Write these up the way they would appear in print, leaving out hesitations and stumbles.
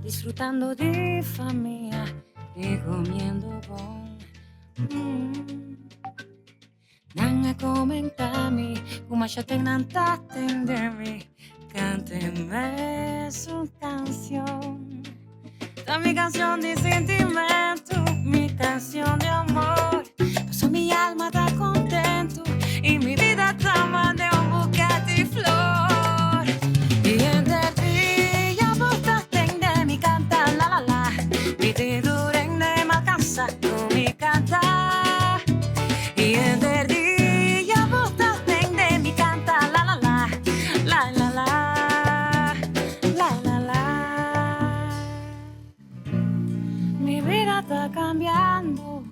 Disfrutando di famia y comiendo bon. Nan a comenta mi cu masha ten nan ta tende mi cante mesun cancion. Ta mi cancion di sentimento, mi cancion di amor. Paso mi alma ta contento y mi vida ta mande un buquet di flor. Y henter dia bo ta tende mi canta la la la. Mi tin tur hende malcansa cu mi canta. Y henter dia bo ta tende mi canta la la la. La la la, la la la. Mi vida ta cambiando.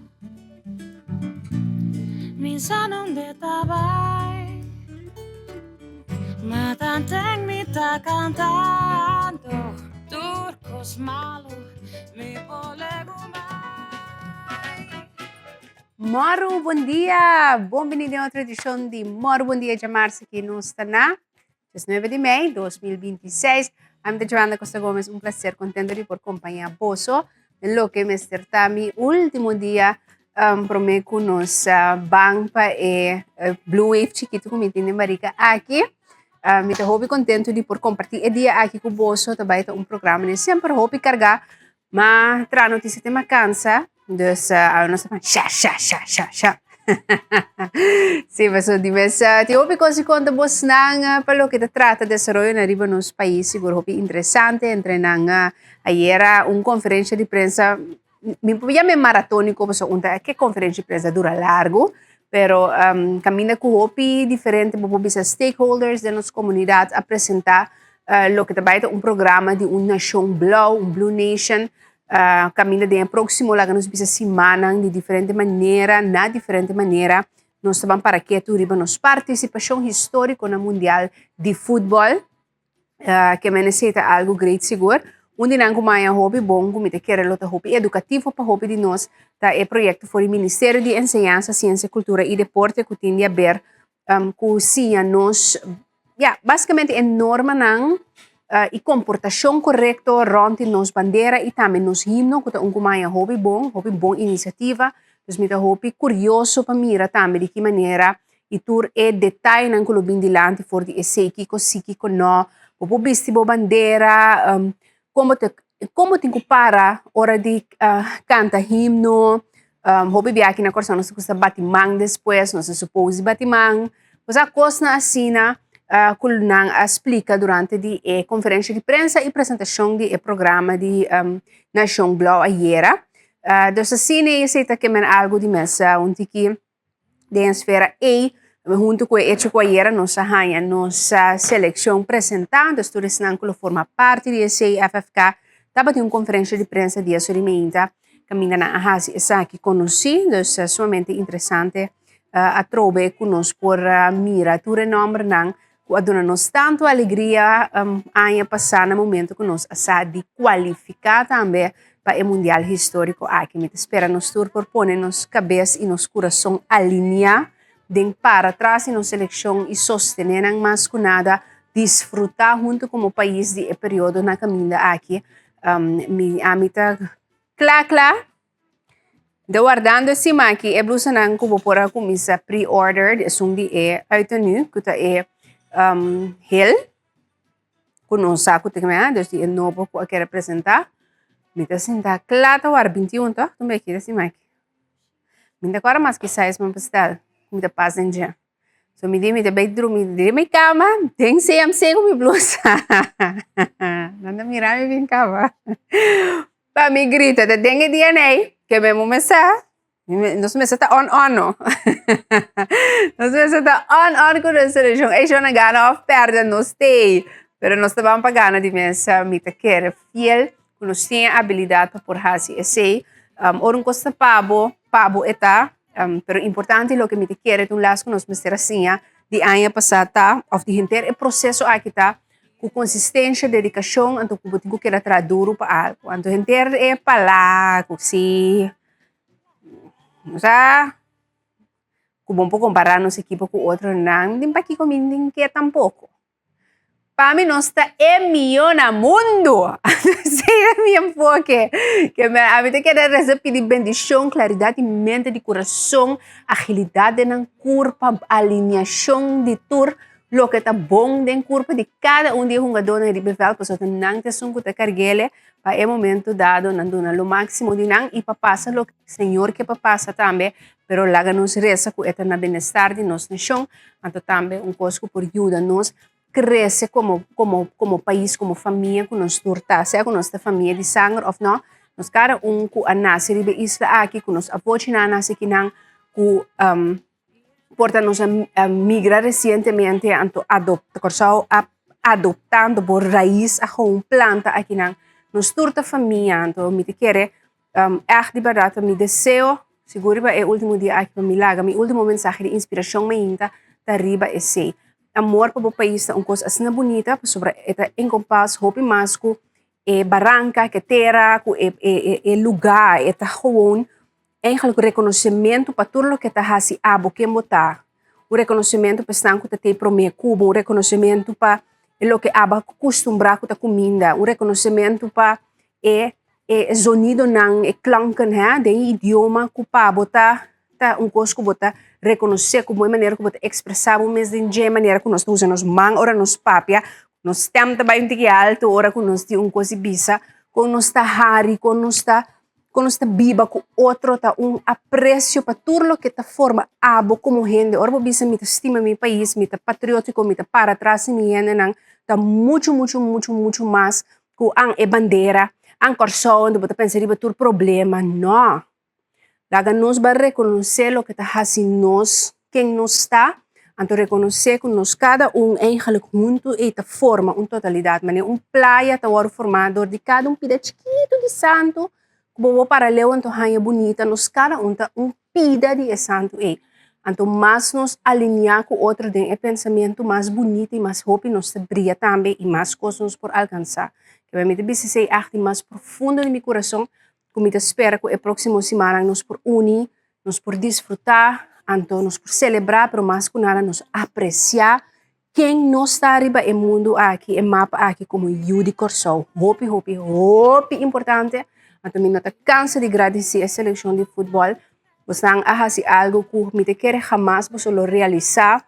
Mi sa donde ta bai. Ma tanten mi ta cantando. Tur cos malo mi por legumai. Mòru bon dia! Bon bini den otro edishon di Mòru Bon Dia djamarsa ki nos ta na 19 di mei 2026. Ami ta Joanda Costa Gomez, un placer contento di por compaña boso den loke mester ta mi ultimo dia um, prome cu nos uh, ban pa e uh, Blue Wave chiquito cu mi tin den barica aki. Uh, mi ta hopi contento di por comparti e dia aki cu boso. Ta bai ta un programa den semper hopi carga, ma tra noticia te ma cansa. Dus uh, nos ta sha sha sha sha sha. Sí, paso di mes uh, ti hopi cos di conta bosnan uh, pa loke ta trata desaroyo na riba nos pais, sigur hopi interesante entre nan uh, ayera un conferencia di prensa mi por yama maratónico paso un ta ke conferencia di prensa dura largo, pero um, caminda cu hopi diferente bo por bisa stakeholders den nos comunidad a presenta uh, loke ta bai ta un programa di un nacion blauw, un blue nation, Kaminda den e próksimo laga nos bisa simannan di diferente manera, na diferente manera nos ta ban para ketu riba nos partisipashon históriko na mundial di futbòl, ke men esei ta algu great sigur. Un di nan ku maña hopi bon ku mi ta kere lo ta hopi edukativo pa hopi di nos ta e proyekto for di Ministerio di Enseñansa, Siensia, Kultura i Deporte ku tin di aber ku siña nos, ya, basikamente e normanan i komportashon korekto rònt di nos bandera i tambe nos himno ku ta un ku maña hopi bon, hopi bon inisiativa. Dus mi ta hopi kurioso pa mira tambe di ki manera i tur e detayenan ku lo bin dilanti for di esei, kiko si, kiko no, bo por bisti bo bandera, kon bo ta kon bo tin ku para ora di kanta himno. Hopi bia aki na Kòrsou nos ta gusta bati man despues, nos ta supos di bati man. Osea kosnan asina ku nan a splika durante di e konferensha di prensa i presentashon di e programa di Nashon Blou ayera. Dus asina esei ta kemen algu di mesa un tiki den esfera ei huntu ku e echo ku ayera nos a haña nos selekshon presentá, dus tur esnan ku lo forma parti di esei FFK tabatin un konferensha di prensa dia soriminta kaminda nan a hasi esaki konosí, dus sumamente interesante atrobe ku nos por mira tur e nòmbernan ku a duna nos tantu alegria aña pasá na momento ku nos a sa di kualifiká tambe pa e mundial históriko aki. Mi ta spera nos tur por pone nos kabes i nos kurason aliniá den para tras di nos selekshon i sostené nan mas ku nada disfrutá huntu komo pais di e periodo na kaminda aki. Mi ami ta kla kla de wardando e siman aki e blusanan ku bo por a kuminsá pre-order esun di e uiternu ku ta e hel ku nos sa ku ta keme dus di e nobo ku a kere presentá. Mi ta sinta kla ta wara 21 tòg? Tumbe aki e siman aki. Mi ta kòrda mas ki size mi bestel mi ta pas den dje. So mi di mi ta bai drumi den mi kama den CMC ku mi blusa. Nan ta mira mi bin kaba. Pa mi grita ta den e DNA ke mi mester sa. Nos mester ta on on no. Nos mester ta on on ku nos selekshon. E shon a gana òf pèrdè nos stay. Pero nos ta ban pa gana di mesa. Mi ta kere fiel ku nos tin e abilidat pa por hasi esei. Ora un kos ta pa bo, pa bo e ta. Pero importante loke mi ta kere ta un las ku nos mester a siña di aña pasá ta, òf di henter e proseso aki ta, ku konsistensha, dedikashon, anto ku bo tin ku keda traha duru pa algu. Anto henter e palá ku si, sa, ku bo por kompará nos ekipo ku otronan, den pakiko mi tin ke tampoko. Pa mi nos ta e mihó na mundu. Esei ta mi enfoke. Ke mi a mi ta kere resa pidi bendishon, klaridat di mente, di kurason, agilidat den nan kurpa, alineashon di tur loke ta bon den kurpa di kada un di e hungadónan riba e vèlt pasobra ta nan ta esun ku ta karg'el pa e momento dado nan duna lo máksimo di nan i pa pasa loke Señor ke pa pasa tambe, pero laga nos resa ku e ta na benestar di nos nashon, anto tambe un kos ku por yuda nos krese komo komo komo pais, komo famia ku nos tur ta, sea ku nos ta famia di sanger òf no, nos kada un ku a nase riba e isla aki, ku nos abochinan a nase akinan, ku por ta nos a migra resientemente anto adopta Kòrsou a adoptando bo rais a gewoon planta akinan, nos tur ta famia anto mi ta kere Ègt di bèrdat ta mi deseo, sigur riba e último dia aki pa mi laga mi último mensahe di inspirashon mainta ta riba esei. Amor pa bo pais ta un kos asina bunita pasobra e ta enkompas hopi mas ku e baranka, ku e tera, ku e e lugá. E ta gewoon eigenlijk rekonosementu pa tur loke ta hasi abo ken bo ta. Un rekonosementu pa esnan ku ta tei promé ku bo, un rekonosementu pa e loke abo a kustumbrá ku ta kuminda, un rekonosementu pa e e zonidonan, e klanken hè, den e idioma ku pa bo ta ta un kos ku bo ta rekonosé ku bo e manera ku bo ta ekspresá bo mes den dje, manera ku nos ta usa nos man ora nos papia, nos stèm ta bai un tiki alto ora ku nos tin un kos di bisa, kon nos ta hari, kon nos ta kon nos ta biba ku otro ta un apresio pa tur loke ta forma abo komo hende. Ora bo bisa mi ta stima mi pais, mi ta patriótiko, mi ta para tras di mi hendenan, ta muchu muchu muchu muchu mas ku an e bandera, an Kòrsou, anto bo ta pensa riba tur problema. No! Laga nos bai rekonosé loke ta hasi nos ken nos ta, anto rekonosé ku nos kada un eigenlijk huntu ei ta forma un totalidat. Manera un playa ta wòrdu formá dor di kada un pida chikitu di santu ku bo por para leu anto haña bunita, nos kada un ta un pida di e santu ei. Anto mas nos alineá ku otro den e pensamentu, mas bunita i mas hopi nos ta bria tambe i mas kos nos por alkansá. Kebé mi ta bisa esei akti mas profundo di mi kurason ku mi ta spera ku e próksimo simannan nos por uni, nos por disfrutá, anto nos por selebrá, pero mas ku nada nos apresiá ken nos ta riba e mundu aki, e mapa aki komo yu di Kòrsou. Hopi, hopi, hopi importante. Anto mi no ta kansa di gradisí e selekshon di futbòl. Bosnan a hasi algu ku mi ta kere hamas boso lo realisá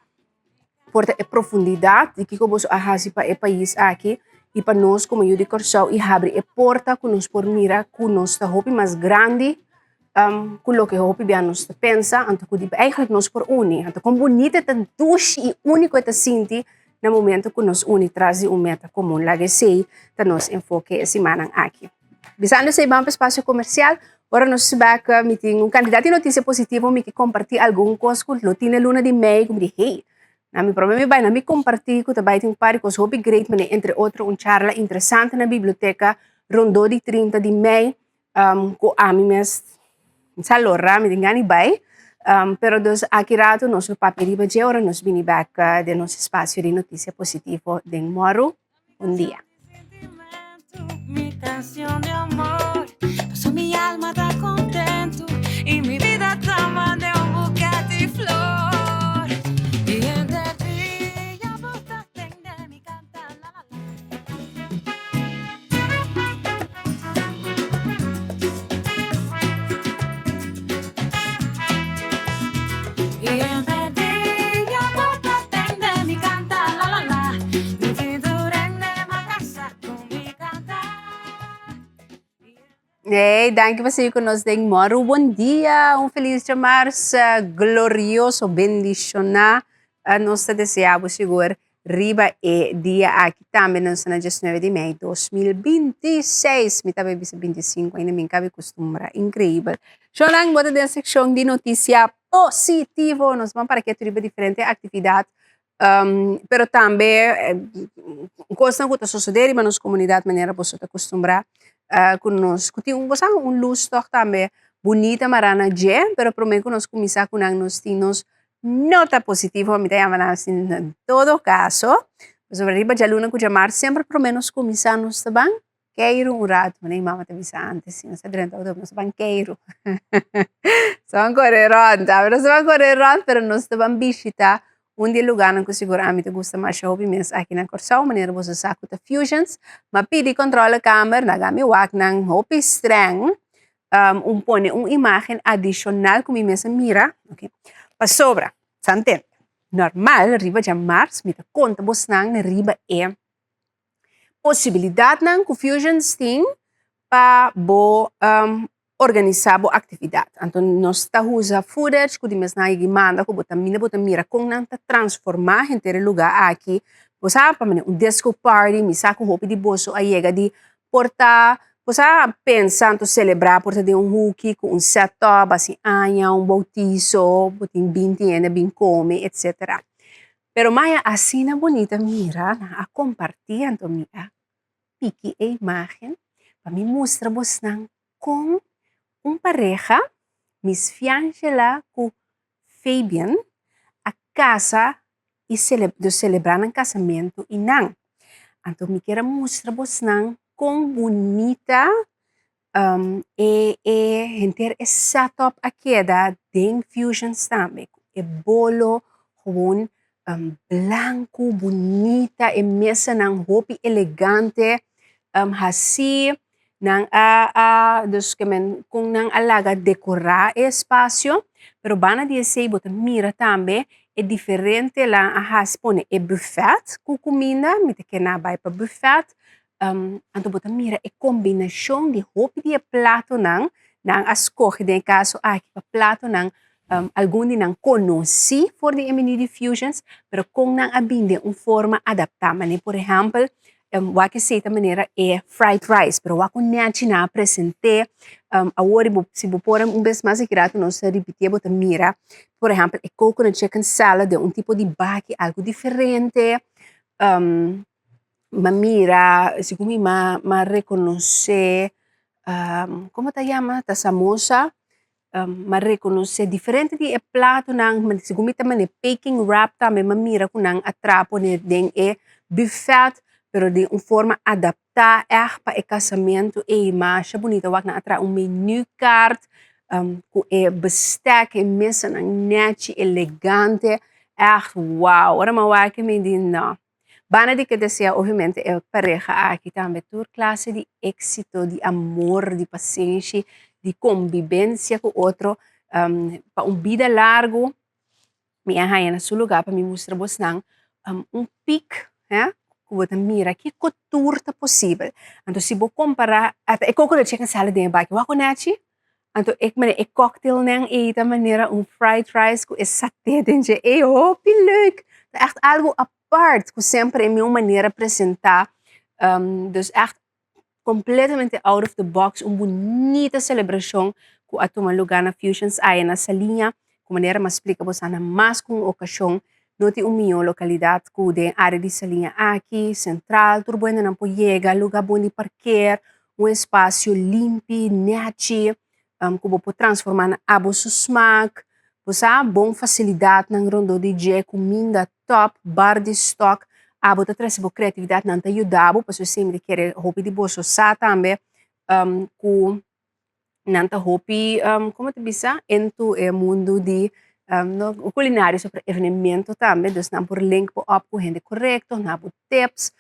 por ta e profundidat di kiko boso a hasi pa e pais aki i pa nos komo yu di Kòrsou i habri e porta ku nos por mira ku nos ta hopi mas grandi ku loke hopi bia nos ta pensa, anto ku di eigenlijk nos por uni. Anto kon bunita e ta dushi i úniko e ta sinti na momento ku nos uni tras di un meta komun. Laga esei ta nos enfoke e simannan aki. Bisando esei ban pa espasio komersial. Ora nos bek mi tin un kantidat di notisia positivo mi ke kompartí algun kos ku lo tin e luna di mei ku mi di hey, na mi prome mi bai na mi kompartí ku ta bai tin un par di kos hopi great manera entre otro un charla interesante na biblioteka rondó di 30 di mei ku ami mes sa lora mi tin gana di bai pero dus aki rato nos lo papia riba dje ora nos bini bek den nos espasio di notisia positivo den Mòru. Un dia. Hey, danki pa sigui ku nos den Mòru. Bon dia, un felis djamars glorioso, bendishoná. Nos ta deseá bo sigur Riba e dia aki tambe nos ta na diesnuebe di mei 2026. Mi tabata bisa 25 ainda mi kabi kustumbra. Inkreibel. Shownan bo ta den sekshon di notisia positivo. Nos ban para ketu riba diferente aktividat pero tambe kosnan ku ta sosode riba nos komunidat manera boso ta kustumbrá ku nos ku tin bo sa un lus tòg tambe bunita mará na dje pero promé ku nos kuminsá ku nan nos tin nos No ta positivo, mi ta yama nan asina na todo kaso, pasobra riba djaluna ku djamars semper promé nos kuminsá nos ta ban keiru un ratu, manera mi mama ta bisa antes si nos ta drenta outo nos ta ban keiru, nos ta ban kore rònt, awe nos ta ban kore rònt pero nos ta ban bishitá Un di e lugánan ku sigur ami ta gusta masha hopi mes aki na Kòrsou, manera boso sa ku ta Fusions. M'a pidi kòntròlekamer, nan a mi wak nan hopi strèng, un pone un imágen adishonal ku mi mes a mira, oke, pasobra, sant'e, normal riba djamars mi ta konta bosnan riba e posibilidatnan ku Fusions tin pa bo organisá bo aktividat. Anto nos ta usa footage ku di mes nan a yega manda ku bo ta mira bo ta mira kon nan ta transformá henter e lugá aki. Bo sa pa manera un disco party, mi sa ku hopi di boso a yega di por ta bo sa pensa anto selebrá por ta den un huki ku un set up hasi aña, un boutiso, bo tin binti hende a bin kome etsetera. Pero maya asina bunita mira nan a kompartí anto mi a piki e imágen pa mi mustra bosnan kon un pareha, Miss Fiangela ku Fabian, a kasa i dus selebrá nan kasamentu i nan. Anto mi kier a mustra bosnan kon bunita e e henter e setup a keda den Fusions tambe. E bolo gewoon blanku bunita, e mesanan hopi elegante hasi. Nan a a dus ke men kon nan a laga dekorá e espasio, pero banda di esei bo ta mira tambe e diferente lan a hasi pone e bufèt ku kuminda, mi ta kere nan a bai pa bufèt, anto bo ta mira e kombinashon di hopi di e platonan, nan a skohe den e kaso aki pa platonan algun di nan konosí for di e menu di Fusions, pero kon nan a bin den un forma adaptá. Manera por ehèmpel, wak esei ta manera e fried rice, pero wak un nèchi nan a present'é. Awor si bo por un bes mas aki rato nos ta ripitié bo ta mira por ehèmpel e coconut chicken salad den un tipo di baki algu diferente. M'a mira, segun mi m'a rekonosé, komo ta yama? Ta samosa. M'a rekonosé diferente di e platonan, segun mi ta manda e peking wrap tambe m'a mira ku nan a traha pone den e bufèt, pero den un forma adaptá ègt pa e kasamentu ei. Masha bunita wak nan a traha un menukaart ku e bestek, e mesanan nèchi, elegante, ègt wou! Ora m'a wak mi di nò. Banda di ke desea obviamente e pareha aki tambe tur klase di éksito, di amor, di pasenshi, di kombibensia ku otro pa un bida largu. Mi a haña na su lugá pa mi mustra bosnan un pik ku bo ta mira kiko tur ta posibel. Anto si bo kompará ata e koko leche ku sali den e baki wak nechi Anto e manera e cocktailnan ei ta manera un fried rice ku e saté den dje. Ei hopi leuk! Ta ègt algu apart ku semper e mi un manera presentá. Dus ègt kompletamente out of the box, un bunita selebrashon ku a tuma lugá na Fusions aya na Saliña. Ku manera mi a splika boso na mas ku un okashon no tin un mihó lokalidat ku den área di Saliña aki, sentral, tur bo hendenan por yega, lugá bon di parker, un espasio limpi, nèchi, ku bo por transformá na abo su smak. Bo sa, bon fasilidatnan rondó di dje, kuminda tòp, bar di stòk. Abo ta trese bo kreatividat, nan ta yuda bo, pasobra esei mi ta kere hopi di boso sa tambe ku nan ta hopi, komo ta bisa, into e mundu di no kulinario so pero evenemento tambe, dus nan por link bo op ku hende korekto, nan bo tips,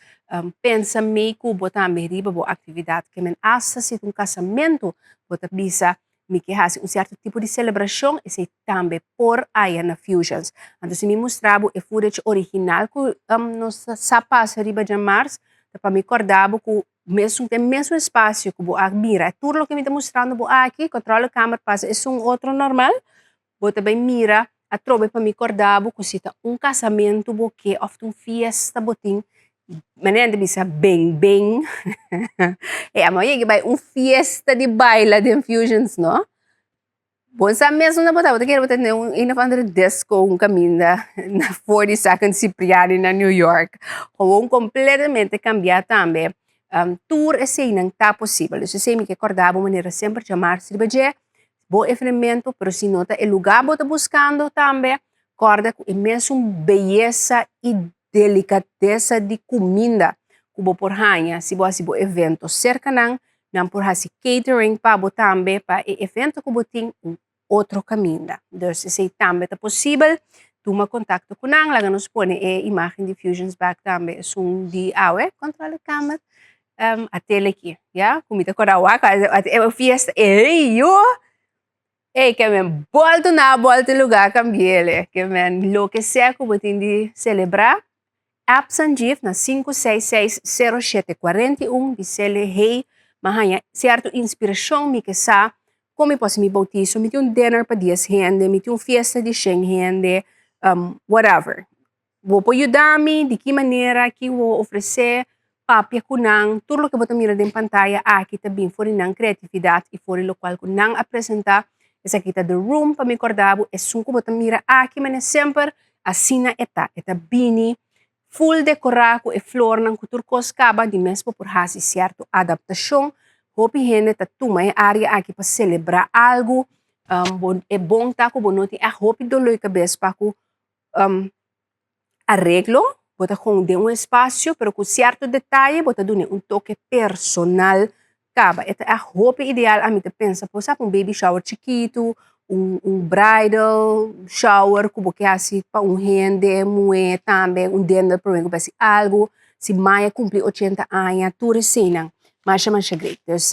pensa mei ku bo tambe riba bo aktividat. Ke men asta si ta un kasamentu bo ta bisa mi ke hasi un sierto tipo di selebrashon, esei tambe por haya na Fusions. Anto si mi mustra bo e footage original ku nos sa pasa riba djamars, ta pa mi kòrda bo ku Mesun den mesun espacio cu bo a mira tur loke mi ta mustrando bo aki, controle kamer pasa esun otro normal, bo ta bay mira atrobe pa mi corda bo cu si ta un casamento bo ke of ta un fiesta bo tin, manera nan ta bisa ben ben, e amo a yega bay un fiesta di baila den Fusions no. Bo sa mes unda bo ta, bo ta kere bo ta den un een of andere disco un kaminda na 42nd Cipriani na New York. Gewoon completamente kambia tambe. Tur eseinan ta posibel. Dus esei mi ke kòrda bo manera semper djamars riba dje, bo evenemento, pero si no ta e lugá bo ta buskando tambe, kòrda ku e mesun beyesa i delikadesa di kuminda ku bo por haña si bo hasi bo evento serka nan, nan por hasi catering pa bo tambe pa e evento ku bo tin un otro kaminda. Dus esei tambe ta posibel. Tuma kontakto ku nan, laga nos pone e imágen di Fusions bèk tambe, esun di awe, kontrole kamer, a tele aki, ya, ku mi ta kòrda wak, e fiesta, ey yo! Ey, ke men bòltu na bòltu lugá kambi'el, ke men loke sea ku bo tin di selebrá, app Sanjeev na 566 0741, bis'é: "Hey, m'a haña sierto inspirashon, mi ke sa kon mi por hasi mi boutiso, mi tin un dinner pa 10 hende, mi tin un fiesta di 100 hende, whatever. Bo por yuda mi, di ki manera ku bo ofresé?" Papia ku nan, tur loke bo ta mira den pantaya aki ta bin for di nan kreatividat i for di lokual ku nan a presentá. Esaki ta The Room, pa mi kòrda bo, esun ku bo ta mira aki, ma semper asina e ta. E ta bini full dekorá ku e flornan, ku tur kos kaba, di mes bo por hasi sierto adaptashon. Hopi hende ta tuma e área aki pa selebrá algu. Bon, e bon ta ku bo no tin echt hopi doló di kabes pa ku areglo, bo ta gewoon den un espasio, pero ku sierto detaye bo ta duna un toke personal kaba. E ta echt hopi ideal, ami ta pensa, por sa un baby shower chikitu, un bridal shower ku bo ke hasi pa un hende muhé tambe, un dinner promé ku bo hasi algu, si mai a kumpli 80 aña, tur eseinan. Masha masha great. Dus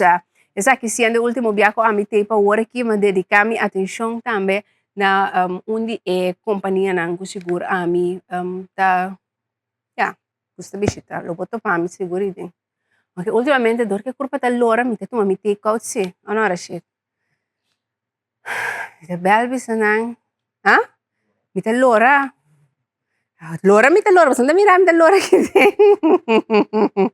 esaki siendo e último biaha ku ami t'ei pa awor aki, m'a dediká mi atenshon tambe na un di e kompanianan ku sigur ami ta, ya, gusta bishitá. Lo bo topa mi sigur ei. Aunke últimamente dor ku e kurpa ta lora, mi ta tuma mi take out sí, òf no, Rashid? Mi ta bèl bisa nan, ah? Mi ta lora. Lora mi ta lora, boso no ta mira mi ta lora aki den.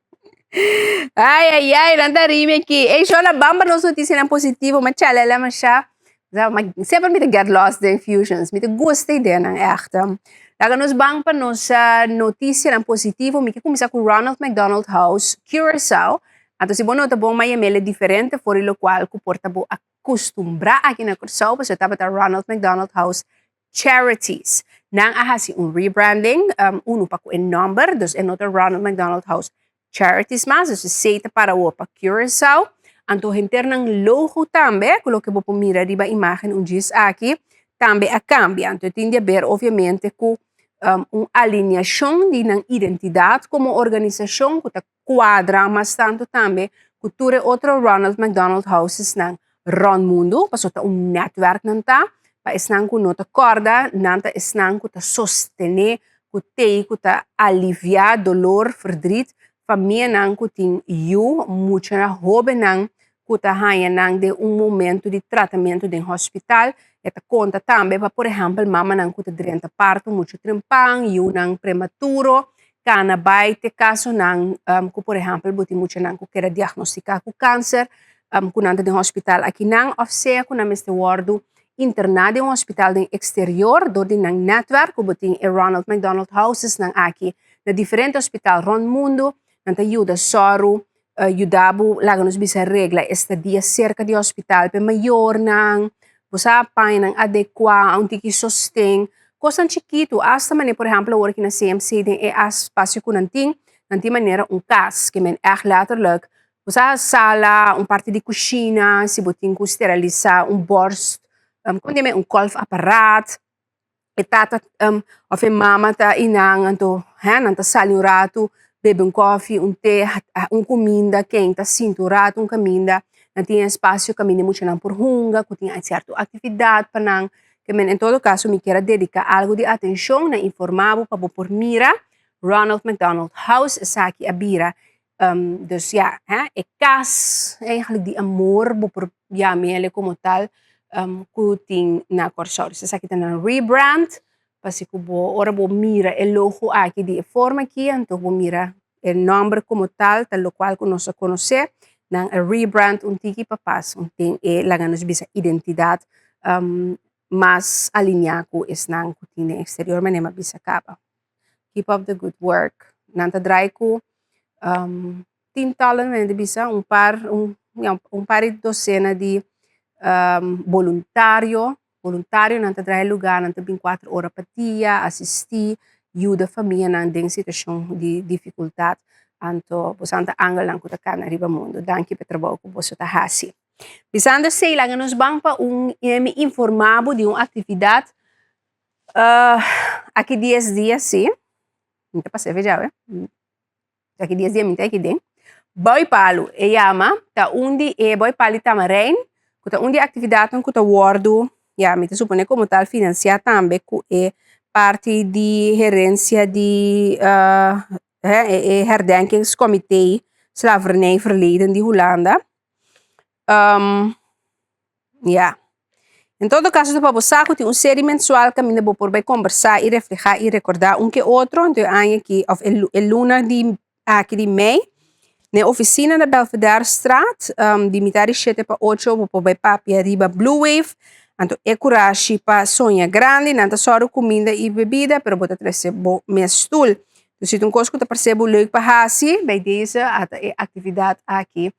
Ai, ai, ai, nan ta ri mi aki. Ey, Shola, ban pa nos notisianan positivo, m'a chalala masha. Semper mi ta get lost den Fusions. Mi ta gusta ideanan echt. Laga nos ban pa nos notisianan positivo. Mi ke kuminsá ku Ronald McDonald House Curaçao. Anto si bo nota bon, m'a yam'é diferente for di lokual ku por ta bo akustumbrá aki na Kòrsou, pasobra tabata Ronald McDonald House Charities. Nan a hasi un rebranding, unu pa ku e nòmber, dus e no ta Ronald McDonald House Charities mas, dus e C ta para awor pa Curaçao. Anto henter nan logo tambe, ku loke bo por mira riba imágen un djis aki, tambe a kambia. Anto tin di haber obviamente ku un alineashon di nan identidat komo organisashon ku ta kuadra mas tantu tambe ku tur e otro Ronald McDonald Houses nan rònt mundu, pasobra ta un netwerk nan ta, pa esnan ku no ta kòrda, nan ta esnan ku ta sostené, ku t'ei ku ta aliviá dolor, verdriet, famianan ku tin yu, muchanan hóbennan ku ta haña nan den un momento di tratamentu den hospital. E ta konta tambe pa, por ehèmpel, mamanan ku ta drenta parto muchu trempan, yunan prematuro, kana bai te kasonan ku, por ehèmpel, bo tin muchanan ku keda diagnostiká ku kanser, ku nan ta den hospital akinan òf sea ku nan mester wòrdu interná den un hospital den eksterior dor di nan nètwèrk ku bo tin e Ronald McDonald Houses nan aki na diferente hospital rònt mundu. Nan ta yuda sòru yuda bo, laga nos bisa, regla estadia serka di hospital pa e mayornan, bo sa, pañanan adekuá, un tiki sosten, kosnan chikitu, asta manera, por ehèmpel, awor aki na CMC den e espasio ku nan tin, nan tin manera un kas ke men ègt lèterlik, bo sa, sala, un parti di kushina, si bo tin ku steralisá un bòrst, kon di un kòlfapparaat, e tata òf e mama ta einan, anto nan ta sali un ratu bebe un kòfi, un te, un kuminda, ken ta sinti un ratu un kaminda, nan tin espasio kaminda e muchanan por hunga, ku tin sierto aktividat pa nan. Ke men en todo kaso mi kier a dediká algu di atenshon na informá bo pa bo por mira Ronald McDonald House esaki a bira. Dus ja, e kas eigenlijk di amor bo por yam'é komo tal ku tin na Kòrsou. Dus esaki ta nan rebrand p'asina ku bo ora bo mira e logo aki di e forma aki, anto bo mira e nòmber komo tal, ta lokual ku nos a konosé. Nan a rebrand un tiki pa pas un tin e, laga nos bisa, identidat mas alineá ku esnan ku tin den eksterior, manera mi a bisa kaba. Keep up the good work. Nan ta drai ku tientallen, manera di bisa, un par, ja, un par di dosena di boluntario. Boluntarionan ta drai e lugá, nan ta bin 4 ora pa dia, asistí, yuda famianan den situashon di difikultat. Anto boso ta angelnan ku ta kana riba mundu. Danki pa e trabou ku boso ta hasi. Bisando esei, laga nos ban pa un mi informá bo di un aktividat. Aki dies dia sí, mi ta pasa efe djawe, aki dies dia mi ta aki den. Boi Palu e yama, ta un di e Boi Palu di Tamarijn, ku ta un di e aktividatnan ku ta wòrdu, ya mi ta supone komo tal finansiá tambe ku e parti di herensia di e herdenkingscomité slavernijverleden di Hulanda. Ya. En todo kaso ta pa bo sa ku tin un seri mensual kaminda bo por bai kombersá i reflehá i rekordá un ke otro. Anto e aña aki òf e luna di aki di mei na e ofisina na Belvederestraat di mitar di shete pa ocho bo por bai papia riba Blue Wave. Anto e kurashi pa soña grandi. Nan ta sòru kuminda i bebida pero bo ta trese bo mes stul. Si ta un kos ku ta parse bo leuk pa hasi bai deze ata e aktividat aki.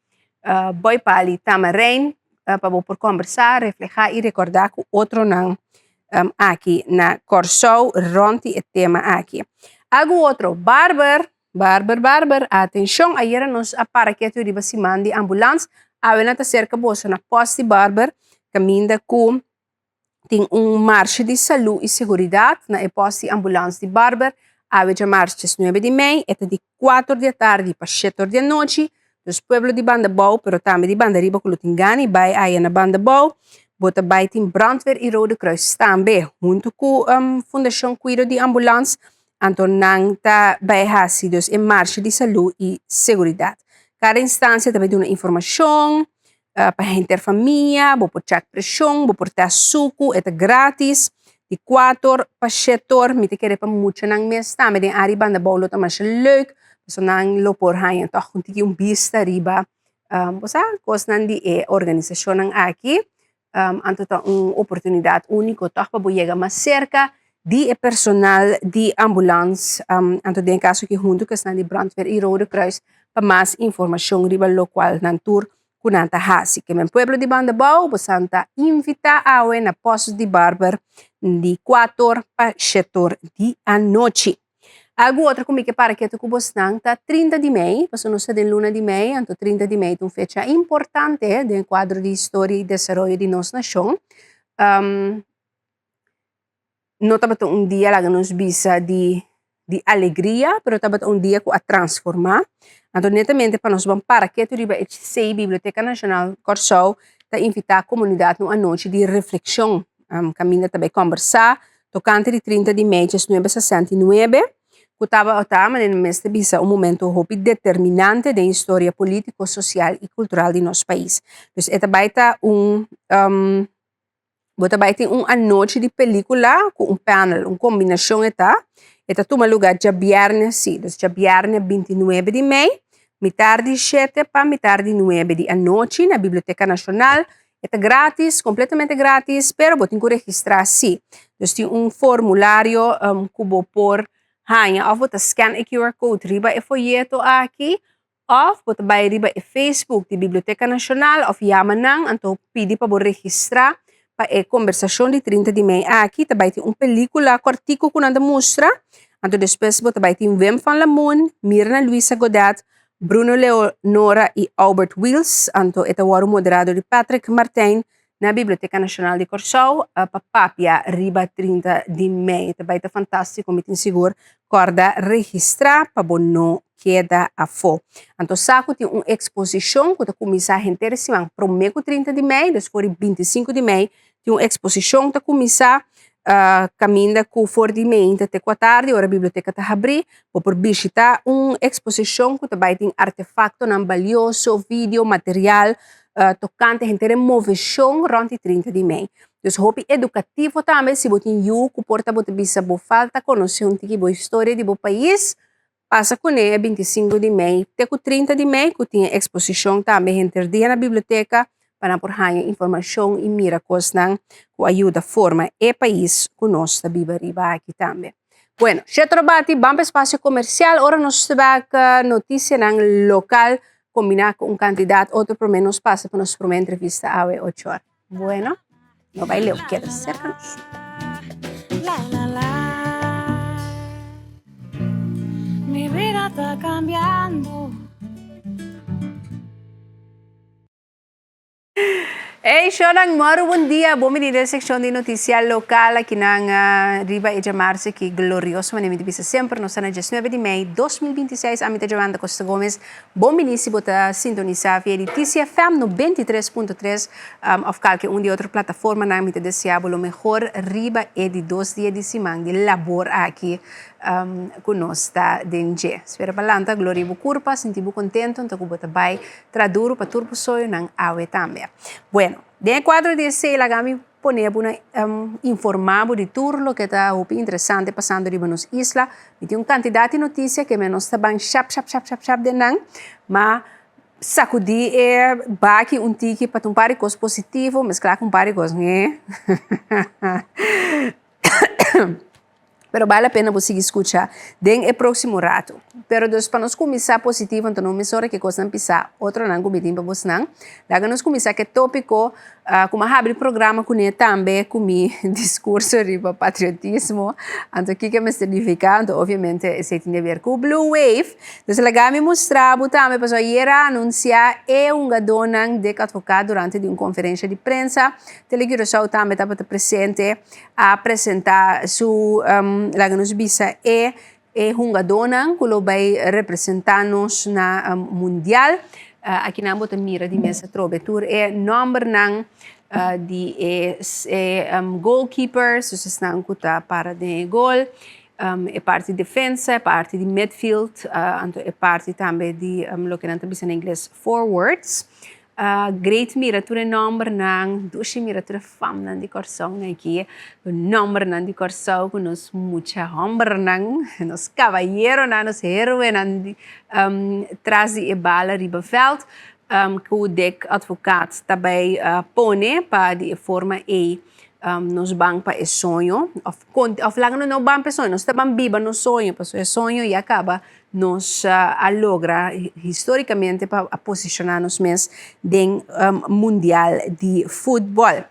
Boy Pali Tamarijn pa bo por kombersá, reflehá i rekordá ku otronan aki na Kòrsou rònt di e tema aki. Algu otro, Barber, Barber, Barber, atenshon, ayera nos a para ketu riba siman di ambulans, awe nan ta serka boso na pòst di Barber kaminda ku Tin un marshe di salú i seguridat na e pòst di ambulans di Barber awe djamars diesnuebe di mei. E ta di kuater di atardi pa shete or di anochi. Dus pueblo di Banda Bou pero tambe di Banda Riba ku lo tin gana i bai aya na Banda Bou bo ta bai tin brandweer i Rode Kruis tambe huntu ku Fundashon Kuido di Ambulans. Anto nan ta bai hasi dus e marshe di salú i seguridat. Kada instansia ta bai duna informashon. Pa henter famia, bo por chèk preshon, bo por tèst suku, e ta gratis. Di kuator pa shetor, mi ta kere pa muchanan mes tambe den área di banda bou lo ta masha leuk, pasobra nan lo por haña tòg un tiki un bista riba bo sa kosnan di e organisashonnan aki. Anto ta un oportunidat úniko tòg pa bo yega mas serka di e personal di ambulans, anto den e kaso aki huntu ku esnan di brandweer i Rode Kruis pa mas informashon riba lokual nan tur ku nan ta hasi. Ke men pueblo di Banda Bou bosan ta invitá awe na Post di Barber di kuator pa shetor di anochi. Algu otro ku mi ke para ketu ku bosnan ta 30 di mei, pasobra nos ta den luna di mei, anto 30 di mei ta un fecha importante den e kuadro di historia i desaroyo di nos nashon. No tabata un dia laga nos bisa di di alegria, pero tabata un dia ku a transformá. Anto netamente pa nos ban para ketu riba e sei Biblioteka Nashonal Kòrsou ta invitá komunidat un anochi di reflekshon kaminda ta bai kòmbersá tokante di 30 di mei 1969 ku tabata manera mi mester bisa un momento hopi determinante den historia polítiko, sosial i kultural di nos pais. Dus e ta bai ta un Bo ta bai tin un anochi di pelicula cu un panel, un combinacion e ta. E ta tuma lugar djabierne si, dus djabierne 29 di mei, mitar di shete pa mitar di nuebe di anochi na Biblioteca Nacional. E ta gratis, completamente gratis, pero bo tin cu registra si. Dus tin un formulario cu bo por haña of bo ta scan e QR code riba e foyeto aki Of bo ta bai riba e Facebook di Biblioteca Nacional of yama nan anto pidi pa bo registra pa e combersacion di 30 di mei aki. Ta bai tin un pelicula cortico cu nan ta mustra. Anto despues bo ta bai tin Wim van Lamoen, Mirna Luisa Godet, Bruno Leonora y Aubert Wiels. Anto e ta worde modera dor di Patrick Martijn na Biblioteca Nacional di Corsou pa papia riba 30 di mei. Ta bai ta fantastico, mi tin sigur. Corda registra pa bo no keda afo. Anto sa cu tin un exposicion cu ta cuminsa henter e siman prome cu 30 di mei, dus for di 25 di mei tin un exposicion ta cuminsa caminda cu for di meinta te cu atardi ora biblioteca ta habri bo por bishita un exposicion cu ta bai tin artefactonan balioso, video, material tocante henter e movecion rond di 30 di mei. Dus hopi educativo tambe si bo tin yu cu por ta bo ta bisa bo falta conoce un tiki bo historia di bo pais, pasa cune e 25 di mei te cu 30 di mei cu tin e exposicion tambe henter dia na biblioteca pa nan por haña informacion y mira cosnan cu a yuda forma e pais cu nos ta biba riba aki tambe. Bueno, Shetro Bati, ban pa espacio comercial, ora nos ta bek noticianan local combina cu un cantidad otro prome nos pasa pa nos prome entrevista awe ocho or. Bueno, no bai leu, keda cerca nos. La, la, la. Mi vida ta cambiando. Hey, Shonan, moro bon dia. Bon bini den seccion di noticia local aki nan riba e djamarse ki glorioso manera mi ta bisa semper. Nos ta na 19 di mei 2026. Ami ta Joanda Costa Gomez. Bon bini si bo ta sintonisa via di TCFM 93.3 of kalke un di otro plataformanan. Mi ta desea bo lo mehor riba e di dos dia di siman di labor aki ku nos ta den dje. Spera pa lanta gloria bo kurpa, sinti bo kontento, anto ku bo ta bai traha duru pa tur bo soyonan awe tambe. Bueno, den e kuadro di esei laga mi pone bo na informa bo di tur loke ta hopi interesante pasando riba nos isla. Mi tin un kantidat di notisia ke nos ta ban shap shap shap shap shap den nan, ma sakudí e baki un tiki pa ta un par di kos positivo mesklá ku un par di kos nge. Pero bale la pena bo sigui skucha den e próksimo ratu. Pero dus pa nos kuminsá positivo anto no mesora ke kosnan pisá otronan ku mi tin pa bosnan. Laga nos kuminsá ku e tópiko ku mi a habri programa kuné tambe ku mi diskurso riba patriotismo. Anto kiko mester nifiká? Anto obviamente esei tin di aber ku Blue Wave. Dus laga mi mustra bo tambe pasobra ayer a anunsiá e hungadónan Dick Advocaat durante di un konferensha di prensa. Tele Curaçao tambe tabata presente. A presenta su laga nos bisa e e hungadónan ku lo bai representá nos na mundial. Akinan bo ta mira di mes atrobe tur e nòmbernan di e e goalkeepers, dus esnan ku ta para den e gol, e parti defensa, e parti di midfield, anto e parti tambe di loke nan ta bisa na ingles forwards. Great mira tur e nòmbernan, dushi mira tur e famnan di Kòrsou nan aki, ku nòmbernan di Kòrsou ku nos mucha hòmbernan, nos kabayeronan, nos héroenan di tras di e bala riba vèlt ku Dick Advocaat ta bai pone pa di e forma ei nos ban pa e soño òf òf laga nos no ban pa e soño, nos ta ban biba nos soño pasobra e soño ya kaba Nos a logra histórikamente pa a posishoná nos mes den mundial di futbòl.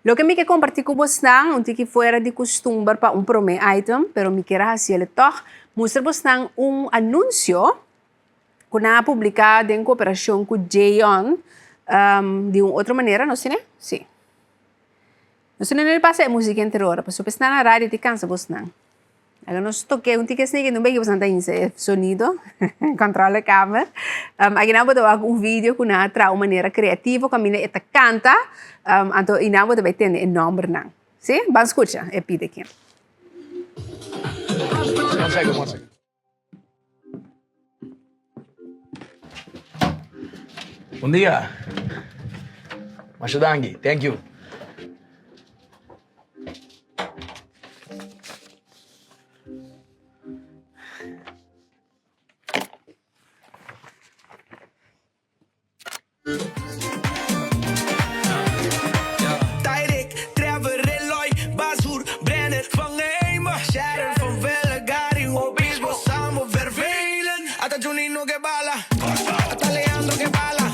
Loke mi ke kompartí ku bosnan, un tiki fuera di kustumber pa un promé item, pero mi kier a hasi el tòg, mustra bosnan un anunsio ku nan a publiká den koperashon ku Jayon di un otro manera, no asina? Sí. Nos no debe pasa e músika henter ora, pasobra esnan na radio ta kansa bosnan. Laga nos toke un tiki asina, no beki boso ta insa e sonido, controle kamer. Aki nan bo ta wak un video ku nan a traha un manera kreativo kaminda e ta kanta, anto i nan bo ta bai tende e nòmbernan. Si? Ban skucha e pida aki. One second, one second. Bon dia. Masha danki. Thank you. Tyrick, Trevor, Eloy, Basur, Brenner, Van Eemen, Sharon, Van Velle, Gary, Obispo, Sambo, Vervelen, Ata Junino ke bala, Ata Leandro ke bala,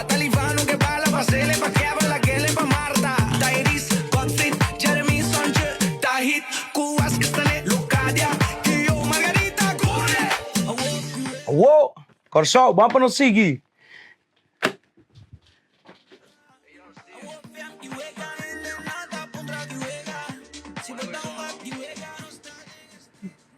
Ata Livano ke bala, Basele pa Kevin, Lagele pa Marta, Tyrese, Godfried, Jeremy, Sontje, Tahit, Kuwas, Stanley, Locadia, Gio, Margarita, Kore! Awo, Kòrsou, ban pa nos sigui.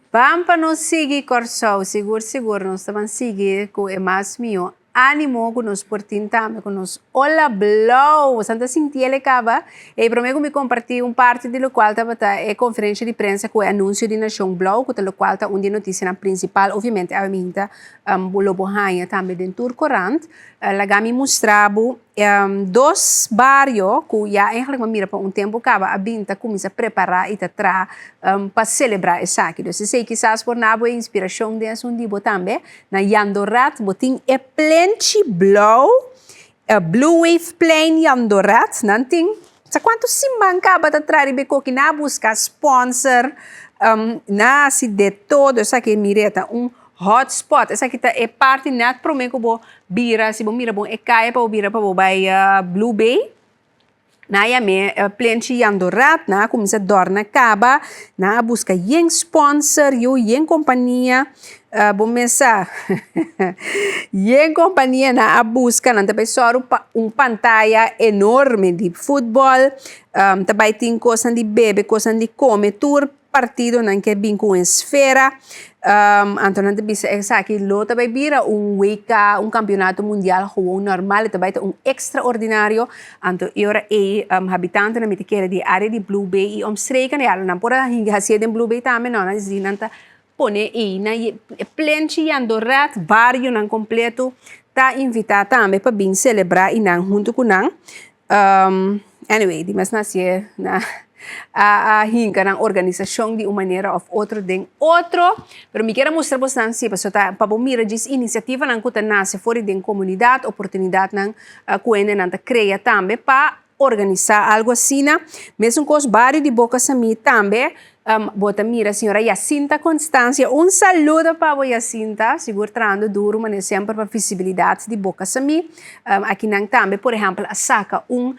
Ban pa nos sigui Kòrsou, sigur sigur nos ta ban sigui ku e mas mihó ánimo ku nos por tin tambe ku nos ola blou. Boso ta sinti el e kaba? E promé ku mi kompartí un parti di lokual tabata e konferensha di prensa ku e anunsio di Nashon Blou ku ta lokual ta un di e notisianan prinsipal. Obviamente awe mi hinta lo bo haña tambe den tur korant. Laga mi mustra bo dos bario ku ya eigenlijk mi a mira pa un tempu kaba a bin ta kuminsá prepará i ta traha pa selebrá esaki. Dus esei kisas por na bo e inspirashon den esun di bo tambe. Na Jandoret bo tin e plenchi blou, e Blue Wave Plein Jandoret. Nan tin sa kuantu siman kaba ta traha riba e koki. Nan a buska sponsor, nan a hasi de todo. Esaki mira e ta un hotspot. Esaki ta e parti nèt promé ku bo bira, si bo mira bon e kaya pa bo bira pa bo bai Blue Bay. Nan a yam'é Plenchi Yandorat, nan a kuminsá dòrna kaba, nan a buska yen sponsor, yu yen kompania, bo mes sa, yen kompania nan a buska, nan ta bai sòru pa un pantaya enorme di futbòl, ta bai tin kosnan di bebe, kosnan di kome, tur partidonan ke bin ku un esfera, anto nan ta bisa esaki lo ta bai bira un WK, un kampionato mundial gewoon normal, e ta bai ta un ekstraordinario, anto e ora ei habitantenan mi ta kere di e área di Blue Bay i omstreken, ya nan por a hasié den Blue Bay tambe, no, nan di nan ta pone ei na e plenchi Jandoret, barionan kompleto ta invitá tambe pa bin selebrá i nan huntu ku nan. Anyway, di mes nan hasié na a hinka nan organisashon di un manera òf otro den otro. Pero mi kier a mustra bosnan si pasobra ta pa bo mira djis inisiativanan ku ta nase for di den komunidat, oportunidatnan ku hendenan ta krea tambe pa organisá algu asina. Mesun kos bario di Boka Samí tambe bo ta mira señora Jacinta Constancia. Un saludo pa bo Jacinta, sigur trahando duro manera semper pa visibilidat di Boka Samí. Akinan tambe por ehèmpel a saka un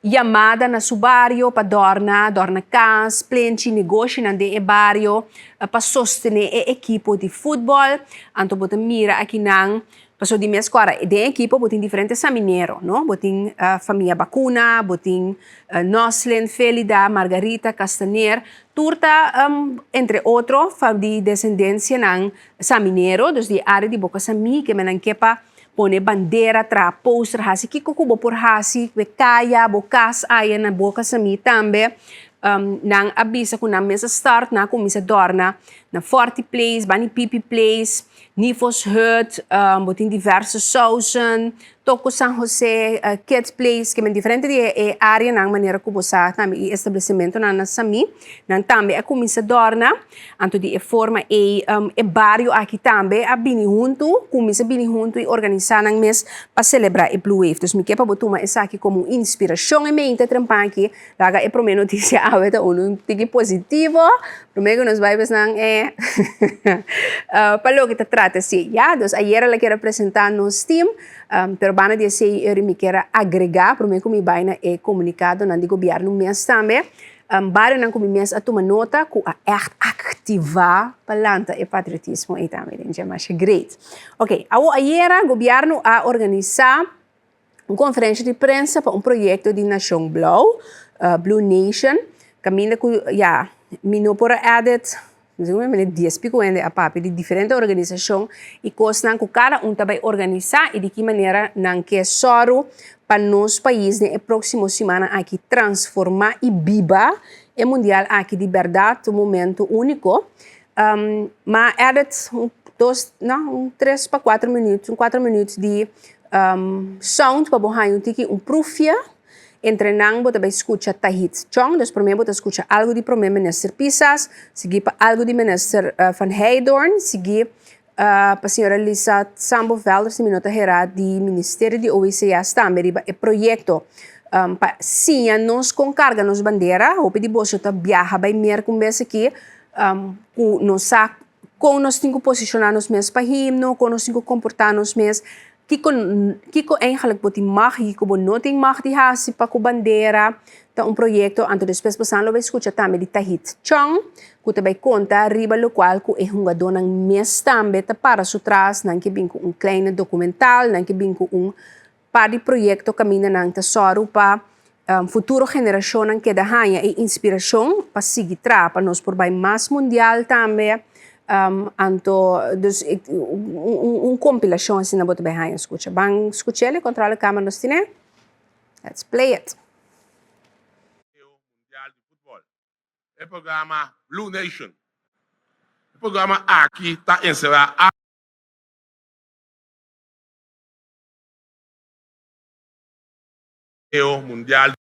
yamada na su bario pa dòrna, dòrna kas, plenchi, negoshinan den e bario pa sostené e ekipo di futbòl. Anto bo ta mira akinan Pasobra di mes kora den ekipo bo tin diferente saminero, no? Bo tin famia Bacuna, bo tin Noslin, Felida, Margarita, Castaner, tur ta entre otro di desendensianan saminero, dus di e área di Boca Samí ke men nan ke pa pone bandera, traha poster, hasi kiko ku bo por hasi ku e kaya, bo kas aya na Boca Samí tambe. Nan a bisa ku nan mes a start, nan a kuminsá dòrna na Forti Place, Bani Pipi Place, Nifos Hut, bo tin diverse sousen, Toko San Jose, Kids Place, ke men diferente di e areanan manera ku bo sa tambe i establesimentonan na Samí, nan tambe a kuminsá dòrna. Anto di e forma ei e bario aki tambe a bini huntu, kuminsá bini huntu i organisá nan mes pa selebrá e Blue Wave. Dus mi ke pa bo tuma esaki komo un inspirashon e mente trempan aki. Laga e promé notisia awe ta unu tiki positivo. Promé ku nos bai besnan e pa loke ta trata esei ya. Dus ayera la kier a presentá nos team, pero banda di esei eri mi kier a agregá promé ku mi bai na e komunikadonan di gobièrnu mes tambe. Barionan ku mi mes a tuma nota ku a ègt aktivá pa lanta e patriotismo ei tambe den dje masha great. Oke, awo ayera gobièrnu a organisá Un konferensha di prensa pa un proyekto di Nashon Blou, Blue Nation, kaminda ku ya mi no por a edit, dies piku hende a papia di diferente organisashon i kosnan ku kada un ta bai organisá i di ki manera nan ke sòru pa nos pais den e próksimo simannan aki transformá i biba e mundial aki di bèrdat, un momento úniko. Ma edit un dos, no, un tres pa kuater minüt, un kuater minüt di sound pa bo haña un tiki un proefje. Entre nan bo ta bai skucha Tahith Chong, dus promé bo ta skucha algu di Promé Minister Pisas, sigui pa algu di Minister Van Heydoorn, sigui pa señora Lisa Sambo Velder, si mi no ta herá, di Ministerio di OECS tambe riba e proyekto pa siña nos kon karga nos bandera. Hopi di boso ta biaha bai Merka un bes aki ku nos sa kon nos tin ku posishoná nos mes pa himno, kon nos tin ku komportá nos mes, kiko kiko eigenlijk bo tin mag i kiko bo no tin mag di hasi pa ku bandera. Ta un proyekto, anto despues bosan lo bai skucha tambe di Tahith Chong ku ta bai konta riba lokual ku e hungadónan mes tambe ta para su tras, nan ke bin ku un kleine dokumental, nan ke bin ku un par di proyekto kaminda nan ta sòru pa futuro generashonnan keda haña e inspirashon pa sigui traha pa nos por bai mas mundial tambe. Anto dus un kompilashon asina bo ta bai haña skucha. Ban skuch'el e kòntròl e kámara nos tine. Let's play it. Mundial di Futbol. E programa Blue Nation. E programa aki ta enserá Torneo Mundial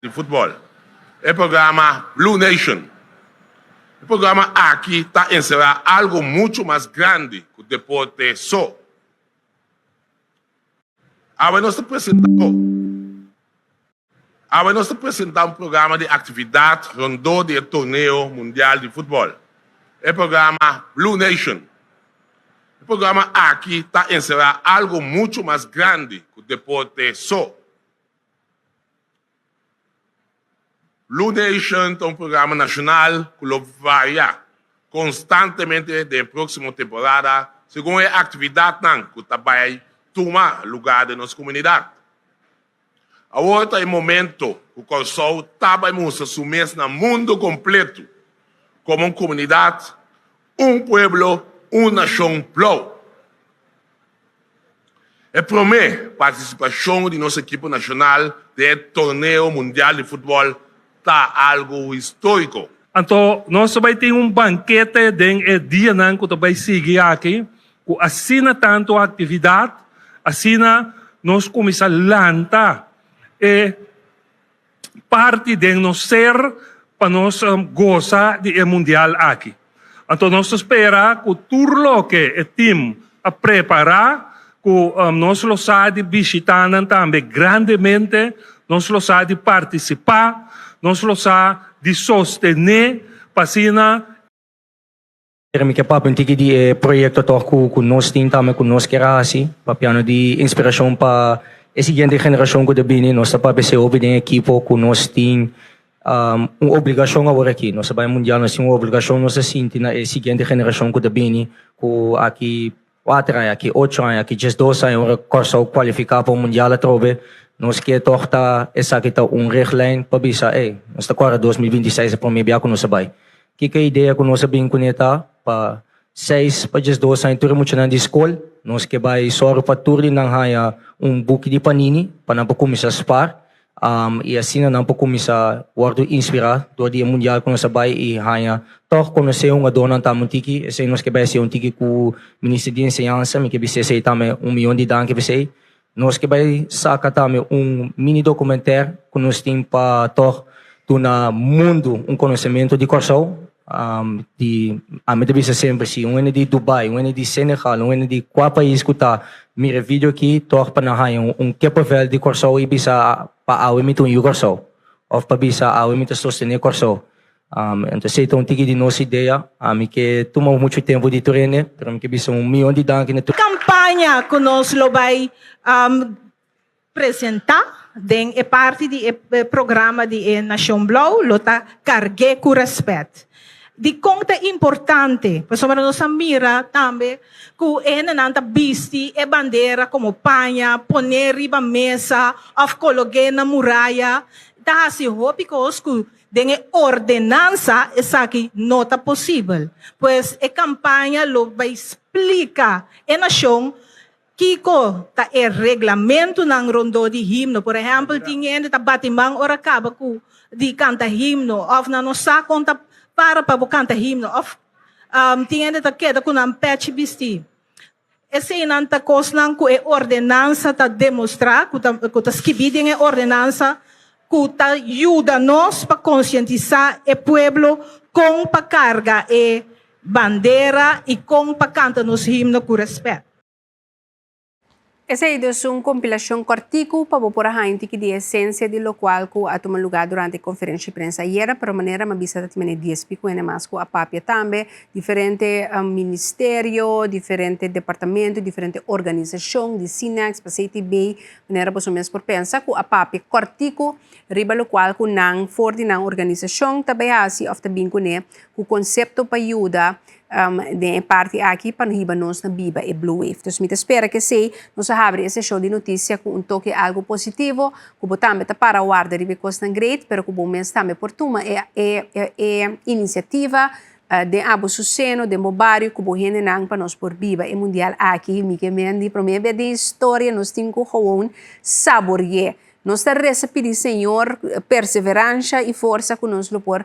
di Futbol. E programa Blue Nation. E programa aki ta enserá algo muchu mas grandi ku deporte so. Awe nos ta presentá Awe nos ta presentá un programa di aktividat rondó di e Torneo Mundial di Futbol. E programa Blue Nation. E programa aki ta enserá algu muchu mas grandi ku deporte so. Blue Nation ta un programa nashonal ku lo varia konstantemente den e próksimo temporada segun e aktividatnan ku ta bai tuma lugá den nos komunidat. Awor ta e momento ku Kòrsou ta bai mustra su mes na mundu kompletu komo un komunidat, un pueblo, un nashon blou. E promé partisipashon di nos ekipo nashonal den e torneo mundial di futbòl ta algu históriko. Anto nos ta bai tin un bankete den e dianan ku ta bai sigui aki ku asina tantu aktividat, asina nos kuminsá lanta e parti den nos ser pa nos gosa di e mundial aki. Anto nos ta spera ku tur loke e tim a prepará ku nos lo sa di bishitá nan tambe grandemente, nos lo sa di partisipá, nos lo sa di sostené pa asina. Pero mi ke papia un tiki di e proyekto tòg ku ku nos tin tambe ku nos kier a hasi, papiando di inspirashon pa e siguiente generashon ku ta bini. Nos ta papia esei hopi den ekipo ku nos tin un obligashon awor aki. Nos ta bai mundial, nos tin un obligashon, nos ta sinti na e siguiente generashon ku ta bini ku aki kuater aña, aki ocho aña, aki diesdos aña ora Kòrsou kualifiká pa un mundial atrobe, nos ke tòg ta esaki ta un richtlijn pa bisa, ey, nos ta kòrda 2026 e promé bia ku nos a bai. Kiko e idea ku nos a bin kuné ta pa seis pa 12 aña tur e muchanan di skol nos ke bai sòru pa tur di nan haña un buki di panini pa nan por kuminsá spar i asina nan por kuminsá wòrdu inspirá dor di e mundial ku nos a bai i haña tòg konosé hungadónan tambe un tiki. Esei nos ke bai hasi un tiki ku Minister di Enseñansa. Mi ke bisa esei tambe un miyon di danki pa esei. Nos ke bai saka tambe un mini documentèr ku nos tin pa tòg duna mundu un konosementu di Kòrsou. Di ami ta bisa semper si un hende di Dubai, un hende di Senegal, un hende di kua pais ku ta mira e video aki tòg pa nan haña un kippenvel di Kòrsou i bisa pa awe mi ta un yu Kòrsou òf pa bisa awe mi ta sostené Kòrsou. Entonces esei ta un tiki di nos idea. Ami ke tuma muchu tempu di tur hende, pero mi ke bisa un mion di danki na tur. Kampaña ku nos lo bai Presentá den e parti di e programa di e Nashon Blou lo ta Karg'é ku Rèspèt. Dikon ta importante? Pasobra nos a mira tambe ku e hendenan ta bisti e bandera komo paña, pon'é riba mesa òf kolog'é na muraya. Ta hasi hopi kos ku den e ordenansa esaki no ta posibel. Pues e kampaña lo bai splika e nashon Kiko ta e reglamentunan rondó di himno? Por ehèmpel, tin hende ta bati man ora kaba ku di kanta himno, òf nan no sa kon ta para pa bo kanta himno, òf tin hende ta keda ku nan pèchi bistí. Eseinan ta kosnan ku e ordenansa ta demostrá, ku ta ku ta skibí den e ordenansa, ku ta yuda nos pa konsientisá e pueblo kon pa karga e bandera i kon pa kanta nos himno ku rèspèt. Esei dus un kompilashon kòrtiku pa bo por a haña un tiki di esensia di lokual ku a tuma lugá durante e konferensha di prensa ayera, pero manera mi a bisa ta tin mene dies piku hende mas ku a papia tambe, diferente ministerio, diferente departamento, diferente organisashon di Cinex pa CTB, manera boso mes por pensa ku a papia kòrtiku riba lokual ku nan for di nan organisashon ta bai hasi òf ta bin kuné ku konsepto pa yuda Den e parti aki pa no hiba nos na biba e Blue Wave. Dus mi ta spera ke esei nos a habri e seshon di notisia ku un toke algu positivo, ku bo tambe ta para warda riba e kosnan great, pero ku bo mes tambe por tuma e e e inisiativa den abo su seno, den bo bario, ku bo hendenan pa nos por biba e mundial aki. Mi ke men di prome bes den historia nos tin ku gewoon sabori'é. Nos ta resa pidi Señor perseveransha i forsa ku nos lo por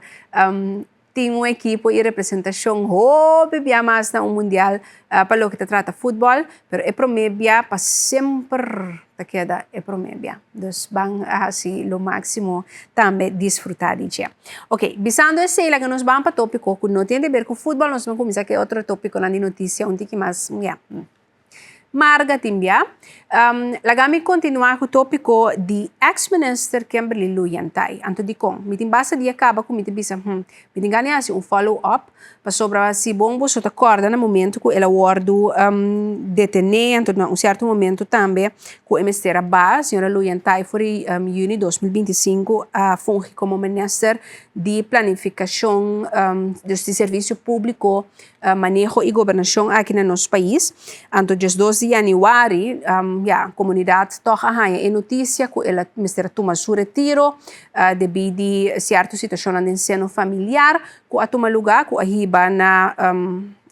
Tin un ekipo i representashon hopi bia mas na un mundial pa loke ta trata futbòl, pero e promé bia pa semper ta keda e promé bia. Dus ban hasi lo máksimo tambe disfrutá di dje. Oke, bisando esei laga nos ban pa tópiko ku no tin di ber ku futbòl, nos ban kuminsá ku e otro tópikonan di notisia un tiki mas, ya. Marga tin bia. Laga mi kontinuá ku tópiko di eks minister Kimberly Lu Yantai. Anto dikon? Mi tin basta dia kaba ku mi ta bisa, hm, mi tin gana di hasi un follow up pasobra si bon boso ta kòrda na momentu ku el a wòrdu detené, anto na un sierto momentu tambe ku e mester a ba, señora Lu Yantai for di yüni 2025 a fungi komo minister di planifikashon, dus di servisio públiko maneho i gobernashon aki na nos pais. Anto 12 di yanüari, ya, komunidat tòg a haña e notisia ku el a mester a tuma su retiro debí di sierto situashonnan den seno familiar ku a tuma lugá ku a hiba na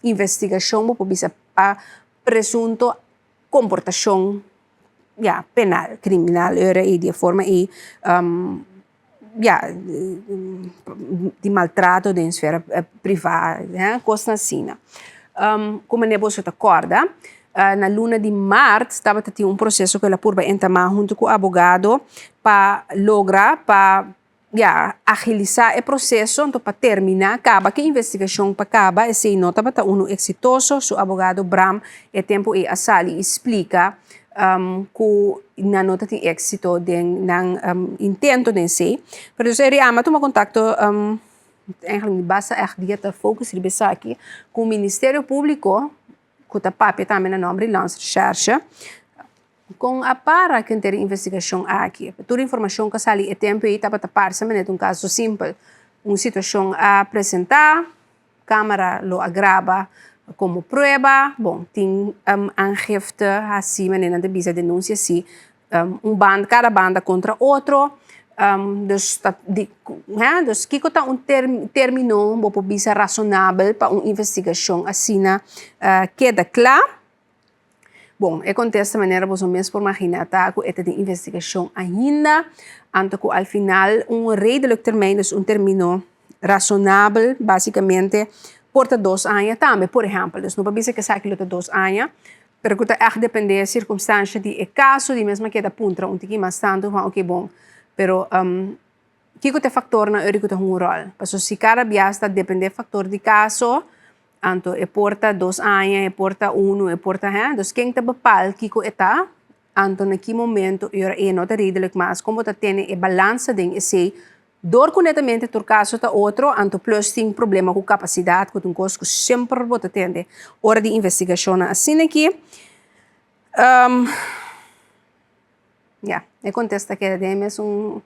investigashon, bo por bisa pa presunto komportashon, ya, penal, kriminal ora i di e forma ei ya, di maltrato den esfera privá, kosnan asina. Ku manera boso ta kòrda, na luna di mart tabata tin un proseso ku el a purba entamá huntu ku abogado pa logra pa, ya, agilisá e proseso, anto pa terminá kaba ku e investigashon pa kaba, esei no tabata unu eksitoso. Su abogado Bram e tempu ei a sali i splika ku nan no ta tin éksito den nan intento den esei. Pero dus e ama tuma kontakto, eigenlijk mi basta ègt dia ta focus riba esaki, ku Ministerio Públiko, ku ta papia tambe na nòmber di Landsrecherche, kon a para ku henter e investigashon aki. Tur informashon ku a sali e tempu ei tabata parse manera un kaso simpel. Un situashon a presentá, Camera lo a graba como prueba, bon tin aangifte haci manera nan ta bisa denuncia si un banda cada banda contra otro dus ta di dus kico ta un termino bo por bisa razonabel pa un investigacion asina keda cla. Bon, e kontesta manera boso mes por maginá ta ku e ta den investigashon ainda, anto ku al final un redelijk termijn, dus un termino rasonabel, básikamente por ta dos aña tambe, por ehèmpel. Dus no por bisa ku esaki lo ta dos aña, pero ku ta ègt dependé e sirkunstansha di e kaso, di mes manera ta puntra un tiki mas tantu van oke bon, pero kiko ta e faktornan ora ku ta hunga un ròl? Pasobra si kada bias ta dependé faktor di kaso, Anto e por ta dos aña, e por ta unu, e por ta hè. Dus ken ta bepaal kiko e ta? Anto na ki momento e ora e no ta redelijk mas? Kon bo ta tene e balansa den esei? Dor ku netamente tur kaso ta otro, anto plus tin problema ku kapasidat ku ta un kos ku semper bo ta tende ora di investigashonnan asina aki. Ya, e kontesta keda den e mesun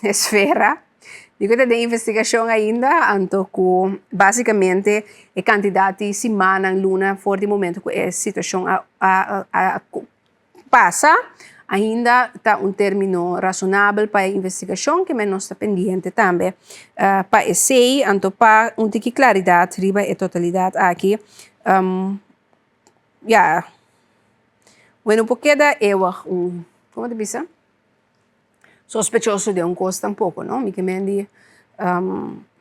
esfera. Di ku ta den investigashon ainda, anto ku básikamente e kantidat di simannan, luna for di momento ku e situashon a a pasa, ainda ta un término rasonabel pa e investigashon, ke men nos ta pendiente tambe pa esei, anto pa un tiki klaridat riba e totalidat aki. Ya, bueno por keda eeuwig un, como ta bisa? Sospechoso den un cos tampoco, no? Mi ke men di,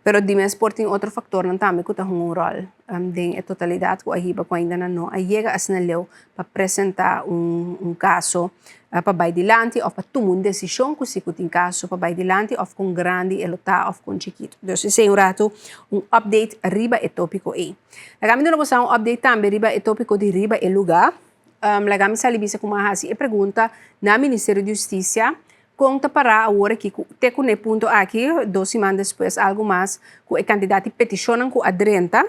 pero di mes por tin otro factornan tambe cu ta hunga un rol den e totalidad cu a hiba cu ainda nan no a yega asina leu pa presenta un caso pa bay dilanti of pa tuma un decision cu si cu tin caso pa bay dilanti of con grandi e lo ta of con chikito. Dus esey un rato un update riba e topico ey. Laga mi duna boso un update tambe riba e tópiko di riba e lugá. Laga mi sali bisa ku mi a hasi e pregunta na Ministerio di Hustisia kon ta pará awor aki ku te ku na e punto aki, dos siman despues algu mas, ku e kantidat di petishonnan ku a drenta.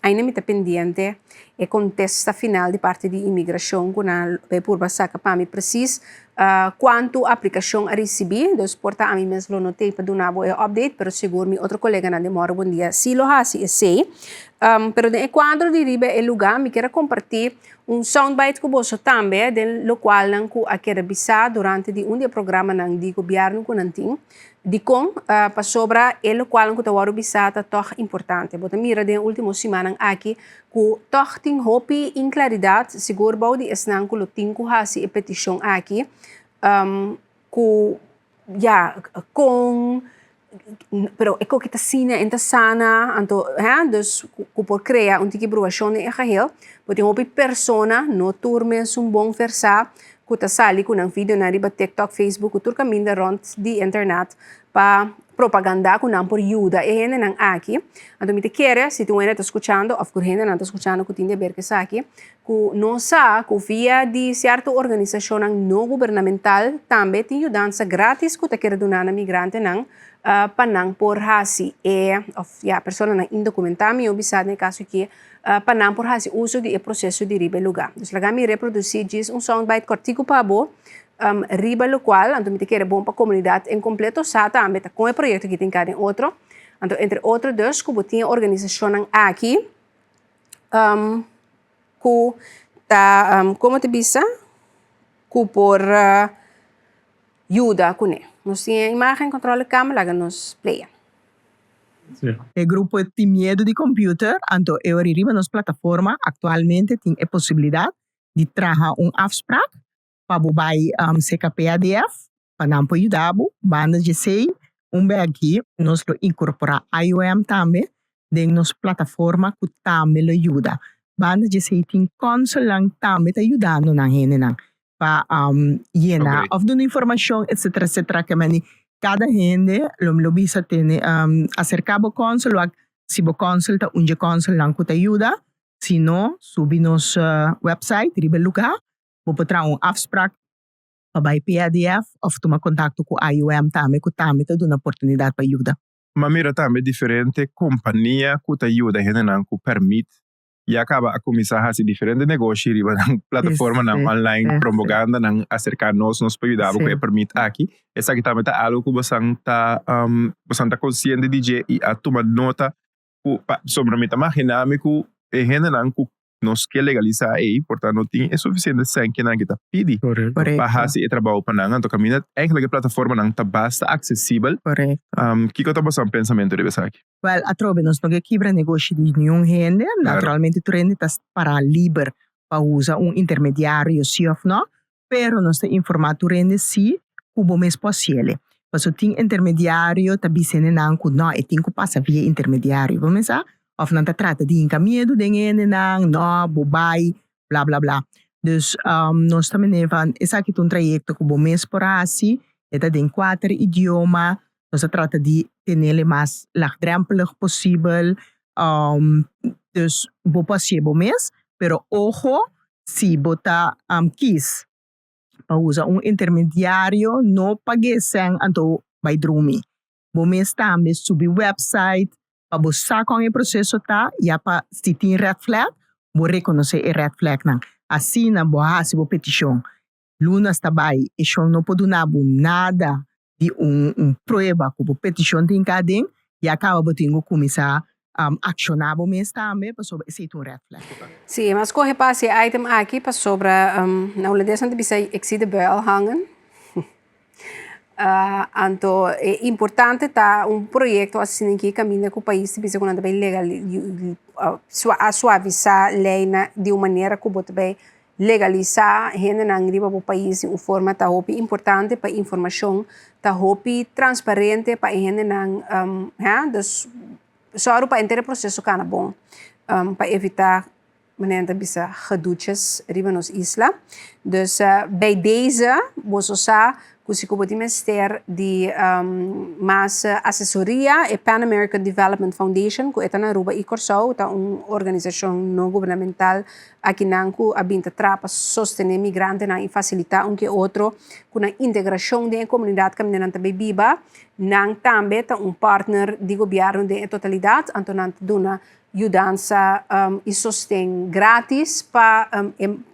Ainda mi ta pendiente e kontesta final di parti di imigrashon ku nan a purba saka pa mi presis Kuantu aplikashon a risibí, dus por ta ami mes lo no tei pa duna bo e update, pero sigur mi otro koleganan den Mòrgo Bon Dia sí lo hasi esei. Pero den e kuadro di riba e lugá mi kier a kompartí un soundbite ku boso tambe den lokualnan ku a keda bisá durante di un di e programanan di gobièrnu ku nan tin. Dikon? Pasobra e lokualnan ku ta wòrdu bisá ta tòg importante. Bo ta mira den e último simannan aki ku tòg tin hopi inklaridat, sigur bou di esnan ku lo tin ku hasi e petishon aki, ku ya, kon, pero e koki ta asina, e ta sana, anto hè, dus ku por krea un tiki bruashon den e geheel. Bo tin hopi persona, no tur mes un bon versá, ku ta sali ku nan videonan riba TikTok, Facebook ku tur kaminda rònt di internet pa. propaganda ku nan por yuda e hendenan aki. Anto mi ta kere si tin un hende ta skuchando òf ku hendenan ta skuchando ku tin di aber ku esaki, ku nos sa ku via di sierto organisashonnan no gubernamental tambe tin yudansa gratis ku ta kere duna na migrantenan pa nan por hasi e òf ya personanan indokumentá mi bisa den e kaso aki pa nan por hasi uso di e proseso di riba e lugá. Dus laga mi reprodusí djis un soundbite kòrtiku pa bo riba lokual anto mi ta kere bon pa komunidat en kompleto sa tambe ta kon e proyekto aki tin ka den otro. Anto entre otro dus ku bo tin e organisashonnan aki ku ta komo ta bisa ku por yuda kuné. Nos tin e imagen control de camera laga nos play. E grupo tin miedu di computer, anto e ora riba nos plataforma actualmente tin e posibilidad di traha un afspraak pa bo bai CKPADF pa nan por yuda bo. Banda di esey un bek aki nos lo incorpora IOM tambe den nos plataforma cu tambe lo yuda. Banda di esey tin consulnan tambe ta yudando nan hendenan pa yena of duna informacion etcetera etcetera ke meni cada hende lo mi lo bisa tene acerca bo consul wak si bo consul ta un dje consulnan cu ta yuda si no subi nos website riba e luga bo por traha un afspraak pa bay PADF of tuma contacto cu IOM tambe cu tambe ta duna oportunidad pa yuda. M'a mira tambe diferente compania cu ta yuda hendenan cu permit ya caba a cuminsa haci diferente negoshi riba nan plataformanan online promoganda nan acerca nos, nos por yuda bo cu e permit aki. Esaki tambe ta algo cu bosan ta bosan ta consciente di dje y a tuma nota cu pasobra mi ta magina mi cu e hendenan cu nos ke legalisa ei por ta no tin e suficiente cen ke nan ke ta pidi pa haci e trabao pa nan. Anto caminda eigenlijk e plataformanan ta basta accesibel. Kico ta bosan pensamento riba esaki? Wèl, atrobe nos no ke kibra negoshi di niun hende. Naturalmente tur hende ta pará liber pa usa un intermediario si òf nò, pero nos ta informá tur hende si ku bo mes por hasiel. Pasobra tin intermediario ta bisa hendenan ku nò, e tin ku pasa via intermediario. Bo mesa? Òf nan ta trata di hinka miedu den hendenan, nò, bo bai, bla bla bla. Dus nos ta mene van esaki ta un trayekto ku bo mes por hasi, e ta den kuater idioma, Nos a trata di tenele mas laagdrempelig posibel. Dus bo por hacié bo mes, pero ojo si bo ta kies pa usa un intermediario, no pagu'é sèn anto bai drumi. Bo mes tambe subi website pa bo sa kon e proseso ta, ya pa si tin red flag, bo rekonosé e red flagnan. Asina bo a hasi bo petishon. Lunas ta bai, e shon no por duna bo nada di un un prueba ku bo petishon tin ka aden, ya kaba bo tin ku kuminsá akshoná bo mes tambe pasobra esei ta un red flag. Sí, mi a skohe pa hasi e item aki pasobra na hulandes nan ta bisa ik zie de bui al hangen. Anto e importante ta un proyekto asina aki kaminda ku pais ta bisa ku nan ta bai legal a suavisá leinan di un manera ku bo ta bai Legalisá hendenan riba bo pais di un forma ta hopi importante pa informashon ta hopi transparente pa e hendenan ha dus sòru pa henter e proseso kana bon pa evitá manera nan ta bisa gedoetjes riba nos isla. Dus bij deze boso sa ku si ku bo tin mester di mas asesoria e Pan American Development Foundation ku e ta na Aruba i Kòrsou ta un organisashon no gubernamental Akinan ku a bin ta traha pa sostené migrantenan i fasilitá un ke otro ku nan integrashon den e komunidat kaminda nan ta bai biba. Nan tambe ta un partner di gobièrnu den e totalidat, anto nan ta duna yudansa i sosten grátis pa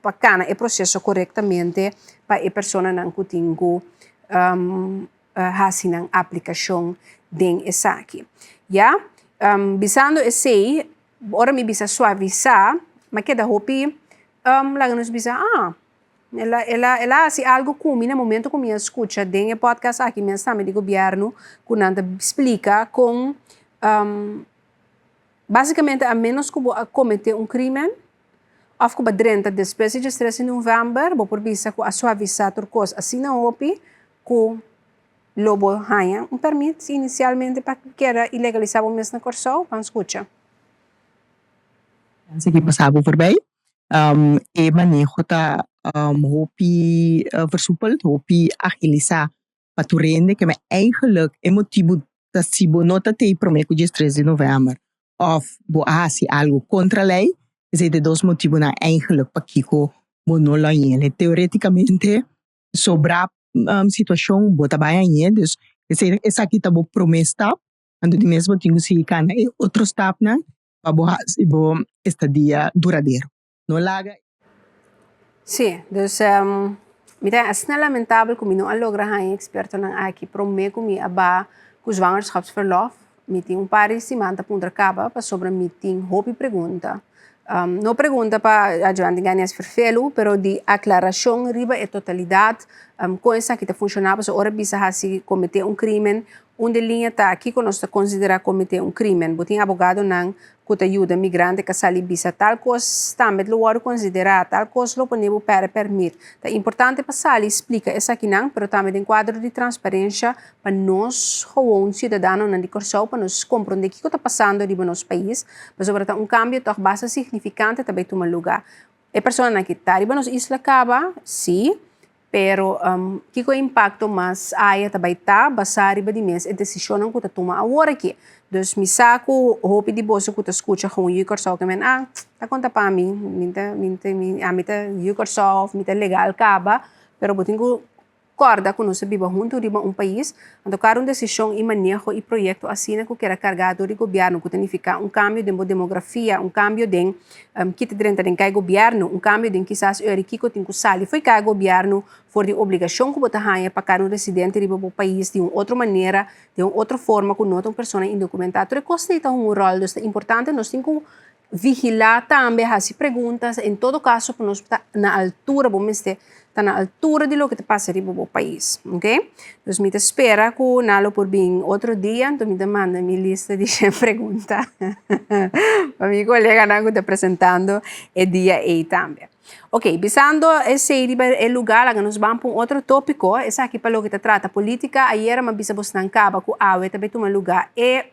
pa kana e proseso korektamente pa e personanan ku tin ku hasi nan aplikashon den esaki. Ya, bisando esei, Ora mi bisa suavisá, m'a keda hopi, laga nos bisa, ah, el a, el a, el a hasi algu ku mi na momento ku mi a skucha den e podcast aki mes tambe di gobièrnu ku nan ta splika kon basikamente a ménos ku bo a kometé un krímen òf ku bo a drenta despues di diestres di novèmber bo por bisa ku a suavisá tur kos asina hopi ku Lo bo haña un pèrmit inisialmente pa keda i legalisá bo mes na Kòrsou? Ban skucha. Pensa ki pasa bo voorbij. E maneho ta hopi versoepeld, hopi agilisá pa tur hende. Keme eigenlijk e motibu. Ta si bo no ta tei promé ku diestres di novèmber òf bo a hasi algu kontra lei, esei ta e dos motibunan eigenlik pakiko bo no lo hañ'el. Teorétikamente sobrá situashon bo ta bai hañ'é, dus esei esaki ta bo promé stap, anto di mes bo tin ku sigui kana e otro stapnan pa bo hasi bo estadia duradero. No laga. Sí, dus mi ta asina lamentabel ku mi no a logra haña ekspertonan aki promé ku mi a ba ku zwangerschapsverlof. Mi tin un par di siman ta puntra kaba pasobra mi tin hopi pregunta. No pregunta pa Adjuvante Ganes Vervelu, pero di aklarashon riba e totalidat, kon esaki ta funshoná, pasobra ora bisa hasi kometé un krímen, Un di liña ta kiko nos ta konsiderá kometé un krímen. Bo tin abogadonan ku ta yuda migrante ka sali bisa tal kos tambe lo wòrdu konsiderá, tal kos lo pone bo pèrdè pèrmit. Ta importante pa sali splika esakinan, pero tambe den kuadro di transparensha pa nos gewoon siudadanonan di Kòrsou pa nos komprondé kiko ta pasando riba nos pais, pasobra ta un kambio tòg basta signifikante ta bai tuma lugá. E personanan ki ta riba nos isla kaba, sí, pero kiko e impakto mas aya ta bai ta basá riba di mes e desishonnan ku ta tuma awor aki. Dus mi sa ku hopi di boso ku ta skucha gewoon Yu Kòrsou ke men, ah, ta konta pa mi, mi ta, mi ta, ami ta Yu Kòrsou òf mi ta legal kaba, pero bo tin ku Kòrda ku nos ta biba huntu riba un pais, anto kada un desishon i maneho i proyekto asina ku keda kargá dor di gobièrnu ku ta nifiká un kambio den bo demografia, un kambio den ki ta drenta den kai gobièrnu, un kambio den kisas ora kiko tin ku sali fo'i kai gobièrnu for di obligashon ku bo ta haña pa kada un residente riba bo pais di un otro manera, den un otro forma ku no ta un persona indokumentá. Tur e kosnan ei ta hunga un ròl, dus ta importante nos tin ku vigilá tambe, hasi preguntas, en todo kaso ku nos ta na altura, bo mester ta na altura di loke ta pasa riba bo pais, ok. Dus mi ta spera ku nan lo por bin otro dia, anto mi ta manda mi lista di shen pregunta pa mi koleganan ku ta presentando e dia ei tambe. Ok, bisando esei riba e lugá, laga nos ban pa un otro tópiko, esaki pa loke ta trata polítika, ayera mi a bisa bosnan kaba ku awe ta bai tuma lugá e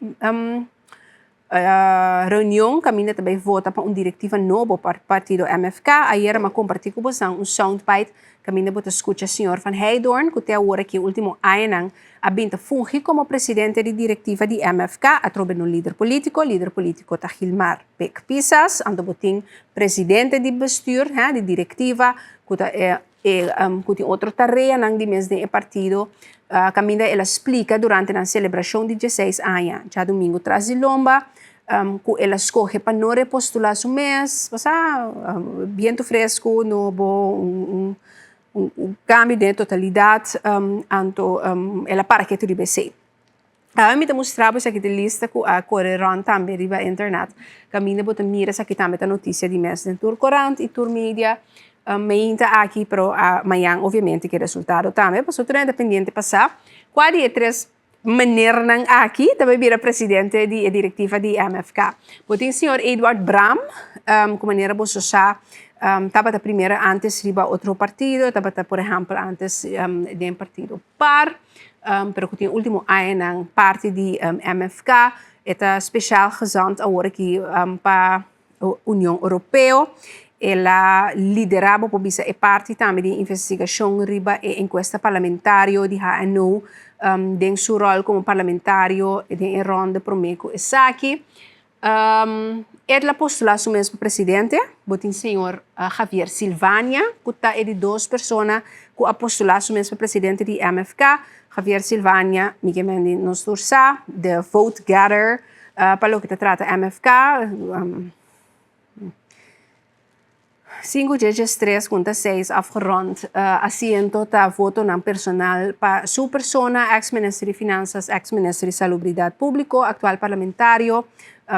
Reunion kaminda ta bai vota pa un direktiva nobo pa partido MFK. Ayera mi a kompartí ku bosan un soundbite kaminda bo ta skucha señor Van Heydoorn ku te awor aki e último añanan a bin ta fungi komo presidente di direktiva di MFK. Atrobe no lider polítiko, lider polítiko ta Gilmar Pik Pisas. Anto bo tin presidente di bestuur, di direktiva ku ta e. E ku tin otro tareanan di mes den e partido kaminda el a splika durante nan selebrashon di dieseis aña djadumingu tras di lomba ku el a skohe pa no repostulá su mes. Pasá bientu fresku nobo un un kambio den e totalidat anto el a para ketu riba esei. Awe mi ta mustra bo esaki ta lista ku a kore rònt tambe riba internet. Kaminda bo ta mira esaki tambe ta notisia di mes den tur korant i tur media meinta aki pero mañan obviamente ke resultado tambe pasobra tur hende ta pendiente pa sa kua di e tres menernan aki ta bai bira presidente di e direktiva di MFK. Bo tin señor Eduard Braam ku manera boso sa tabata primero antes riba otro partido tabata por ehèmpel antes den partido par. Pero ku tin último añanan parti di MFK, e ta speciaal gezant awor aki pa Union Europeo. El a liderá, bo por bisa, e parti tambe di investigashon riba e enkuesta parlamentario di HNO den su ròl komo parlamentario den e rònde promé ku esaki. El a postulá su mes pa presidente. Bo tin señor Javier Silvania ku ta e di dos persona ku a postulá su mes pa presidente di MFK. Javier Silvania, mi ke men di nos tur sa, de vote getter pa loke ta trata MFK. Sinku dje djes tres kunta seis afgerond asiento ta votonan personal pa su persona, ex minister di Finansas, ex minister di Salubridat Publico, actual parlamentario,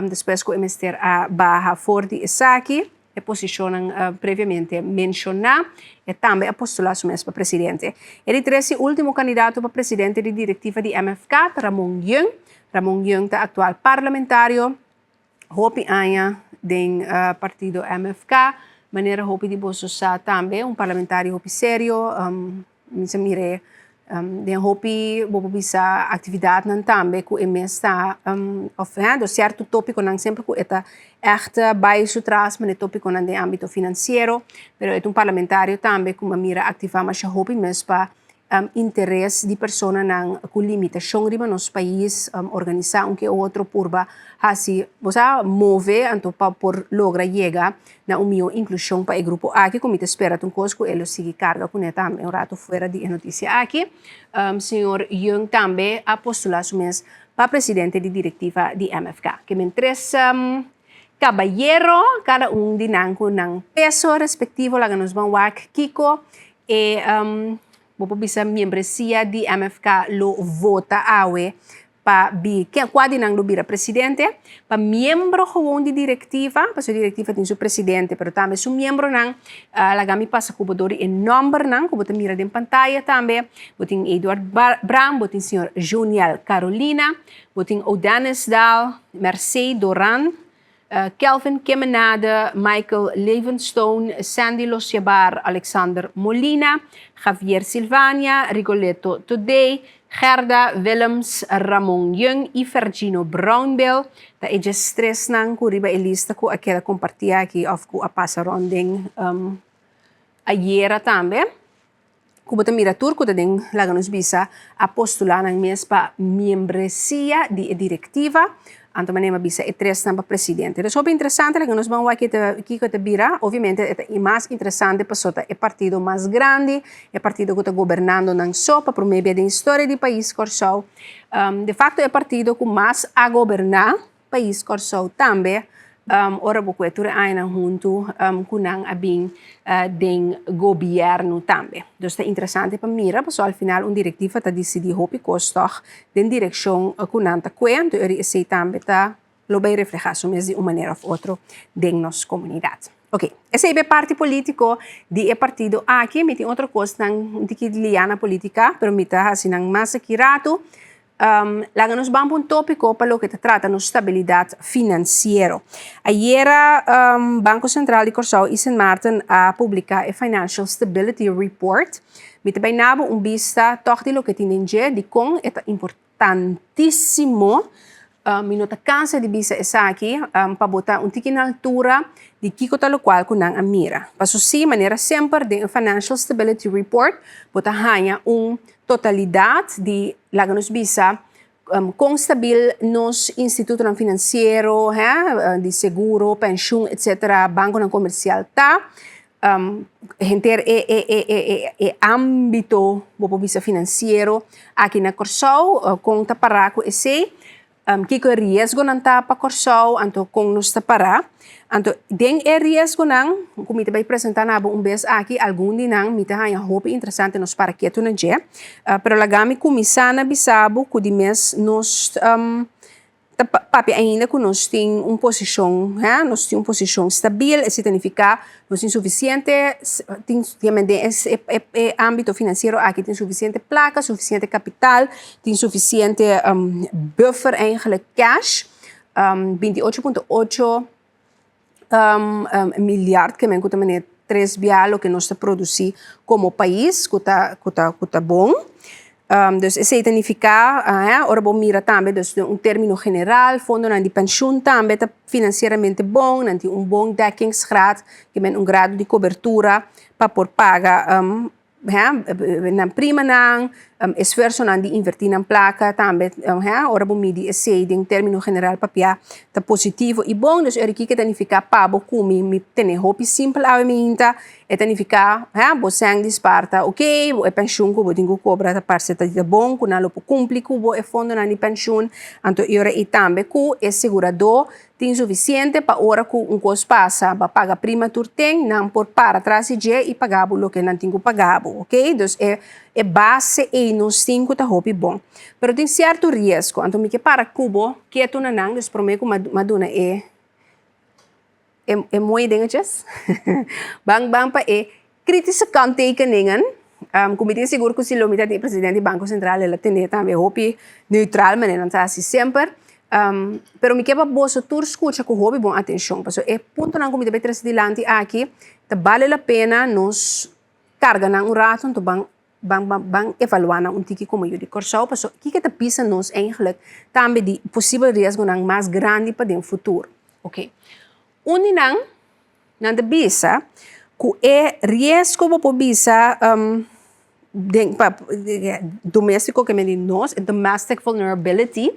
despues ku e mester a baha for di esaki, e posishonnan previamente menshoná. E tambe a postulá su mes pa presidente. E di tres i ultimo kandidato pa presidente di direktiva di MFK ta Ramon Yeung. Ramon Yeung ta actual parlamentario. Hopi aña den partido MFK, manera hopi di boso sa tambe, un parlamentario hopi serio, mi sa mir'é den hopi bo por bisa actividadnan tambe cu e mes ta of cierto topiconan semper cu e ta echt bay su tras manera topiconan den ambito financiero, pero e ta un parlamentario tambe cu mi a mira activa masha hopi mes pa. Interes di personanan ku limitashon riba nos pais, organisá un ke otro purba hasi, bo sa, move anto pa por logra yega na un mihó inklushon pa e grupo aki ku mi ta spera ta un kos ku e lo sigui karga kuné tambe un ratu fuera di e notisia aki. Señor Young tambe a postulá su mes pa presidente di direktiva di MFK. Ke men tres kabayero, kada un di nan ku nan peso respektivo laga nos ban wak kiko E bo por bisa miembresia di MFK lo vota awe pa bi ke kua di nan lo bira presidente. Pa miembro gewoon di direktiva, pasobra direktiva tin su presidente pero tambe su miembronan. Laga mi pasa ku bo dor di e nòmbernan ku bo ta mira den pantaya tambe. Bo tin Eduard Braam, bo tin señor Joniel Carolina, bo tin Odanis Daal, Mercé Doran, Kelvin Kemenade, Michael Levenstone, Sandy Losjabar, Alexander Molina, Javier Silvania, Rigoletto Todé, Gerda Willems, Ramon Young i Fergino Brownbill ta e djestresnan ku riba e lista ku a keda kompartí aki òf ku a pasa rònt den ayera tambe. Ku bo ta mira tur ku ta den laga nos bisa a postulá nan mes pa miembresia di e direktiva, anto manera mi a bisa e tresnan pa presidente. Dus hopi interesante laga nos ban wak kiko e ta bira, obviamente e ta mas interesante pasobra ta e partido mas grandi, e partido ku ta gobernando nan so pa promé bia den historia di pais Kòrsou. De fakto e partido ku mas a goberná pais Kòrsou tambe ora bo kue tur e añanan huntu ku nan a bin den gobièrnu tambe. Dus ta interesante pa mira pasobra al final un direktiva ta disidí hopi kos tòg den direkshon ku nan ta kue, anto eri esei tambe ta lo bai reflehá su mes di un manera òf otro den nos komunidat. Oke, esei ta e parti polítiko di e partido aki. Mi tin otro kosnan un tiki liá na polítika pero mi ta hasi nan mas aki ratu. Laga nos ban pa un tópiko pa loke ta trata nos stabilidat finansiero. Ayera Banko Sentral di Kòrsou i Sint Maarten a publiká e Financial Stability Report. Mi ta bai nabo un bista tòg di loke tin den dje, dikon e ta importantísimo. Mi no ta kansa di bisa esaki pa bo ta un tiki na altura di kiko ta lokual ku nan a mira. Paso si, manera semper den e Financial Stability Report bo ta haña un totalidat di, laga nos bisa, kon stabil nos institutonan finansiero, di seguro, penshun, etsetera, bankonan komersial ta, henter e ámbito, bo por bisa, finansiero aki na Kòrsou, kon ta pará ku esei. Kiko e riesgonan ta pa Kòrsou, anto kon nos ta pará. Anto den e riesgonan ku mi ta bai presentá na bo un bes aki, algun di nan mi ta haña hopi interesante nos para ketu na dje. Pero laga mi kuminsá na bisa bo ku di mes nos ta papia ainda ku nos tin un posishon, nos tin un posishon stabil, esei ta nifiká nos tin sufisiente, tin den e ámbito finansiero aki tin sufisiente plaka, sufisiente kapital. Tin sufisiente buffer eigenlijk cash, 28.8 miljard ke men ku ta mane tres bia loke nos ta produsi komo pais ku ta ku ta ku ta bon. Dus esei ta nifiká ora bo mira tambe dus den un término general fondonan di penshun tambe ta finansieramente bon, nan tin un bon dekkingsgraad ke men un grado di kobertura pa por paga Nan primanan, esfuersonan di invertí nan plaka tambe, ora bo midi esei den término general papia ta positivo i bon. Dus ora kiko ta nifiká pa bo ku mi? Mi tene hopi simpel awe mi hinta, e ta nifiká bo sèn di spar ta oke, e penshun ku bo tin ku kobra ta parse ta bon, ku nan lo por kumpli ku bo e fondonan di penshun. Anto e ora ei tambe ku e seguradó Tin sufisiente pa ora ku un kos pasa, bo a paga prima tur ten, nan por para tras di dje i paga bo loke nan tin ku paga bo, ok. Dus e e base ei nos tin ku ta hopi bon. Pero tin sierto riesgo, anto mi ke para ku bo ketu na nan, dus promé ku mi a duna e e mooi dingetjes, ban ban pa e kritische kanttekeningen, ku mi tin sigur ku si lo mi ta tin e presidente di Banko Sentral el a tene tambe hopi neutral manera nan ta hasi semper. Pero mi ke pa boso tur skucha ku hopi bon atenshon pasobra e puntonan ku mi ta bai trese dilanti aki ta bale la pena nos karga nan un rato anto ban ban ban evaluá nan un tiki komo yu di Kòrsou pasobra kiko ta bisa nos eigentlik tambe di posibel riesgonan mas grandi pa den futuro. Oke, un di nan Nan ta bisa ku e riesgo bo por bisa. Den pa doméstiko ke men di nos, e domestic vulnerability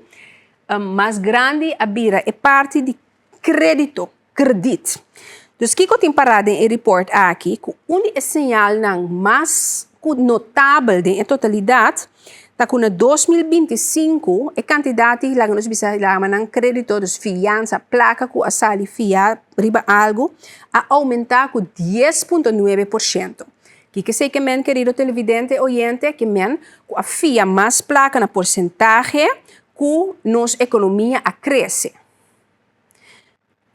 mas grandi a bira e parti di krédito, krediet. Dus kiko tin pará den e report aki? Ku un di e señalnan mas ku notabel den e totalidat ta ku na 2025 e kantidat di laga nos bisa yama nan krédito, dus fiansa, plaka ku a sali fiá riba algu, a oumentá ku 10.9%. Kiko esei ke men, kerido televidente oyente? Ke men ku a fia mas plaka na porsentahe ku nos ekonomia a krese.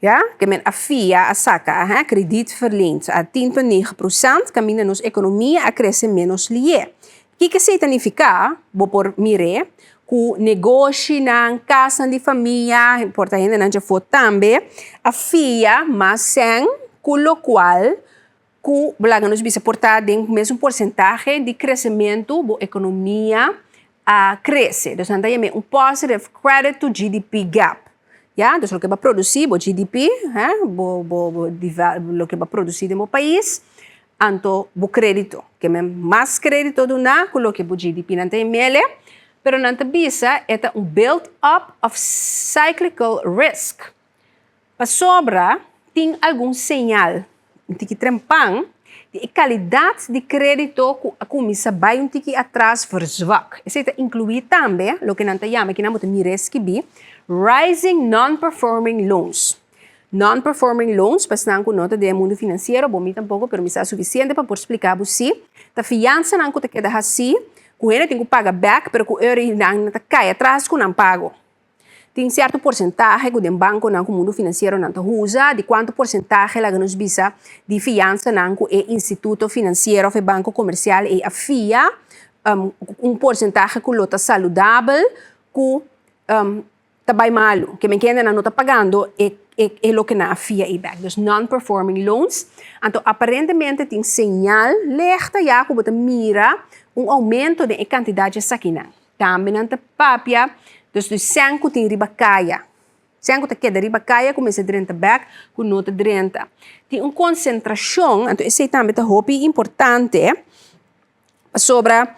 Ya, ke men a fia, a saka, hè, krediet verleend a 10.9%, kaminda nos ekonomia a krese ménos lié. Kiko esei ta nifiká? Bo por mir'é ku negoshinan, kasnan di famia, por ta hendenan djafó tambe, a fia mas sèn ku lokual ku bo laga nos bisa por ta den mesun porsentahe di kresementu bo ekonomia a krese. Dus nan ta yam'é un positive credit to GDP gap. Ya, dus loke bo a produsí, bo GDP, hè, bo bo bo loke bo a produsí den bo pais, anto bo krédito. Ke men mas krédito duná ku loke bo GDP. Nan ta yam'el, pero nan ta bisa e ta un build up of cyclical risk. Pasobra tin algun señal un tiki trempan di e kalidat di krédito ku a kuminsá bai un tiki atras verzwak. Esei ta inkluí tambe loke nan ta yama, kinan bo ta mira e skibí, rising non-performing loans. Non-performing loans, pa esnan ku no ta den e mundu finansiero, bo mi tampoko, pero mi sa sufisiente pa por splika bo si, ta fiansanan ku ta keda hasí, ku hende tin ku paga bèk, pero ku ora nan ta kai atras ku nan pago. Tin sierto porsentahe ku den bankonan ku mundu finansieronan ta usa, di kuantu porsentahe laga nos bisa di fiansanan ku e instituto finansiero òf e banko komersial ei a fia, un porsentahe ku lo ta saludabel ku ta bai malu, ke men kendenan no ta pagando e e loke nan a fia ei bèk. Dus non-performing loans. Anto aparentemente tin señal lehta ya ku bo ta mira un oumento den e kantidat di esakinan. Tambe nan ta papia dus di sèn ku tin riba kaya. Sèn ku ta keda riba kaya ku mester drenta bèk ku no ta drenta. Tin un konsentrashon, anto esei tambe ta hopi importante pasobra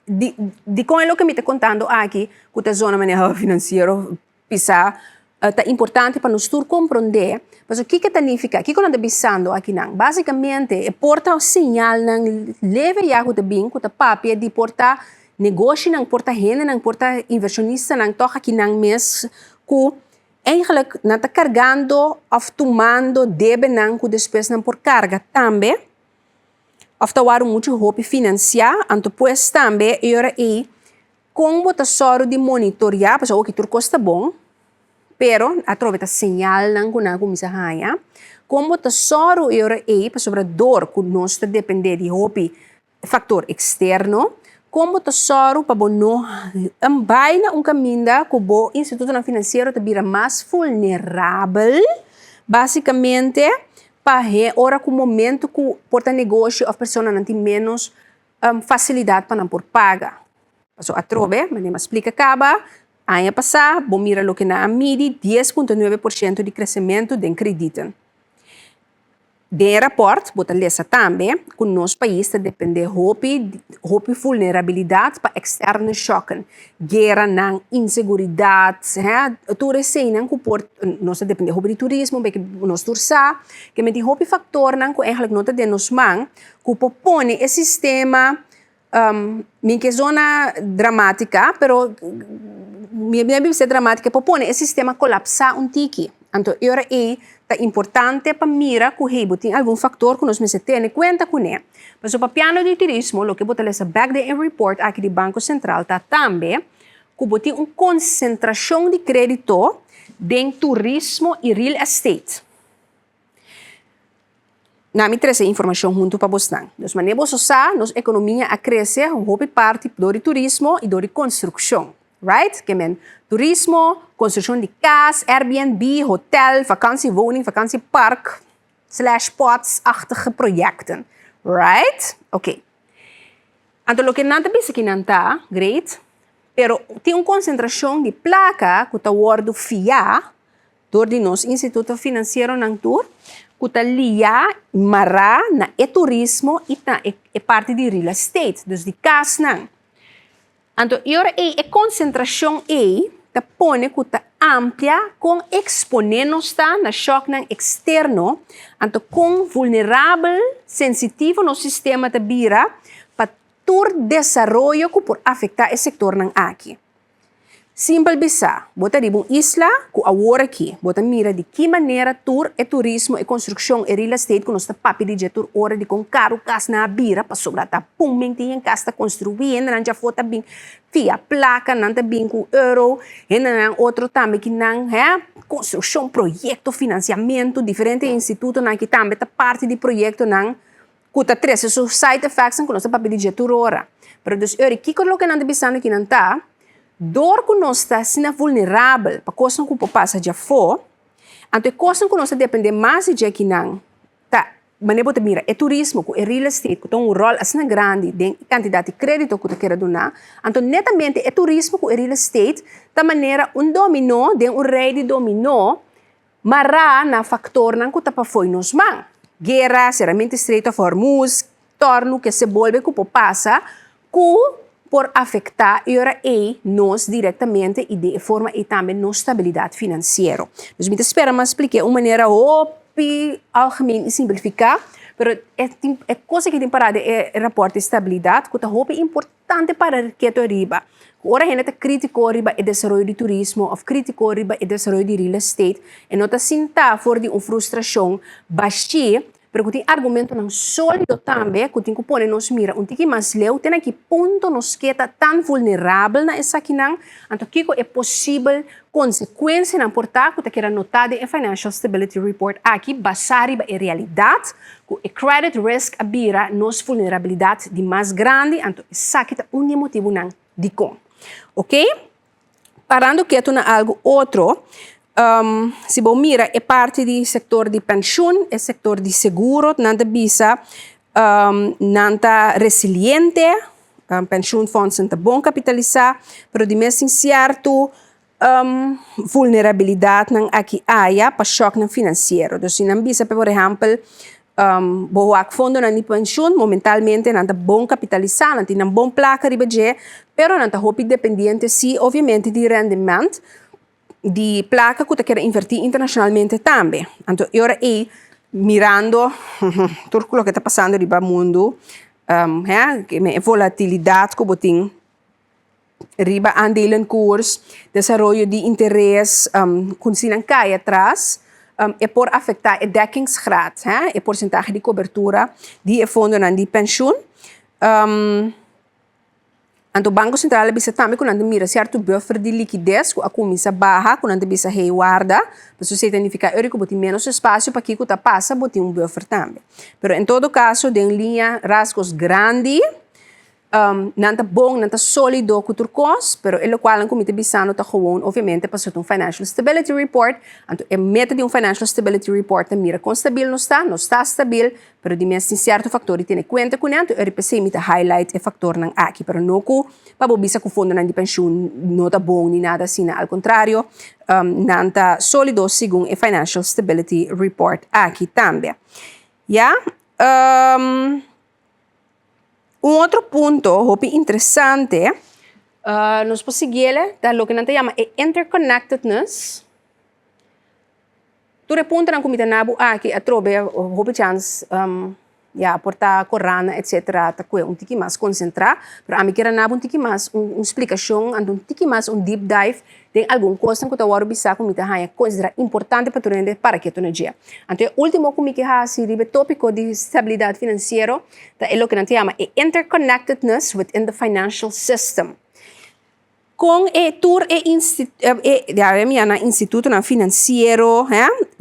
di dikon e loke mi ta kontando aki ku ta zona manera finansiero Bisa ta importante pa nos tur komprondé, pasobra kiko ta nifiká? Kiko nan ta bisando akinan? Básikamente e por ta señalnan leve ya ku ta bin ku ta papia di por ta negoshinan, por ta hendenan, por ta invershonistanan tòg akinan mes ku eigentlik nan ta kargando òf tumando debenan ku despues nan por karga tambe òf ta wòrdu muchu hopi finansiá, anto pues tambe e ora ei Kon bo ta sòru di monitoriá, pasobra oki tur kos ta bon, pero atrobe ta señalnan ku nan a kuminsá haña. Kon bo ta sòru e ora ei, pasobra dor ku nos ta dependé di hopi faktor eksterno, kon bo ta sòru pa bo no bai na un kaminda ku bo institutonan finansiero ta bira mas vulnerabel, básikamente pa ora ku momento ku por ta negoshi òf personanan tin ménos Facilidad pa nan por paga. Paso atrobe, manera mi a splica caba, aña pasa bo mira loke nan a midi, 10.9% di crecemento den crediten. Den e rapport bo ta lesa tambe cu nos pais ta depende hopi, hopi vulnerabilidad pa externe shocken, gueranan, inseguridad, he, tur eseynan cu por, nos ta depende hopi di turismo, nos tur sa, ke men tin hopi factornan cu eigenlijk no ta den nos man, ku por pone e sistema mi ke zona dramátika pero mi a bisa dramátika por pone e sistema kolapsá un tiki. Anto e ora ei ta importante pa mira ku hey bo tin algun faktor ku nos mester tene kuenta kuné. Pasobra papiando di turismo loke bo ta lesa bèk den e report aki di Banko Sentral ta tambe ku bo tin un konsentrashon di krédito den turismo i real estate. Na mi trese informashon huntu pa bosnan. Dus manera boso sa, nos ekonomia a krese hopi parti dor di turismo i dor di konstrukshon. Right? Ke men turismo, konstrukshon di kas, Airbnb, hotel, vakantiewoning, vakantiepark, slash pots-achtige projekten. Right? Oké. Anto loke nan ta bisa ki nan ta, great, pero tin un konsentrashon di plaka ku ta wòrdu fiá dor di nos instituto finansieronan tur. ku ta liá, mará na e turismo i na e parti di real estate, dus di kasnan. Anto e ora ei e konsentrashon ei ta pone ku ta amplia kon eksponé nos ta na shòknan eksterno, anto kon vulnerabel, sensitivo nos sistema ta bira pa tur desaroyo ku por afektá e sektornan aki. Simpel bisa, bo ta riba un isla ku awor aki bo ta mira di ki manera tur e turismo, e konstrukshon, e real estate ku nos ta papia di dje tur ora di kon karu kasnan a bira pasobra ta pun men tin yen kas ta konstruí, hendenan djafó ta bin fia plaka, nan ta bin ku euro, hendenan otro tambe ki nan he konstrukshon, proyekto, finansiamentu, diferente institutonan ki tambe ta parti di proyektonan ku ta trese su side effectsnan ku nos ta papia di dje tur ora. Pero dus ori kiko loke nan ta bisando ki nan ta, dor ku nos ta asina vulnerabel pa kosnan ku por pasa djafó, anto e kosnan ku nos ta depende mas di dje kinan ta manera bo ta mira e turismo ku e real estate ku ta un ròl asina grandi den e kantidat di kredito ku ta keda duna, anto netamente e turismo ku e real estate ta manera un dominó den un rei di dominó Mará na faktornan ku ta pafoi nos man, guera, seramentu Strait of Hormuz, tòrnu ke se bolbe ku por pasa ku por afektá e ora ei nos direktamente i den e forma ei tambe nos stabilidat finansiero. Dus mi ta spera mi a splik'é un manera hopi algemeen i simplifiká, pero e tin e kos aki tin pará den e rapòrt di stabilidat ku ta hopi importante. Tante para keto riba. Ku ora hende ta kritiko riba e desaroyo di turismo òf kritiko riba e desaroyo di real estate, e no ta sintá for di un frustrashon bashí, pero ku tin argumentonan sólido tambe ku tin ku pone nos mira un tiki mas leu te na ki punto nos ke ta tan vulnerabel na esakinan, anto kiko e posibel konsekuensianan por ta ku ta keda notá den e Financial Stability Report aki basá riba e realidat ku e credit risk a bira nos vulnerabilidat di mas grandi, anto esaki ta un di e motibunan dikon. Oke, parando ketu na algu otro, si bo mira e parti di sektor di penshun, e sektor di seguro, nan ta bisa nan ta resiliente, Pensioenfondsen ta bon kapitalisá, pero di mes tin sierto vulnerabilidatnan aki aya pa shòknan finansiero. Dus si nan bisa por ehèmpel bo wak fondonan di penshun momentalmente nan ta bon kapitalisá, nan tin nan bon plaka riba dje, pero nan ta hopi dependiente si obviamente di rendiment di plaka ku ta keda invertí internashonalmente tambe. Anto e ora ei mirando tur loke ta pasando riba mundu e volatilidat ku bo tin riba aandelenkoers, desaroyo di interes ku si nan kai atras e por afektá e dekkingsgraad, e porsentahe di kobertura di e fondonan di penshun. Anto Banko Sentral a bisa tambe ku nan ta mira sierto buffer di likides ku a kuminsá baha, ku nan ta bisa hey warda, pasobra esei ta nifiká ora ku bo tin ménos espasio pa kiko ta pasa bo tin un buffer tambe. Pero en todo kaso den liña rasgos grandi nan ta bon, nan ta sólido ku tur kos, pero e lokualnan ku mi ta bisando ta gewoon obviamente pasobra ta un Financial Stability Report, anto e meta di un Financial Stability Report ta mira kon stabil nos ta, nos ta stabil, Pero di mes tin sierto factor di tene cuenta cu ne, anto e RPC mi ta highlight e factornan aki, pero no cu pa bo bisa cu fondonan di pensioen no ta bon ni nada asina, al contrario, nan ta solido segun e Financial Stability Report aki tambe. Ya, un otro punto hopi interesante, nos por siguiele, ta loke nan ta yama e interconnectedness. Tur e puntonan ku mi ta na bo aki atrobe hopi chans ya por ta korana etcetera ta kue un tiki mas konsentrá, pero ami kier a na bo un tiki mas un splikashon anto un tiki mas un deep dive den algun kosnan ku ta wòrdu bisá ku mi ta haña konsiderá importante pa tur hende para ketu na dje. Anto e último ku mi ke hasi riba e tópiko di stabilidat finansiero ta e loke nan ta yama e interconnectedness within the financial system. Kon e tur e institutonan finansiero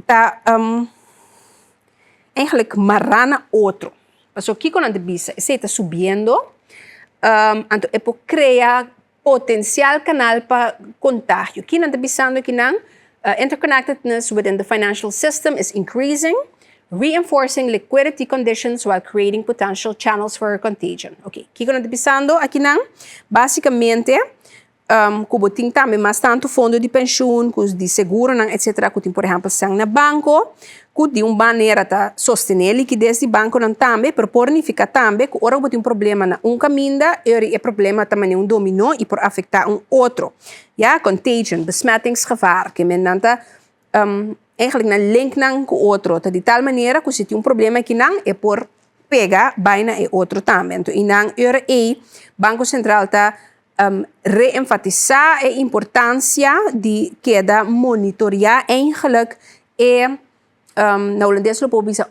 ta eigenlijk mará na otro. Pasobra kiko nan ta bisa? Esei ta subiendo, anto e por krea potensial kanal pa kontagio. Ki nan ta bisando akinan? Interconnectedness within the financial system is increasing, reinforcing liquidity conditions while creating potential channels for contagion. Ok, kiko nan ta bisando akinan? Basikamente, ku bo tin tambe mas tantu fondo di penshun, ku di seguronan, etsetera, ku tin por ehèmpel sèn na banko, ku di un manera ta sostené likides di bankonan tambe, pero por nifiká tambe ku ora ku bo tin un problema na un kaminda, e problema ta manera un dominó i por afektá un otro. Ya, contagion, besmettingsgevaar, ke men nan ta eigenlijk nan link nan ku otro, ta di tal manera ku si tin un problema akinan e por pega bai na e otro tambe. Anto i nan ora ei Banko Sentral ta reenfatisá e importansia di keda monitoriá eigenlijk e na hulandes lo por bisa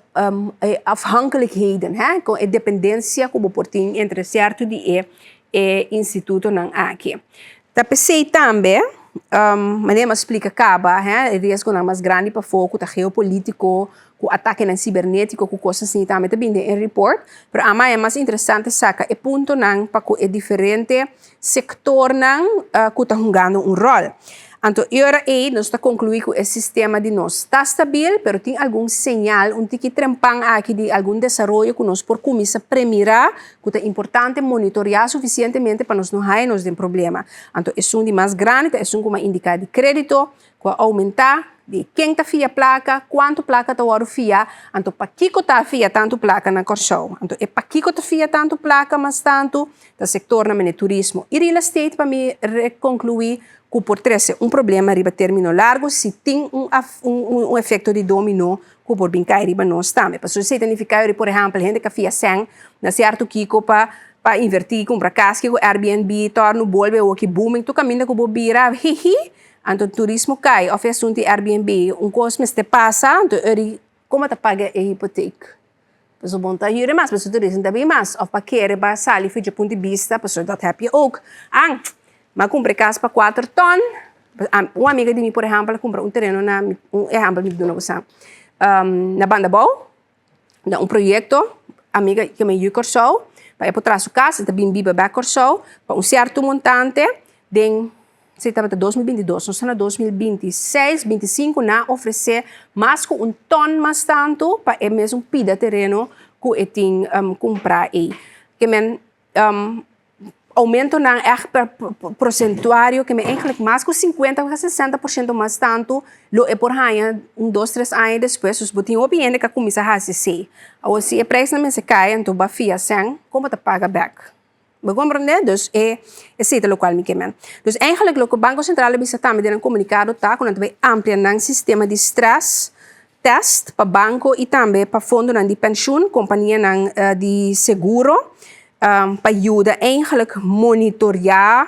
e afhankelijkheden, hè, kon e dependensia ku bo por tin entre sierto di e e institutonan aki. Ta p'esei tambe, manera mi a splika kaba, hè, e riesgonan mas grandi pafó ku ta geopolítiko, ku atakenan sibernetiko, ku kos asina tambe ta bini den e report. Pero ama e mas interesante saka e puntonan pa ku e diferente sektornan ku ta hungando un ròl. Anto e ora ei nos ta konkluí ku e sistema di nos ta stabil, pero tin algun señal, un tiki trempan aki di algun desaroyo ku nos por kuminsá premirá ku ta importante monitoriá sufisientemente pa nos no haña nos den problema. Anto esun di mas grandi ta esun ku mi a indiká di krédito, ku a oumentá, di ken ta fia plaka, kuantu plaka ta wòrdu fia, anto pakiko ta fia tantu plaka na Kòrsou. Anto e pakiko ta fia tantu plaka mas tantu ta sektornan manera turismo i real estate pa mi konkluí ku por trese un problema riba término largu si tin un un efekto di domino ku por bin kai riba nos tambe. Pasobra esei ta nifiká yori por ehèmpel hende ka fia sèn na sierto kiko pa pa invertí kumpra kas kiko Airbnb tòrnu bolbe awoki booming tur kaminda ku bo bira hihi Anto turismo kai of e asuntu di Airbnb un kos mester pasa anto eri komo ta paga e hipotek? Pasobra bo no ta hür mas pasobra turismo ta bin mas of pa kere pa sali for dje punto di bista pasobra dat heb je ook. An mi a kumpra e kas pa kuater ton un amiga di mi por ehèmpel a kumpra un tereno na un ehèmpel mi ta duna bo sa na Bandabou na un proyekto amiga ke mi yu Kòrsou pa e por traha su kas e ta bin biba bèk Kòrsou pa un sierto montante den Si tabata 2022, nos ta na 2026, 25 nan a ofresé mas ku un tòn mas tantu pa e mesun pida tereno ku e tin kumprá ei. Ke men oumentonan ègt prosentuario ke men eigentlik mas ku 50 o 60 por shento mas tantu lo e por haña un dos tres aña despues. Dus bo tin hopi hende ku a kuminsá hasi esei. Awor si e preisnan mester kai anto bo a fia sèn, kon bo ta paga bèk? Bo comprende? Dus e esei ta locual mi ke men. Dus eigenlijk loke Banco Central a bisa tambe den nan comunicado ta cu nan ta bay amplia nan sistema di stress test pa banco y tambe pa fondonan di pensioen, companianan di seguro, pa yuda eigenlijk monitorea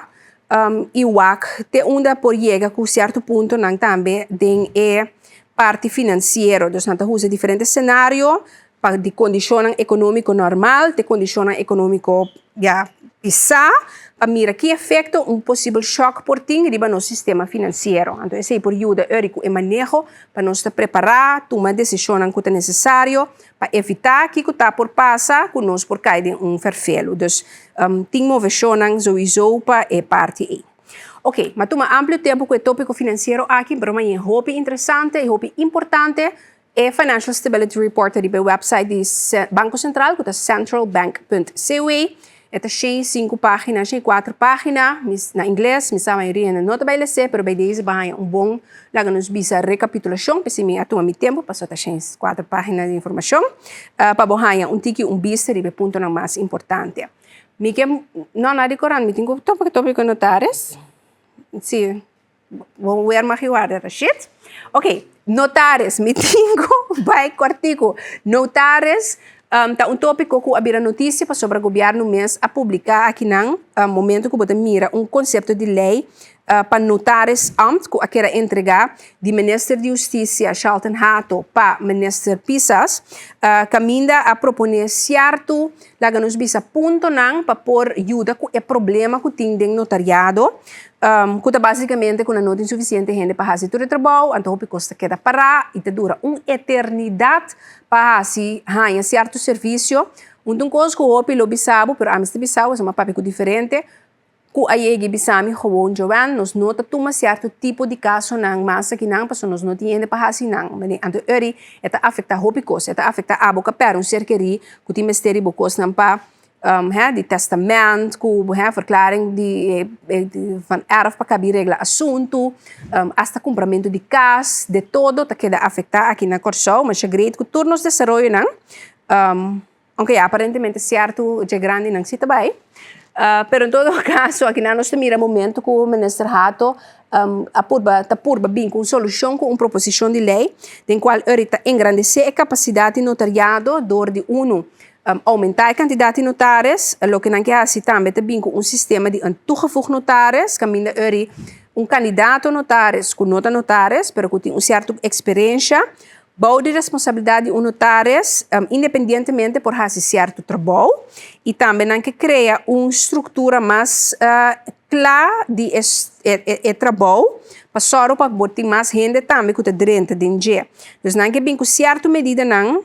y wak te unda por yega cu cierto puntonan tambe den e parti financiero. Dus nan ta usa diferente scenario pa di kondishonnan ekonómiko normal te kondishonnan ekonómiko ya pisá pa mira ki efekto un posibel shòk por tin riba nos sistema finansiero. Anto esei por yuda ori ku e maneho pa nos ta prepará, tuma desishonnan ku ta nesesario pa evitá kiko ta por pasa ku nos por kai den un ferfelu. Dus tin moveshonnan souiso pa e parti ei. Oke, m'a tuma amplio tempu ku e tópiko finansiero aki, pero mañe hopi interesante i hopi importante. E Financial Stability Report ta riba e website di Banko Sentral ku ta centralbank.cw. E ta shen i sinku página, shen i kuater página, na ingles, mi sa mayoria hende no ta bai les'é, pero bai deze bo haña un bon, laga nos bisa, rekapitulashon, p'esei mi a tuma mi tempu pasobra ta shen i kuater página di informashon, pa bo haña un tiki un bista riba e puntonan mas importante. Mi ke, no, no di korant, mi tin ku topa ku notaris, si. Bo weer mag je warda Rashid. Ok, notaris, mi tin ku bai kòrtiku. Notaris um, ta un tópiko ku a bira notisia pasobra gobièrnu mes a publiká akinan um, momento ku bo ta mira un konsepto di lei uh, pa notarisambt ku a keda entregá di minister di Hustisia Shalton Hato pa minister Pisas, uh, kaminda a proponé sierto, laga nos bisa, puntonan pa por yuda ku e problema ku tin den notariado. Ku ta básicamente ku nan no tin sufisiente hende pa hasi tur e trabou, anto hopi kos ta keda pará i ta dura un eternidat pa hasi haña sierto servisio. Un ta un kos ku hopi lo bisa bo, pero ami si ta bisa bo, esei papia ku diferente, ku a yega i bisa mi, Gewoon Joanne, nos no ta tuma sierto tipo di kasonan mas akinan pasobra nos no tin hende pa hasi nan. Anto eri e ta afektá hopi kos, e ta afektá abo ku a pèrdè un ser kerí ku tin mester di bo kosnan pa. Hè, di testament ku hè, verklaring di van erf pa kabi regla asuntu, asta kumpramentu di kas, de todo ta keda afektá aki na Kòrsou. Masha great ku tur nos desaroyonan, aunke ya aparentemente sierto dje grandinan si ta bai, pero en todo kaso akinan nos ta mira momento ku Minister Hato a purba ta purba bin ku un solushon ku un proposishon di lei den kual eri ta engrandesé e kapasidat di notariado dor di unu Oumentá e kantidat di notaris, loke nan ke hasi tambe ta bin ku un sistema di un toegevoegd notaris, kaminda eri un kandidato notaris ku no ta notaris, pero ku tin un sierto eksperensha, bou di responsabilidat di un notaris, independientemente por hasi sierto trabou. I tambe nan ke krea un struktura mas kla di e trabou, pa sòru pa bo tin mas hende tambe ku ta drenta den dje. Dus nan ke bin ku sierto medidanan.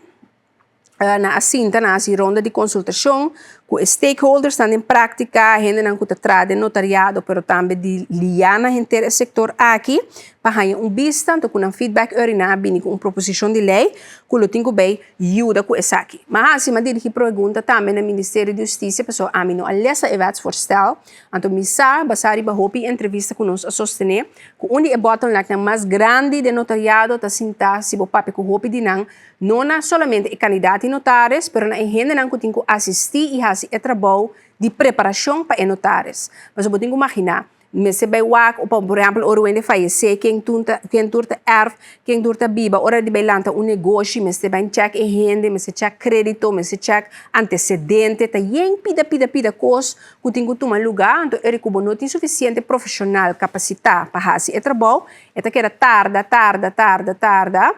Na a sinta na hasi ronda di konsultashon ku e stakeholdersnan den práktika, hendenan ku ta traha den notariado pero tambe di liá na henter e sektor aki pa haña un bista anto ku nan feedback ori nan a bini ku un proposishon di lei ku lo tin ku bay yuda ku esaki. M'a hasi m'a dirigí pregunta tambe na Ministerio di Hustisia pasobra ami no a lesa e wetsvoorstel anto mi sa basá riba hopi entrevista ku nos a sostené ku un di e bottlenecknan mas grandi den notariado ta sinta si bo papia ku hopi di nan No na solamente e kandidat di notaris, pero na e hendenan ku tin ku asistí i hasi e trabou di preparashon pa e notaris. Pasobra bo tin ku maginá, mester bai wak, o por ehèmpel ora un hende fayesé, ken tur ta ken tur ta èrf, ken tur ta biba, ora di bai lanta un negoshi mester bai chèk e hende, mester chèk krédito, mester chèk antesedente, ta yen pida pida pida kos ku tin ku tuma lugá, anto eri ku bo no tin sufisiente profeshonal kapasitá pa hasi e trabou, e ta keda tarda, tarda, tarda, tarda.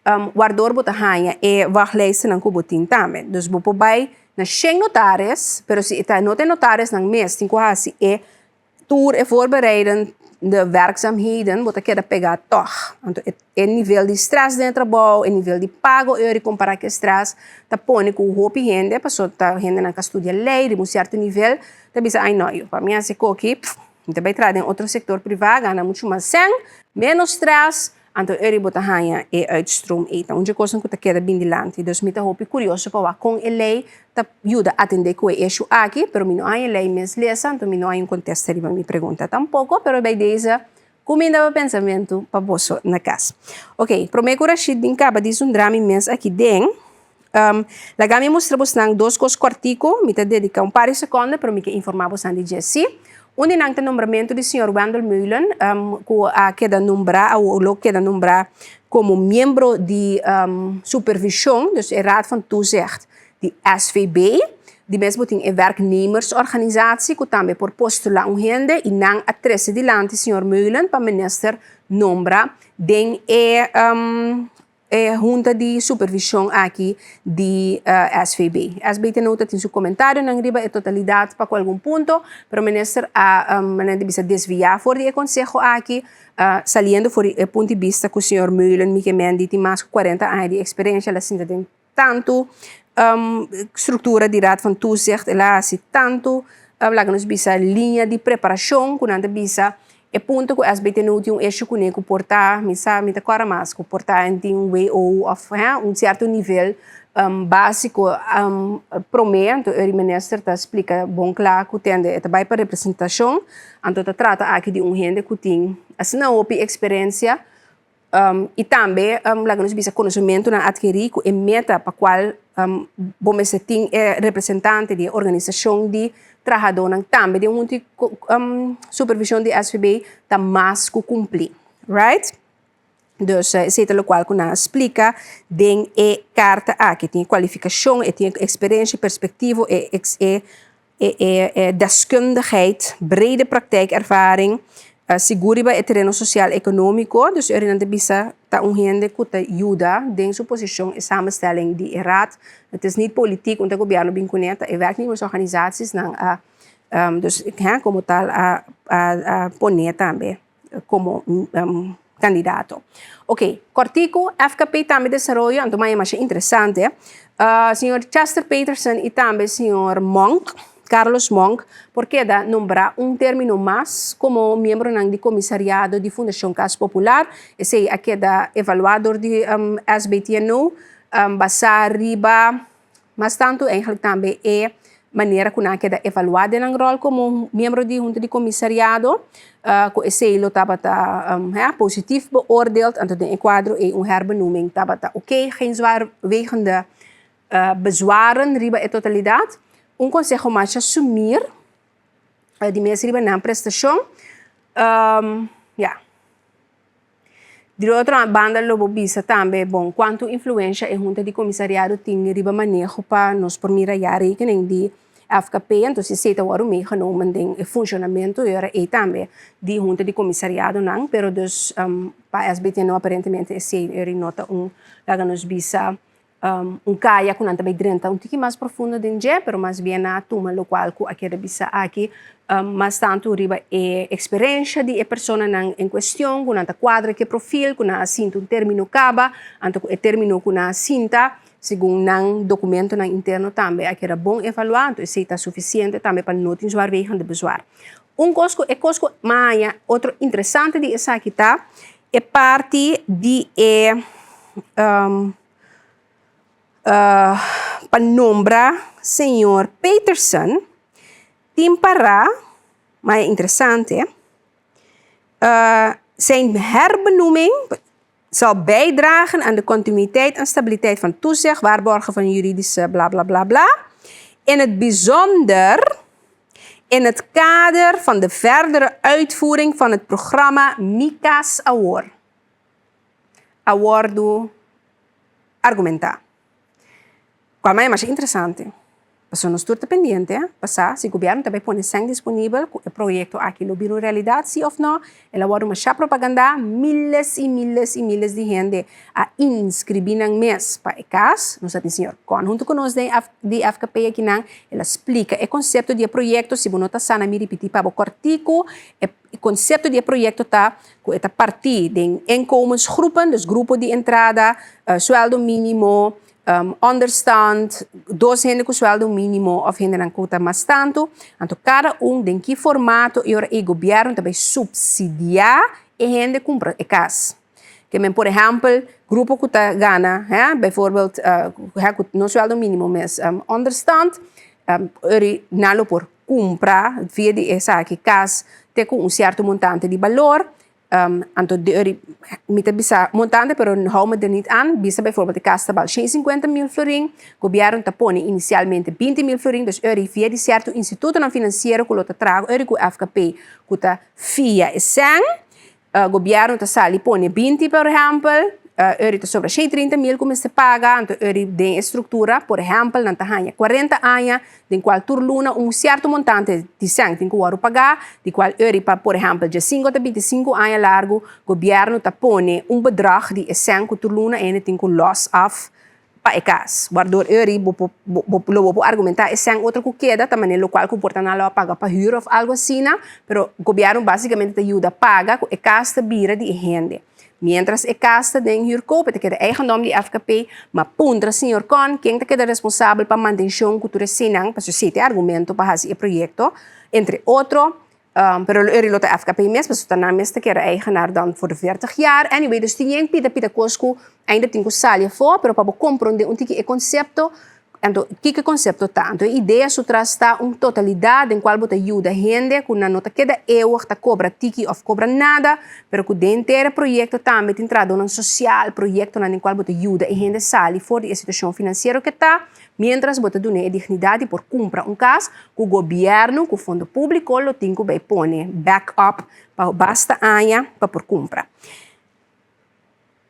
Wardor bo ta haña e wachtlijstennan ku bo tin tambe. Dus bo por bai na shen notaris, pero si e ta no ta e notarisnan mes tin ku hasi e tur e voorbereidende werkzaamheden, bo ta keda pegá tòg. Anto e nivel di strès den e trabou, e nivel di pago e ora kompará ku e strès ta pone ku hopi hende, pasobra ta hendenan ku a studia lei riba un sierto nivel, ta bisa ai no, pa mi hasi koki, mi ta bai traha den otro sektor privá, gana muchu mas sèn, ménos strès. Anto eri bo ta haña e uitstroom ei. Ta un dje kosnan ku ta keda bin dilanti. Dus mi ta hopi kurioso pa wak kon e lei ta yuda atendé ku e eshu aki, pero mi no haña e lei mes lesa, anto mi no haña un kontesta riba mi pregunta tampoko, pero bij deze kuminda pa pensamentu pa boso na kas. Oké, promé ku Rashid bin kaba di zundra mi mes aki den, laga mi mustra bosnan dos kos kòrtiku, mi ta dediká un par di sekònde, pero mi ke informá bosnan di dje sí. Un di nan ta nombramentu di señor Wendell Meulen, ku a keda nombrá o lo keda nombrá komo miembro di supervishon, dus e Raad van Toezicht di SVB. Di mes bo tin e werknemersorganisatie ku tambe por postulá un hende i nan a trese dilanti señor Meulen pa minister nombra den e E hunta di supervision aki di SVB. SBTNO ta tin su comentarionan riba e totalidad pa cu algun punto, pero minister a manera di bisa desvia for di e conseho aki, saliendo for di e punto di bista cu señor Meulen Mikemendi tin mas cu cuarenta aña di experiencia, el a sinta den tanto structura di Raad van Toezicht, el a haci tanto, laga nos bisa, liña di preparacion cu nan ta bisa E punto ku SBTNU tin un eshu kuné ku por ta, mi sa, mi ta kòrda mas, ku por ta en tin un WO òf hè, un sierto nivel básiko promé, anto e minister ta splika bon kla ku tende e ta bai pa representashon, anto ta trata aki di un hende ku tin asina hopi eksperensia I tambe laga nos bisa konosementunan atkerí ku e meta pa kual bo mester tin e representante di e organisashon di trahadónan tambe den huntu supervishon di SVB ta mas ku kumplí. Right? Dus esei ta lokual ku nan a splika den e karta aki. Tin e kualifikashon, e tin e eksperensia, perspektivo, e E deskundigheid, brede praktijkervaring, sigur riba e tereno sosial ekonómiko, dus ora nan ta bisa ta un hende ku ta yuda den su posishon e samenstelling di e raad. Het is niet politiek, un ta gobièrnu bin kuné, ta e werknemersorganisaties nan a dus komo tal a a poné tambe komo kandidato. Oké, kòrtiku, FKP tambe desaroyo, anto maya masha interesante. Señor Chester Peterson i tambe señor Monk, Carlos Monk, por keda nombrá un término mas komo miembronan di komisariado di Fundashon Kas Popular. Esei a keda evaluá dor di SBTNO basá riba mas tantu eigenlijk tambe e. manera ku nan a keda evaluá den nan ròl komo miembro di hunta di komisariado, ku esei lo tabata positief beoordeeld, anto den e kuadro ei un herbenoeming tabata oké, geen zwaarwegende bezwaren riba e totalidat. Un konseho masha sumir di mes riba nan prestashon, ya. Di otro banda lo bo bisa tambe, bon, kuantu influensha e hunta di komisariado tin riba maneho pa nos por mira ya rekening di FKP, entonces esei ta wòrdu meegenomen den e funshonamentu i ora ei tambe di hunta di komisariadonan, pero dus pa SBTNO aparentemente esei no ta un, laga nos bisa, un kaya ku nan ta bai drenta un tiki mas profundo den dje, pero mas bien nan a tuma lokual ku a keda bisa aki mas tantu riba e eksperensha di e personanan en kuestion, ku nan ta kuadra ku e profil, ku nan a sinta un término kaba, anto ku e término ku nan a sinta segun nan dokumentonan interno tambe a keda bon evaluá, anto esei ta sufisiente tambe pa no tin zwaarwegende bezwaar. Un kos ku e kos ku mi a haña otro interesante di esaki ta e parti di e pa nombra señor Peterson tin pará, ma e interesante, zijn herbenoeming zal bijdragen aan de continuïteit en stabiliteit van toezicht, waarborgen van juridische bla bla bla bla. In het bijzonder in het kader van de verdere uitvoering van het programma Micas Awor. A wòrdu argumentá. Kual manera masha interesante. Pasobra nos tur ta pendiente pa sa si gobièrnu ta bai pone sèn disponibel ku e proyekto aki lo bira un realidat si òf nò. El a wòrdu masha propagandá, miles i miles i miles di hende a inskribí nan mes pa e kas. Nos a tin señor Con huntu ku nos den di FKP akinan. El a splika e konsepto di e proyekto. Si bo no ta sa na mi ripití pa bo kòrtiku. E konsepto di e proyekto ta ku e ta partí den inkomensgroepen, dus grupo di entrada, suèldo mínimo, Onderstand, dos hende ku suèldo mínimo òf hendenan ku ta mas tantu. Anto kada un den ki formato i ora ei gobièrnu ta bai supsidiá e hende kumpra e kas. Ke men por ehèmpel grupo ku ta gana hè bijvoorbeeld ku no suèldo mínimo mes onderstand ora nan lo por kumpra via di esaki kas te ku un sierto montante di balor. Anto de ori mi ta bisa montante pero hou me der niet aan, bisa bijvoorbeeld e kas ta bal 150 mil florin, gobièrnu ta pone inisialmente 20 mil florin, dus ori via di sierto institutonan finansiero ku lo ta traha ori ku FKP ku ta fia e sèn, gobièrnu ta sali pone 20 por ehèmpel, ori ta sobra 130 mil ku mester paga, anto ori den e struktura por ehèmpel nan ta haña 40 aña den kual tur luna un sierto montante di sèn tin ku wòrdu pagá, di kual ori pa por ehèmpel 15 te 25 aña largu gobièrnu ta pone un bedrag di e sèn ku tur luna hende tin ku lòs af pa e kas. Wardor ori bo por bo lo bo por argumentá e sèn otro ku keda ta manera lokual ku por ta nan lo a paga pa hür òf algu asina, pero gobièrnu básikamente ta yuda paga ku e kas ta bira di e hende. Miéntras e kas ta den huurkoop, e ta keda eigendom di FKP, ma puntra señor Con ken ta keda responsabel pa mantenshon ku tur eseinan, pasobra esei ta e argumento pa hasi e proyekto, entre otro, pero lo eri lo ta FKP mes, pasobra ta nan mes ta keda eigenaar dan voor de 40 jaar. Anyway, dus tin yen pida pida kos ku ainda tin ku sali afó, pero pa bo komprondé un tiki e konsepto, Anto, kiko e konsepto ta? Anto, e idea su tras ta un totalidat den kual bo ta yuda hende ku nan no ta keda eeuwig ta kobra tiki òf kobra nada, pero ku den henter e proyekto tambe tin trahadónan sosial, proyektonan den kual bo ta yuda e hende sali for di e situashon finansiero ke ta, miéntras bo ta dun'é e dignidat di por kumpra un kas ku gobièrnu, ku fondo públiko lo tin ku bai pone back up pa basta aña pa por kumpra.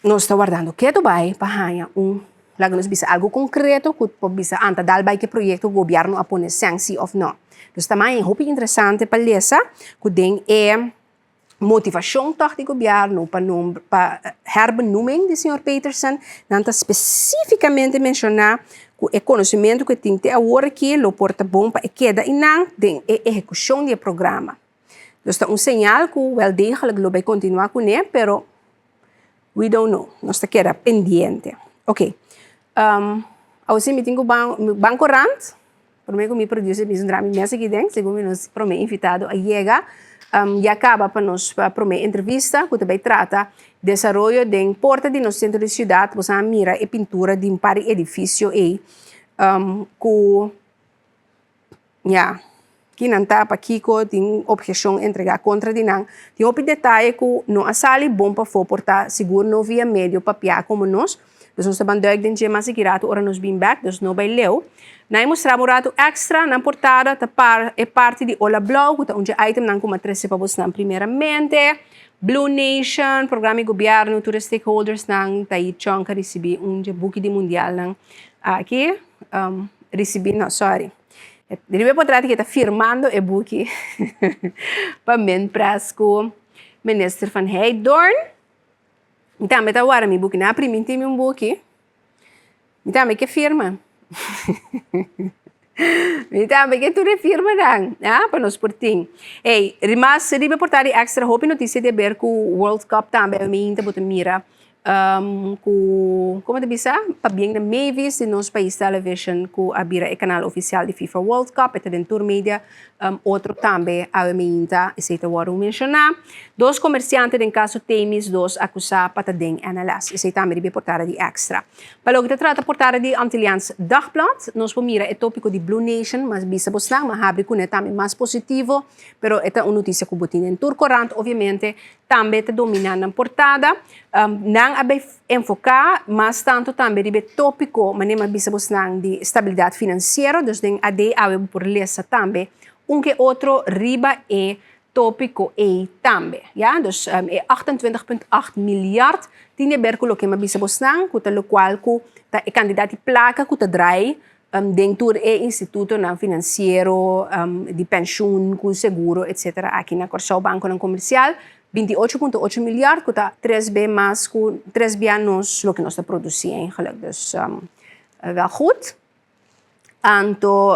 Nos ta wardando ketu bai pa haña un, laga nos bisa algu konkreto ku por bisa anta dal bai ku e proyekto ku gobièrnu a pone sèn si òf nò. Dus ta mai hopi interesante pa lesa ku den e motivashon tòg di gobièrnu pa nombra pa herbenoeming di señor Peterson nan ta spesífikamente menshoná ku e konosementu ku e tin te awor aki lo por ta bon pa e keda einan den e ehekushon di e programa. Dus ta un señal ku wel degelijk lo bai kontinuá kuné, pero we don't know. Nos ta keda pendiente. Ok. Um, awor sí mi tin ku ban, ban korant. Promé ku mi producer bisa dra mi mes aki den, segun mi nos promé invitado a yega. Um, ya kaba pa nos pa promé entrevista ku ta bai trata desaroyo den porta di nos sentro di siudat. Bo sa mira e pintura di un par di edifisio ei, um, ku. Ya, ki nan ta, pakiko, tin obheshon entregá kontra di nan. Tin hopi detaye ku no a sali bon pafó por ta sigur no via medio papiá komo nos. Dus nos ta ban duik den dje mas aki ratu ora nos bin bèk, dus no bai leu. Nan e mustra bo un ratu èkstra, nan portada ta par e parti di Ola Blou ku ta un dje itemnan ku mi a trese pa bosnan primeramente. Blue Nation, programa di gobièrnu, tur e stakeholdersnan ta i chònk a risibí un dje buki di mundialnan aki. Risibí no, sorry. Riba e portret aki e ta firmando e buki pa Minpres ku Minister van Heydoorn. Mi tambe ta wara mi buki. Nan a primintí mi un buki. Mi tambe ke firma. Mi tambe ke tur e firmanan, ah, pa nos por tin. Ey, mas riba e portada di Extra hopi notisia di haber ku World Cup tambe. Mi ta bo ta mira ku, komo ta bisa, pabien na Mavis di Nos Pais Television ku a bira e kanal ofisial di FIFA World Cup, e ta den tur media, otro tambe awe meinta esei ta wòrdu menshoná. Dos komersiante den kaso Themis dos akusá pa ta den NLS, esei tambe riba e portada di Extra. Pa loke ta trata portada di Antilliaans Dagblad, nos por mira e tópiko di Blue Nation, mas bisa bosnan, mas habri kuné tambe mas positivo, pero e ta un notisia ku bo tin den tur korant obviamente. Tambe ta dominá nan portada. Nan a bay enfoká mas tantu tambe riba e tópiko, manera mi a bisa bosnan, di stabilidat finansiero. Dus den AD awe bo por lesa tambe un ke otro riba e tópiko ei tambe. Ya, dus e 28,8 milyard tin di aber ku loke mi a bisa bosnan, ku ta lokual ku ta e kantidat di plaka ku ta drai den tur e institutonan finansiero di penshun ku seguro etcetera aki na Kòrsou bankonan komersial 28,8 milyard ku ta tres be mas ku tres bia nos loke nos ta produsí eigenlik dus wel goed anto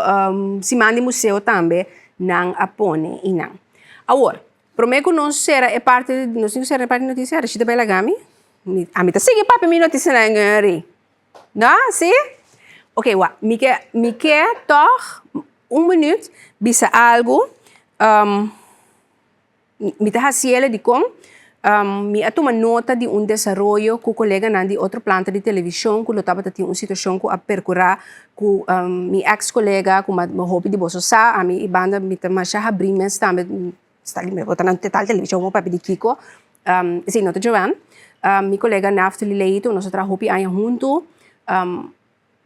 siman di museo tambe nan a pone i nan awor prome ku nos sera e parti nos tin ku sera e parti di notisia Rashida bai laga mi ami ta sigui papia mi notisianan Henry. No, si? Ok, wak. Mi ke, mi ke tòg un minuut bisa algu. Mi ta hasi el dikon mi a tuma nota di un desaroyo ku koleganan di otro planta di televishon ku lo tabata tin un situashon ku a perkurá ku mi eks kolega ku mi hopi di boso sa, ami i banda mi ta masha habrí mes tambe. Sta di bo ta na tal televishon bo papia di kiko. Esei no ta Joanne. Mi kolega Naftali Leito, nos a traha hopi aña huntu.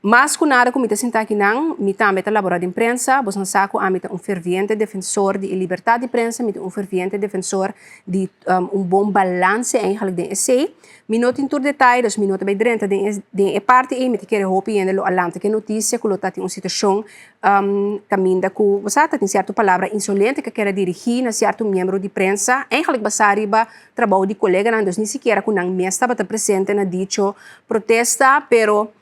Mas ku nada ku mi ta sinta akinan, mi tambe ta labora den prensa. Boso nan sa ku ami ta un ferviente defensor di e libertat di prensa, mi ta un ferviente defensor di un bon balanse eigenlijk den esei. Mi no tin tur detaye, dus mi no ta bai drenta den e den e parti ei. Mi ta kere hopi hende lo a lanta ku e notisia ku lo ta tin un situashon kaminda ku bo sa ta tin sierto palabra insolente ku a keda dirigí na sierto miembro di prensa, eigenlijk basá riba trabou di koleganan, dus ni sikiera ku nan mes tabata presente na dicho protesta, pero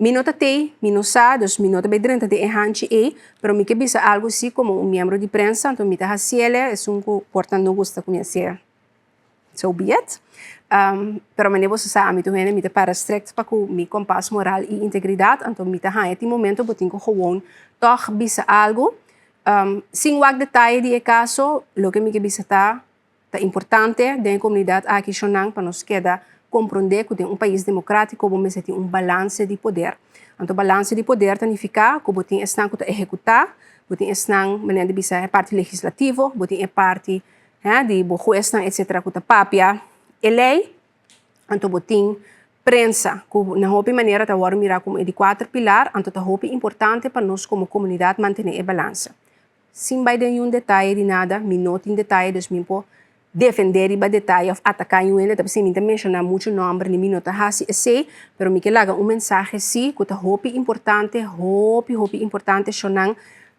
mi no ta tei, mi no sa, dus mi no ta bai drenta den e hanchi ei, pero mi ke bisa algu si komo un miembro di prensa, anto mi ta hasiel esun ku por ta no gusta ku mi hasiel. So be it. Pero manera boso sa ami tur hende mi ta para strict pa ku mi kompas moral i integridat, anto mi ta haña tin momento bo tin ku gewoon tòg bisa algu. Sin wak detaye di e kaso, loke mi ke bisa ta, ta importante den e komunidat aki shonnan pa nos keda komprondé ku den un pais demokratiko bo mester tin un balanse di poder. Anto balanse di poder ta nifiká ku bo tin esnan ku ta ehekutá, bo tin esnan manera di bisa e parti legislativo, bo tin e parti di bo huesnan etcetera ku ta papia e lei, anto bo tin prensa ku na hopi manera ta wòrdu mirá komo e di kuater pilar, anto ta hopi importante pa nos komo komunidat mantené e balansa. Sin bai den niun detaye di nada, mi no tin detaye dus mi por defendé riba detaye òf ataká niun hende, ta p'esei mi ta menshoná muchu nòmber ni mi no ta hasi esei, pero mi ke laga un mensahe sí ku ta hopi importante, hopi hopi importante shonnan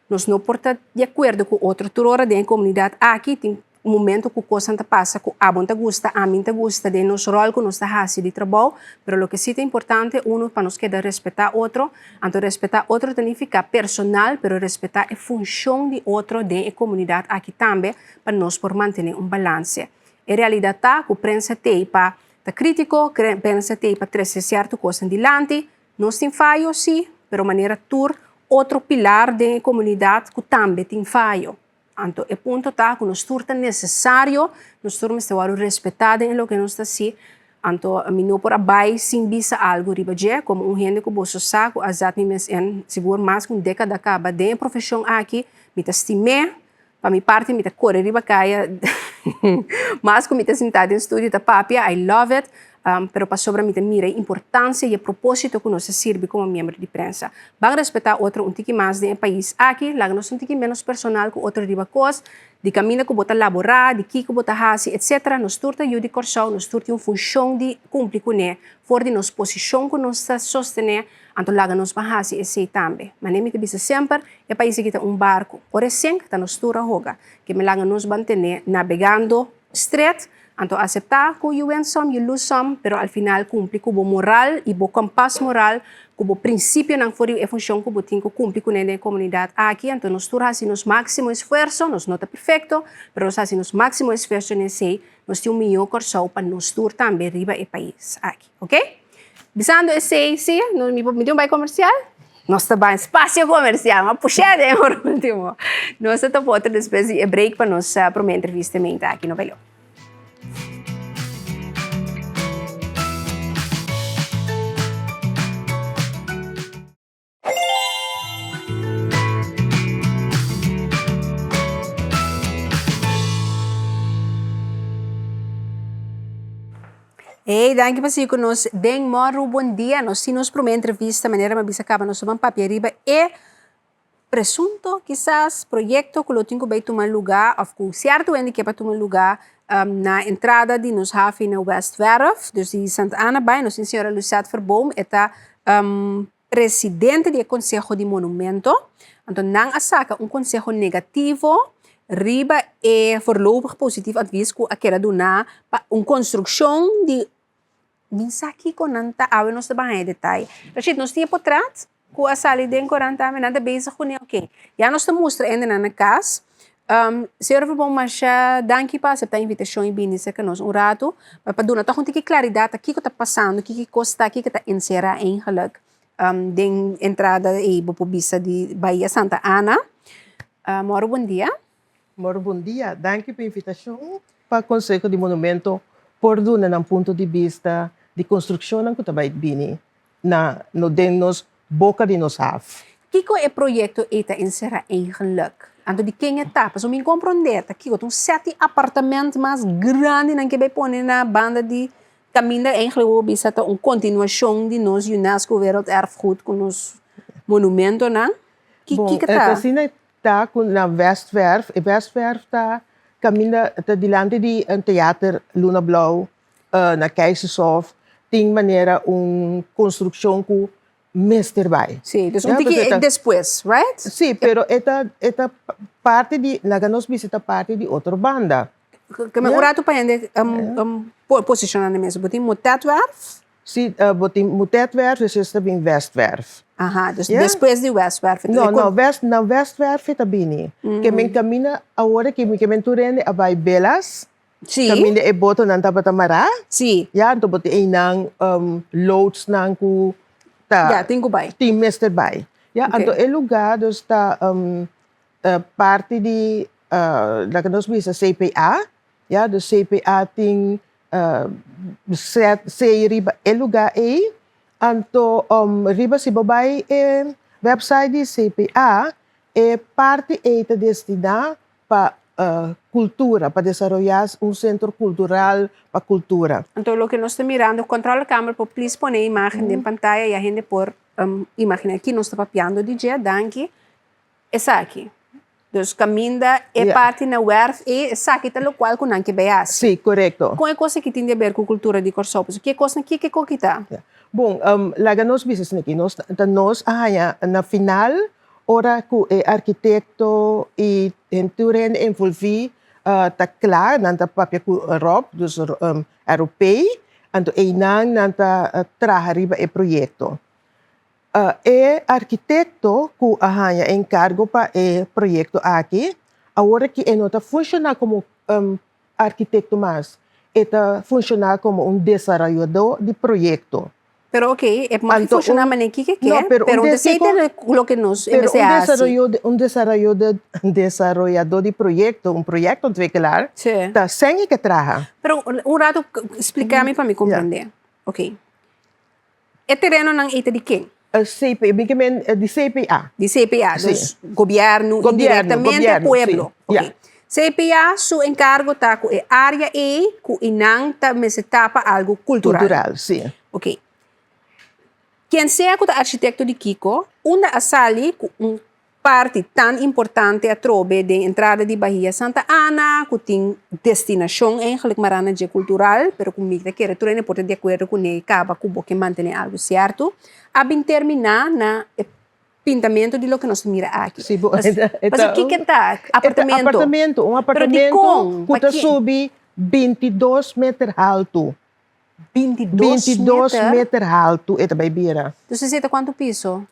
Nos no por ta di akuerdo ku otro tur ora den e komunidat aki. Tin un momento ku kosnan ta pasa ku abo no ta gusta, ami no ta gusta den nos ròl ku nos ta hasi di trabou. Pero loke si ta importante, uno, pa nos keda respetá otro. Anto respetá otro ta nifiká personal, pero respetá e funshon di otro den e komunidat aki tambe pa nos por mantené un balanse. E realidat ta ku prensa t'ei pa ta krítiko, prensa t'ei pa trese sierto kosnan dilanti. Nos tin fayo, sí, pero manera tur otro pilar den e komunidat ku tambe tin fayo. Anto e punto ta ku nos tur ta nesesario, nos tur mester wòrdu respetá den e loke nos ta hasi. Anto mi no por a bai sin bisa algu riba dje, komo un hende ku boso sa ku a zat mi mes en sigur mas ku un dékada kaba den e profeshon aki, mi ta stim'é, pa mi parti mi ta kore riba kaya mas ku mi ta sintá den studio ta papia, I love it, pero pasobra mi ta mira e importansia i e propósito ku nos ta sirbi komo miembro di prensa. Ban respetá otro un tiki mas den e pais aki, laga nos un tiki ménos personal ku otro riba kos, di kaminda ku bo ta laborá, di kiko bo ta hasi, etsetera, nos tur ta yu di Kòrsou, nos tur tin un funshon di kumpli kuné for di nos posishon ku nos ta sostené, anto laga nos ban hasi esei tambe. Manera mi ta bisa semper, e pais aki ta un barku, ora e sink ta nos tur a hoga, ke mi laga nos ban tene nabegando stret, anto aseptá ku you win some, you lose some, pero al final kumpli ku bo moral i bo kompas moral, ku bo prinsipionan for di e funshon ku bo tin ku kumpli kuné den e komunidat aki, anto nos tur hasi nos máksimo esfuerso, nos no ta perfekto, pero nos hasi nos máksimo esfuerso den esei, nos tin un mihó Kòrsou pa nos tur tambe riba e pais aki, oke? Bisando esei, si, mi por mi tin un bai komersial? Nos ta bai spasio komersial, m'a push'é den por último. Nos ta topa otro despues di e break pa nos promé entrevista meinta aki, no bai leu. Hey, danki pa sigui ku nos den Mòru Bon Dia. Nos tin nos promé entrevista, manera mi a bisa kaba nos ta ban papia riba e presunto kisas proyekto ku lo tin ku bai tuma lugá òf ku sierto hende ke pa tuma lugá na entrada di nos hafi na Westwerf, dus di Santa Ana bai. Nos tin señora Lucette Verboom, e ta presidente di e Konseho di Monumento, anto nan a saka un konseho negativo riba e voorlopig positief advies ku a keda duná pa un konstrukshon di mi sa kiko nan ta awe nos ta ban haña detaye. Rashid, nos tin e potret ku a sali den korant tambe, nan ta bezig kuné, oke. Ya nos ta mustra hendenan na kas. Señor Verbon, masha danki pa aseptá e invitashon i bini serka nos un ratu pa duna tòg un tiki klaridat ta kiko ta pasando, kiko kos ta, kiko ta enserá eigenlik den entrada ei bo por bisa di Bahia Santa Ana. Mòru bon dia. Mòru bon dia. Danki pa e invitashon pa Konseho di Monumento por duna nan punto di bista di konstrukshonnan ku ta bai bini na no den nos boka di nos haf. Kiko e proyekto ei ta enserá eigenlik? Anto di ken e ta? Pasobra mi komprondé ta kiko ta un sèt di apartamènt mas grandi nan ke bai pone na banda di kaminda eigenlik bo bisa ta un kontinuashon di nos UNESCO Werelderfgoed ku nos monumentonan. Bon, Kiko ta? Asina ta ku na Westwerf, e Westwerf ta kaminda ta dilanti di teater Luna Blou na Keizershof tin manera un konstrukshon ku mester bai. Sí, dus un tiki despues, right? Sí, pero e ta e ta parti di, laga nos bisa ta parti di otro banda. Ke men un ratu pa hende posishona nan mes. Bo tin Motetwerf? Sí, bo tin Motetwerf, despues ta bin Westwerf. Aha, dus despues di Westwerf. No, no, West, na Westwerf e ta bini. Ke men kaminda awor aki, ke men tur hende a bai Belas. Sí. Kaminda e botonan tabata mará. Sí. Ya, anto bo tin einan loodsnan ku ta. Ya, tin ku bai. Tin mester bai. Ya, anto e lugá dus ta parti di laga nos bisa CPA. Ya, dus CPA tin set sei riba e lugá ei. Anto riba si bo bai e website di CPA e parti ei ta destiná pa cultura, pa desaroya un centro cultural pa cultura. Anto loke nos ta mirando, controlekamer por please pone e imagen den pantaya ya hende por imagina ki nos ta papiando di dje, danki. Esaki. Dus kaminda e parti na werf ei, esaki ta lokual ku nan ke bai hasi. Sí, korekto. Kon e kos aki tin di aber ku kultura di Kòrsou? Pasobra ki e kosnan ki ke koki ta? Bon, laga nos bisa esaki, nos ta nos a haña na final Ora ku e arkitekto i tur hende envolví ta kla, nan ta papia ku Rob, dus ROP, anto einan nan ta traha riba e proyekto. E arkitekto ku a haña enkargo pa e proyekto aki, awor aki e no ta funshoná komo arkitekto mas, e ta funshoná komo un desaroyadó di proyekto. Pero ok, e mag Anto funciona un- manera kiko ke, No, pero pero un un desico- te loke nos Pero mester un hasi. desaroyo, un desaroyo de, desaroyador di proyecto, un projectontwikkelaar, Sí. ta sen e ke traha. Pero un rato splica mi pa mi comprende. Ok. E terenonan ei ta di ken? CP, mi ke men di CPA. Di CPA, Sí. dus gobierno, Gobierno, indirectamente gobierno, pueblo. sí. Ok. Ja. CPA su encargo ta cu e area ei cu einan ta mester tapa algo cultural. Cultural, sí. Ok. Ken sea cu ta architecto di kico, unda a sali cu un parti tan importante atrobe den entrada di Bahia Santa Ana, cu tin destinacion eigenlijk mará na dje cultural, pero cu mi ta kere tur hende por ta di acuerdo cune caba cu bo ke mantene algo cierto, a bin termina na e pintamento di loke nos ta mira aki. Sí, bo, Pas, e pasobra ta kiko un, ta? e ta Apartamento. apartamento, un Pero apartamento dikon? cu Pa ta ken? subi bintidos meter haltu. 22 22 meter? meter haltu e ta bai bira. Dus esei ta kuantu piso?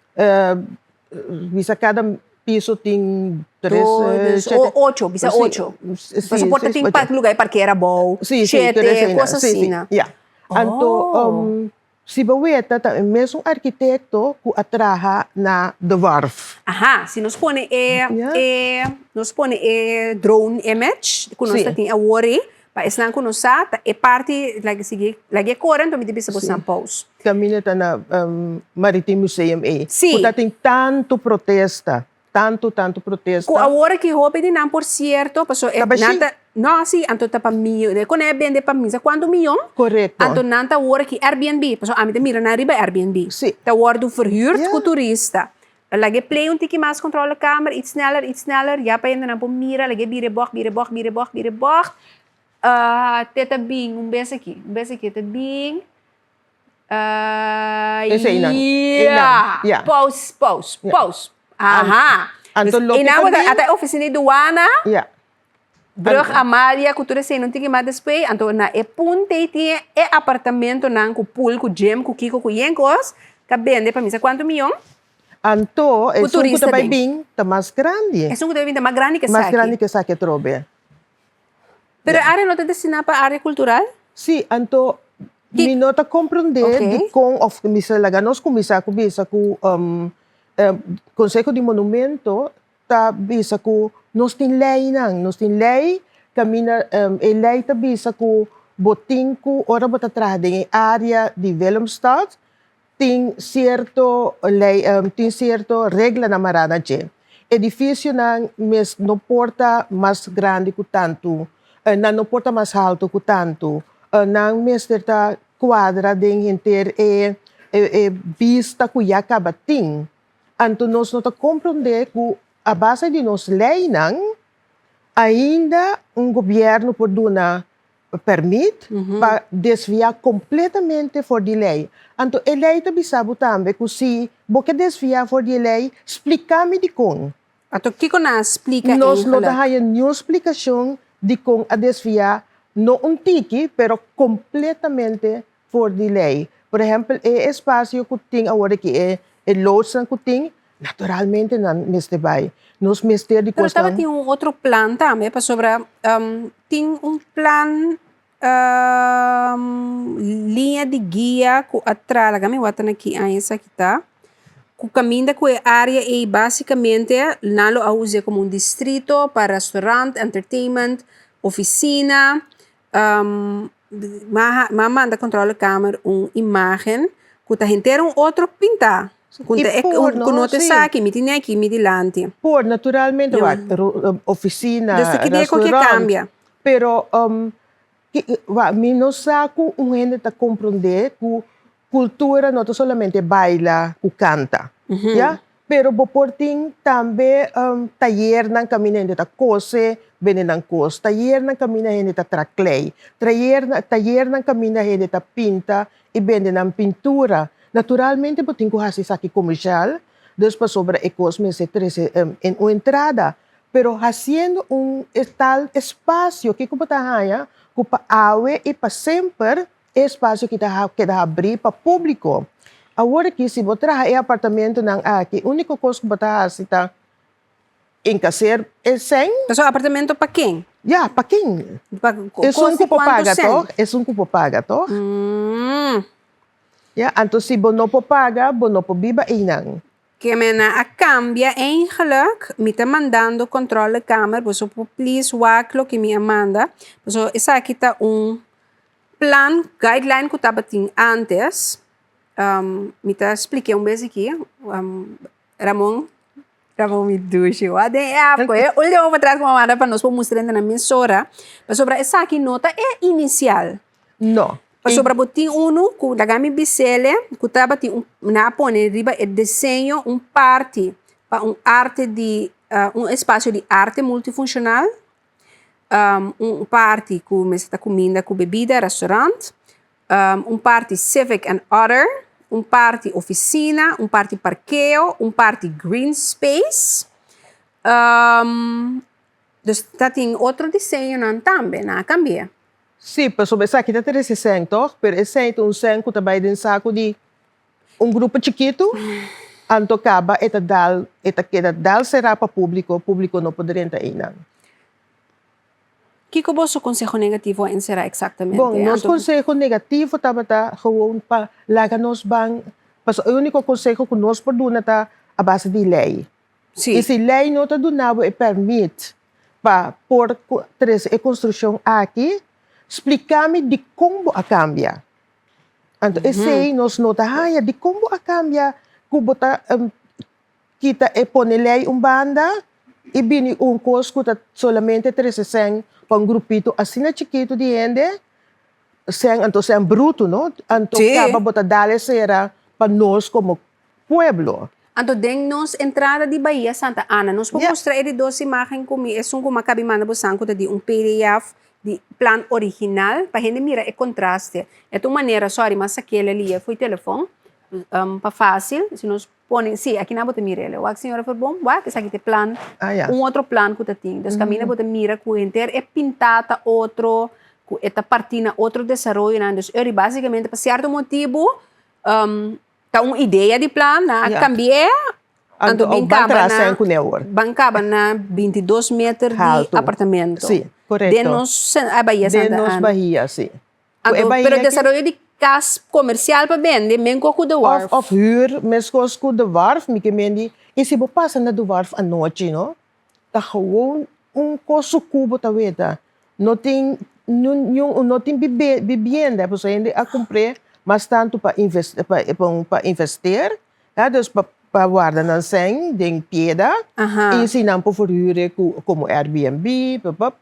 Bisa kada piso tin tres, Dos, shete. ocho, bisa Sí, ocho. sí, Pasobra por ta seis, tin ocho. pa lugar di parkera abou, Sí, sí, shete, tur eseinan. kos Sí, sí, asina. ya. Anto, Oh. si bo weta ta e mesun arkitekto ku a traha na De Warf. Aha, si nos pone e, Ya. e, nos pone e drone image ku nos Sí. ta tin awor ei, Pa esnan ku no sa, ta e parti laga sigui laga e kore anto mi ta bisa boso pause. Kaminda ta na Maritime Museum ei. Sí. Ku ta tin tantu protesta, tantu tantu protesta. Ku awor aki hopi di nan por sierto, paso e Ta bashí. nan ta, no si, anto ta pa miyo, e kone a bende pa misa kuantu miyon. Korekto. Anto nan ta awor aki Airbnb, paso ami ta mira nan riba Airbnb. Sí. Ta wòrdu verhuurd Ya. ku turista. Laga e play un tiki mas controle kamer, iets sneller, iets sneller, ya pa hendenan por mira, laga e bira e bògt, bira e bògt, bira e bògt, bira e bògt. Te ta bin un bes aki, un bes aki e ta bin. Eseinan, einan, Ya! ya. Pause, pause, Ya. pause. Aha. Anto Dus loke einan ta bo ta, bin. ata e ofisina di duana. Ya. Brug Amalia ku tur esei no tin kima despues, anto na e punt ei tin e apartamentonan ku pool, ku gym, ku kiko, ku yen kos, ta bende pa misa kuantu miyon. Anto Ku esun ku turista ta bai den. bin ta mas grandi. Esun ku ta bai bin ta mas grandi ke Mas esaki. grandi ke esaki atrobe. Pero e area no ta destiná pa area kultural? Sí, anto mi no ta komprondé Ok. dikon òf mester laga nos kuminsá ku bisa ku Konseho di Monumento ta bisa ku nos tin leinan, nos tin lei kaminda e lei ta bisa ku bo tin ku ora bo ta traha den e área di Willemstad tin sierto lei tin sierto reglanan mará na dje. Edifisionan mes no por ta mas grandi ku tantu, nan no por ta mas haltu ku tantu, nan mester ta kuadra den henter e e bista ku ya kaba tin. Anto nos no ta komprondé ku a base di nos leinan ainda un gobièrnu por duna pèrmit pa desviá kompletamente for di lei. Anto e lei ta bisa bo tambe ku si bo ke desviá for di e lei, splika mi dikon. Anto kiko nan a splika Nos no ta eigenlijk? haña niun splikashon dikon a desviá, no un tiki, pero kompletamente For di lei. Por ehempel, e espacio cu tin awor aki, e e loodsnan cu tin, naturalmente nan mester bay. Nos mester di Pero cosnan. tabatin un otro plan tambe, pasobra tin un plan liña di guia cu a traha, laga mi wak ta na ki aña esaki ta, cu caminda cu e area ey basicamente nan lo a usa como un distrito pa restaurant, entertainment, oficina, M'a manda controlekamer un imagen cu ta henter un otro pinta. Cu ta Y por, cu no ta sí. esaki, mi tin aki mi dilanti. Por, naturalmente, wak, oficina, Dus ta kidea cu ke restaurant. cambia. Pero, wak, mi no sa cu un hende ta comprende cu Cultura no ta solamente baila cu canta, ya? Pero bo por tin tambe tayernan caminda hende ta cose, bende nan cos, tayernan caminda hende ta tra klei, tayernan caminda hende ta pinta y bende nan pintura. Naturalmente bo tin cu haci esaki comercial, dus pasobra e cos mester trece en un entrada, pero haciendo un tal espacio kico bo ta haya cu pa awe y pa semper E espasio ki ta keda habrí pa públiko. Awor aki si bo traha e apartamentonan aki, úniko kos ku bo ta hasi ta enkaser e sèn. Pasobra apartamento pa ken? Ya, pa ken? Pa Esun kosi ku por kuantu paga sèn? tòg, esun ku por paga tòg. Ya, anto si bo no por paga, bo no por biba einan. Ke mena a kambia eigenlijk, mi ta mandando controlekamer, boso por please wak loke mi a manda, pasobra esaki ta un plan, guideline ku tabatin antes, mi ta splike un bes aki, Ramon, Ramon mi dushi, wak den e app ku e ultimo patras ku mi a manda pa nos por mustra hende nan mesora, pasobra esaki no ta e inisial. No. Pasobra bo tin unu ku laga mi bis'ele ku tabatin un nan a pone riba e diseño un parti pa un arte di un espasio di arte multifunshonal, un parti ku mester ta kuminda ku bebida, restaurant, un parti civic and other, un parti ofisina, un parti parkeo, un parti green space. Dus ta tin otro diseñonan tambe, nan a kambia. Sí, pasobra esaki ta trese sèn tòg, pero e sèn ta un sèn ku ta bai den saku di un grupo chikitu, anto kaba e ta dal, e ta keda dal será pa públiko, públiko no por drenta einan. Kiko boso konseho negativo a enserá eksaktamente? Bon, nos konseho negativo tabata gewoon pa laga nos ban, pasobra e úniko konseho ku nos por duna ta a base di lei. Sí. I si lei no ta duna bo e pèrmit pa por trese e konstrukshon aki, splika mi dikon bo a kambia. Anto esei nos no ta haña, dikon bo a kambia ku bo ta kita e pone lei un banda i bini un kos ku ta solamente trese sèn pa un grupito asina chikitu di hende, sèn anto sèn brutu no, anto kaba bo ta dal e sera pa nos komo pueblo. Anto den nos entrada di Bahia Santa Ana nos por mustra e di dos imagen ku mi esun ku mi a kabi manda bosan ku ta di un pdf di plan original pa hende mira e kontraste. E ta un manera, sorry mas sakele lia fo'i telefon pa fasil si nos pone si aki nan bo ta mira el. Wak señora Verboom wak esaki ta e plan un otro plan ku ta tin. Dus kaminda bo ta mira ku henter e pintá ta otro ku e ta partí na otro desaroyonan. Dus eri basikamente pa sierto motibu Ta un idea di plan, nan a cambi'é, anto bin caba na, ban caba na 22 meter di apartamento. Sí, correcto. Den nos Bahia Santa Ana. Den nos Bahia, sí. Anto, pero desaroyo di cas comercial pa bende, menko cu De Warf. Of huur, meskos cu De Warf, mi ke mendi, y si bo pasa na De Warf anochi, no, ta gewoon un kos sukú bo ta weta. No tin niun no tin bibienda pasobra hende a kumpr'é mas tantu pa pa investeer, ya, dus pa pa warda nan sèn den pieda i si nan por verhuur e ku komo Airbnb pap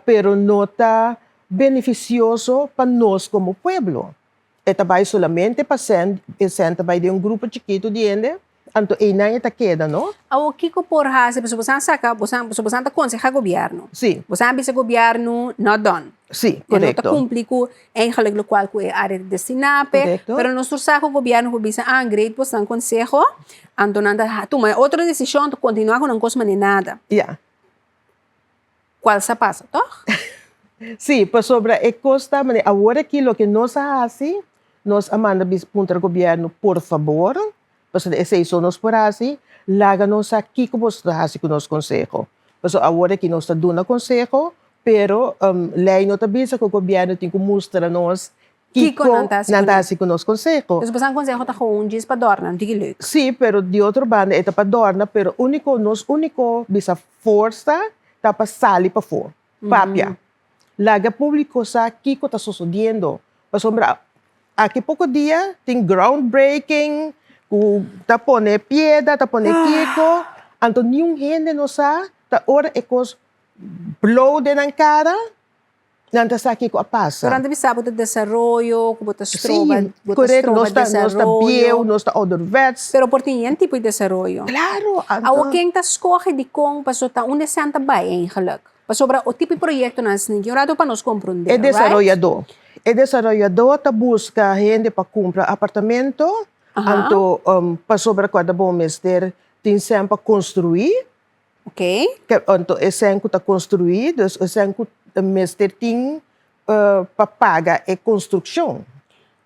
pero no ta benefisioso pa nos komo pueblo. E ta bai solamente pa sèn, e sèn ta bai den un grupo chikitu di hende, anto einan e ta keda, no? Awor kiko por hasi? Pasobra boso a saka, boso a, boso a ta konsehá gobièrnu. Sí. Boso a bisa gobièrnu, not done. Sí, korekto. E no ta kumpli ku eigenlijk lokual ku e área ta destiná p'e. Korekto. Pero nos tur sa ku gobièrnu por bisa, ah, great boso konseho, anto nan ta tuma e otro desishon, ta kontinuá ku nan kos manera nada. Ya. Cual sa pasa, toch? Sí, pasobra e cos ta manera awor aki loke nos a haci, nos a manda bis puntra gobierno por fabor, pasobra esey so nos por haci, laga nos sa kico boso ta haci cu nos conseho. Pasobra awor aki nos ta duna conseho, pero ley no ta bisa cu gobierno tin cu mustra nos Kiko nan ta hasi nan ta hasi ku nos konseho? Dus boso konseho ta gewoon djis pa dòrna, no tiki leuk. Sí, pero di otro banda e ta pa dòrna, pero úniko, nos úniko bisa forsa ta pa sali pafó, papia. Laga públiko sa kiko ta sosodiendo. Pasobra aki poko dia tin groundbreaking ku ta pone piedra, ta pone kiko, anto niun hende no sa ta ora e kos blow den nan kara. Nan ta sa kiko a pasa. Pero nan ta bisa bo ta desaroyo, ku bo ta stroba, bo ta stroba desaroyo. Nos ta bieu, nos ta ouderwets. Pero por tin yen tipo di desaroyo. Claro, anto. Awor ken ta skohe dikon pasobra ta unda esnan ta bai eigenlijk? Pasobra o tipo di proyektonan asina ki un rato pa nos komprondé, right? E desaroyadó. E desaroyadó ta buska hende pa kumpra apartamento, anto pasobra ku a ta bon mester tin sèn pa konstruí. Ok. Anto e sèn ku ta konstruí, dus e sèn ku mester tin pa paga e konstrukshon.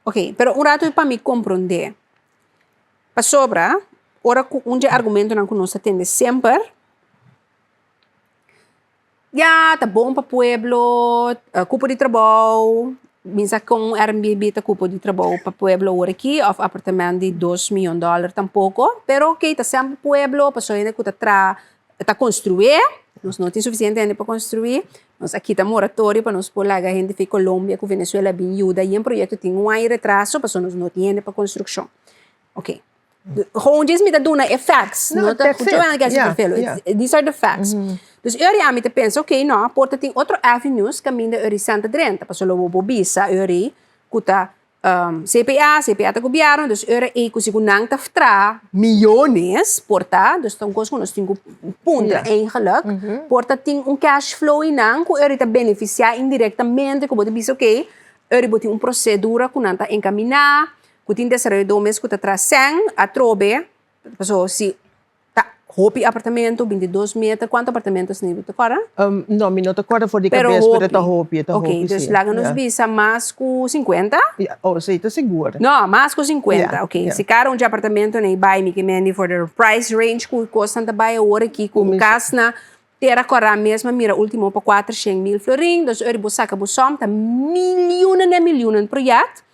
Ok, pero un ratu pa mi komprondé. Pasobra, ora ku un dje argumentonan ku nos ta tende semper, ya ta bon pa pueblo, kupo di trabou. Mi sa kon un Airbnb ta kupo di trabou pa pueblo awor aki òf apartement di dos mion dòler tampoko. Pero oke, ta semper pueblo, pasobra hende ku ta traha ta konstrué, nos no tin sufisiente hende pa konstruí. Nos a kita moratorio pa nos por laga hende fi Colombia ku Venezuela bin yuda i e proyekto tin un aña retraso pasobra nos no tin hende pa konstrukshon. Oke. Gewoon djis mi ta duna e facts. No, No ta that's it. Joanna kere Yeah, vervelen. yeah. These are the facts. Dus eri ami ta pensa, oké, no, por ta tin otro avenues kaminda eri santa drenta. Pasobra lo bo por bisa eri ku ta um, CPA, CPA ta gobièrnu, dus ora ei ku si ku nan ta traha miyones por ta, dus ta un kos ku nos tin ku puntra Yeah. eigenlijk, por ta tin un cash flow einan ku eri ta benefisiá indirektamente ku bo ta bisa, oké, eri bo tin un prosedura ku nan ta enkaminá, Ku tin desaroyadó mes ku ta traha sèn atrobe, pasobra si ta hopi apartamento, 22 meter, kuantu apartamento asina bo ta kòrda? No, mi no ta kòrda for di Pero kabes, pero ta hopi. hopi, e ta Ok, hopi, dus si. laga nos Ja. bisa mas ku sinkuenta? Ja, oh, si, ta sigur. No, mas ku sinkuenta, Ja, ok. ja. Si kada un dje apartamentonan ei bai, mi ke mendi for the price range ku kosnan ta bai awor aki, ku un Kuminsá. kas na Tera Kòrá mes m'a mira último pa kuatershen mil florin, dus ora bo saka bo sòm ta miliunan en miliunan projèkt.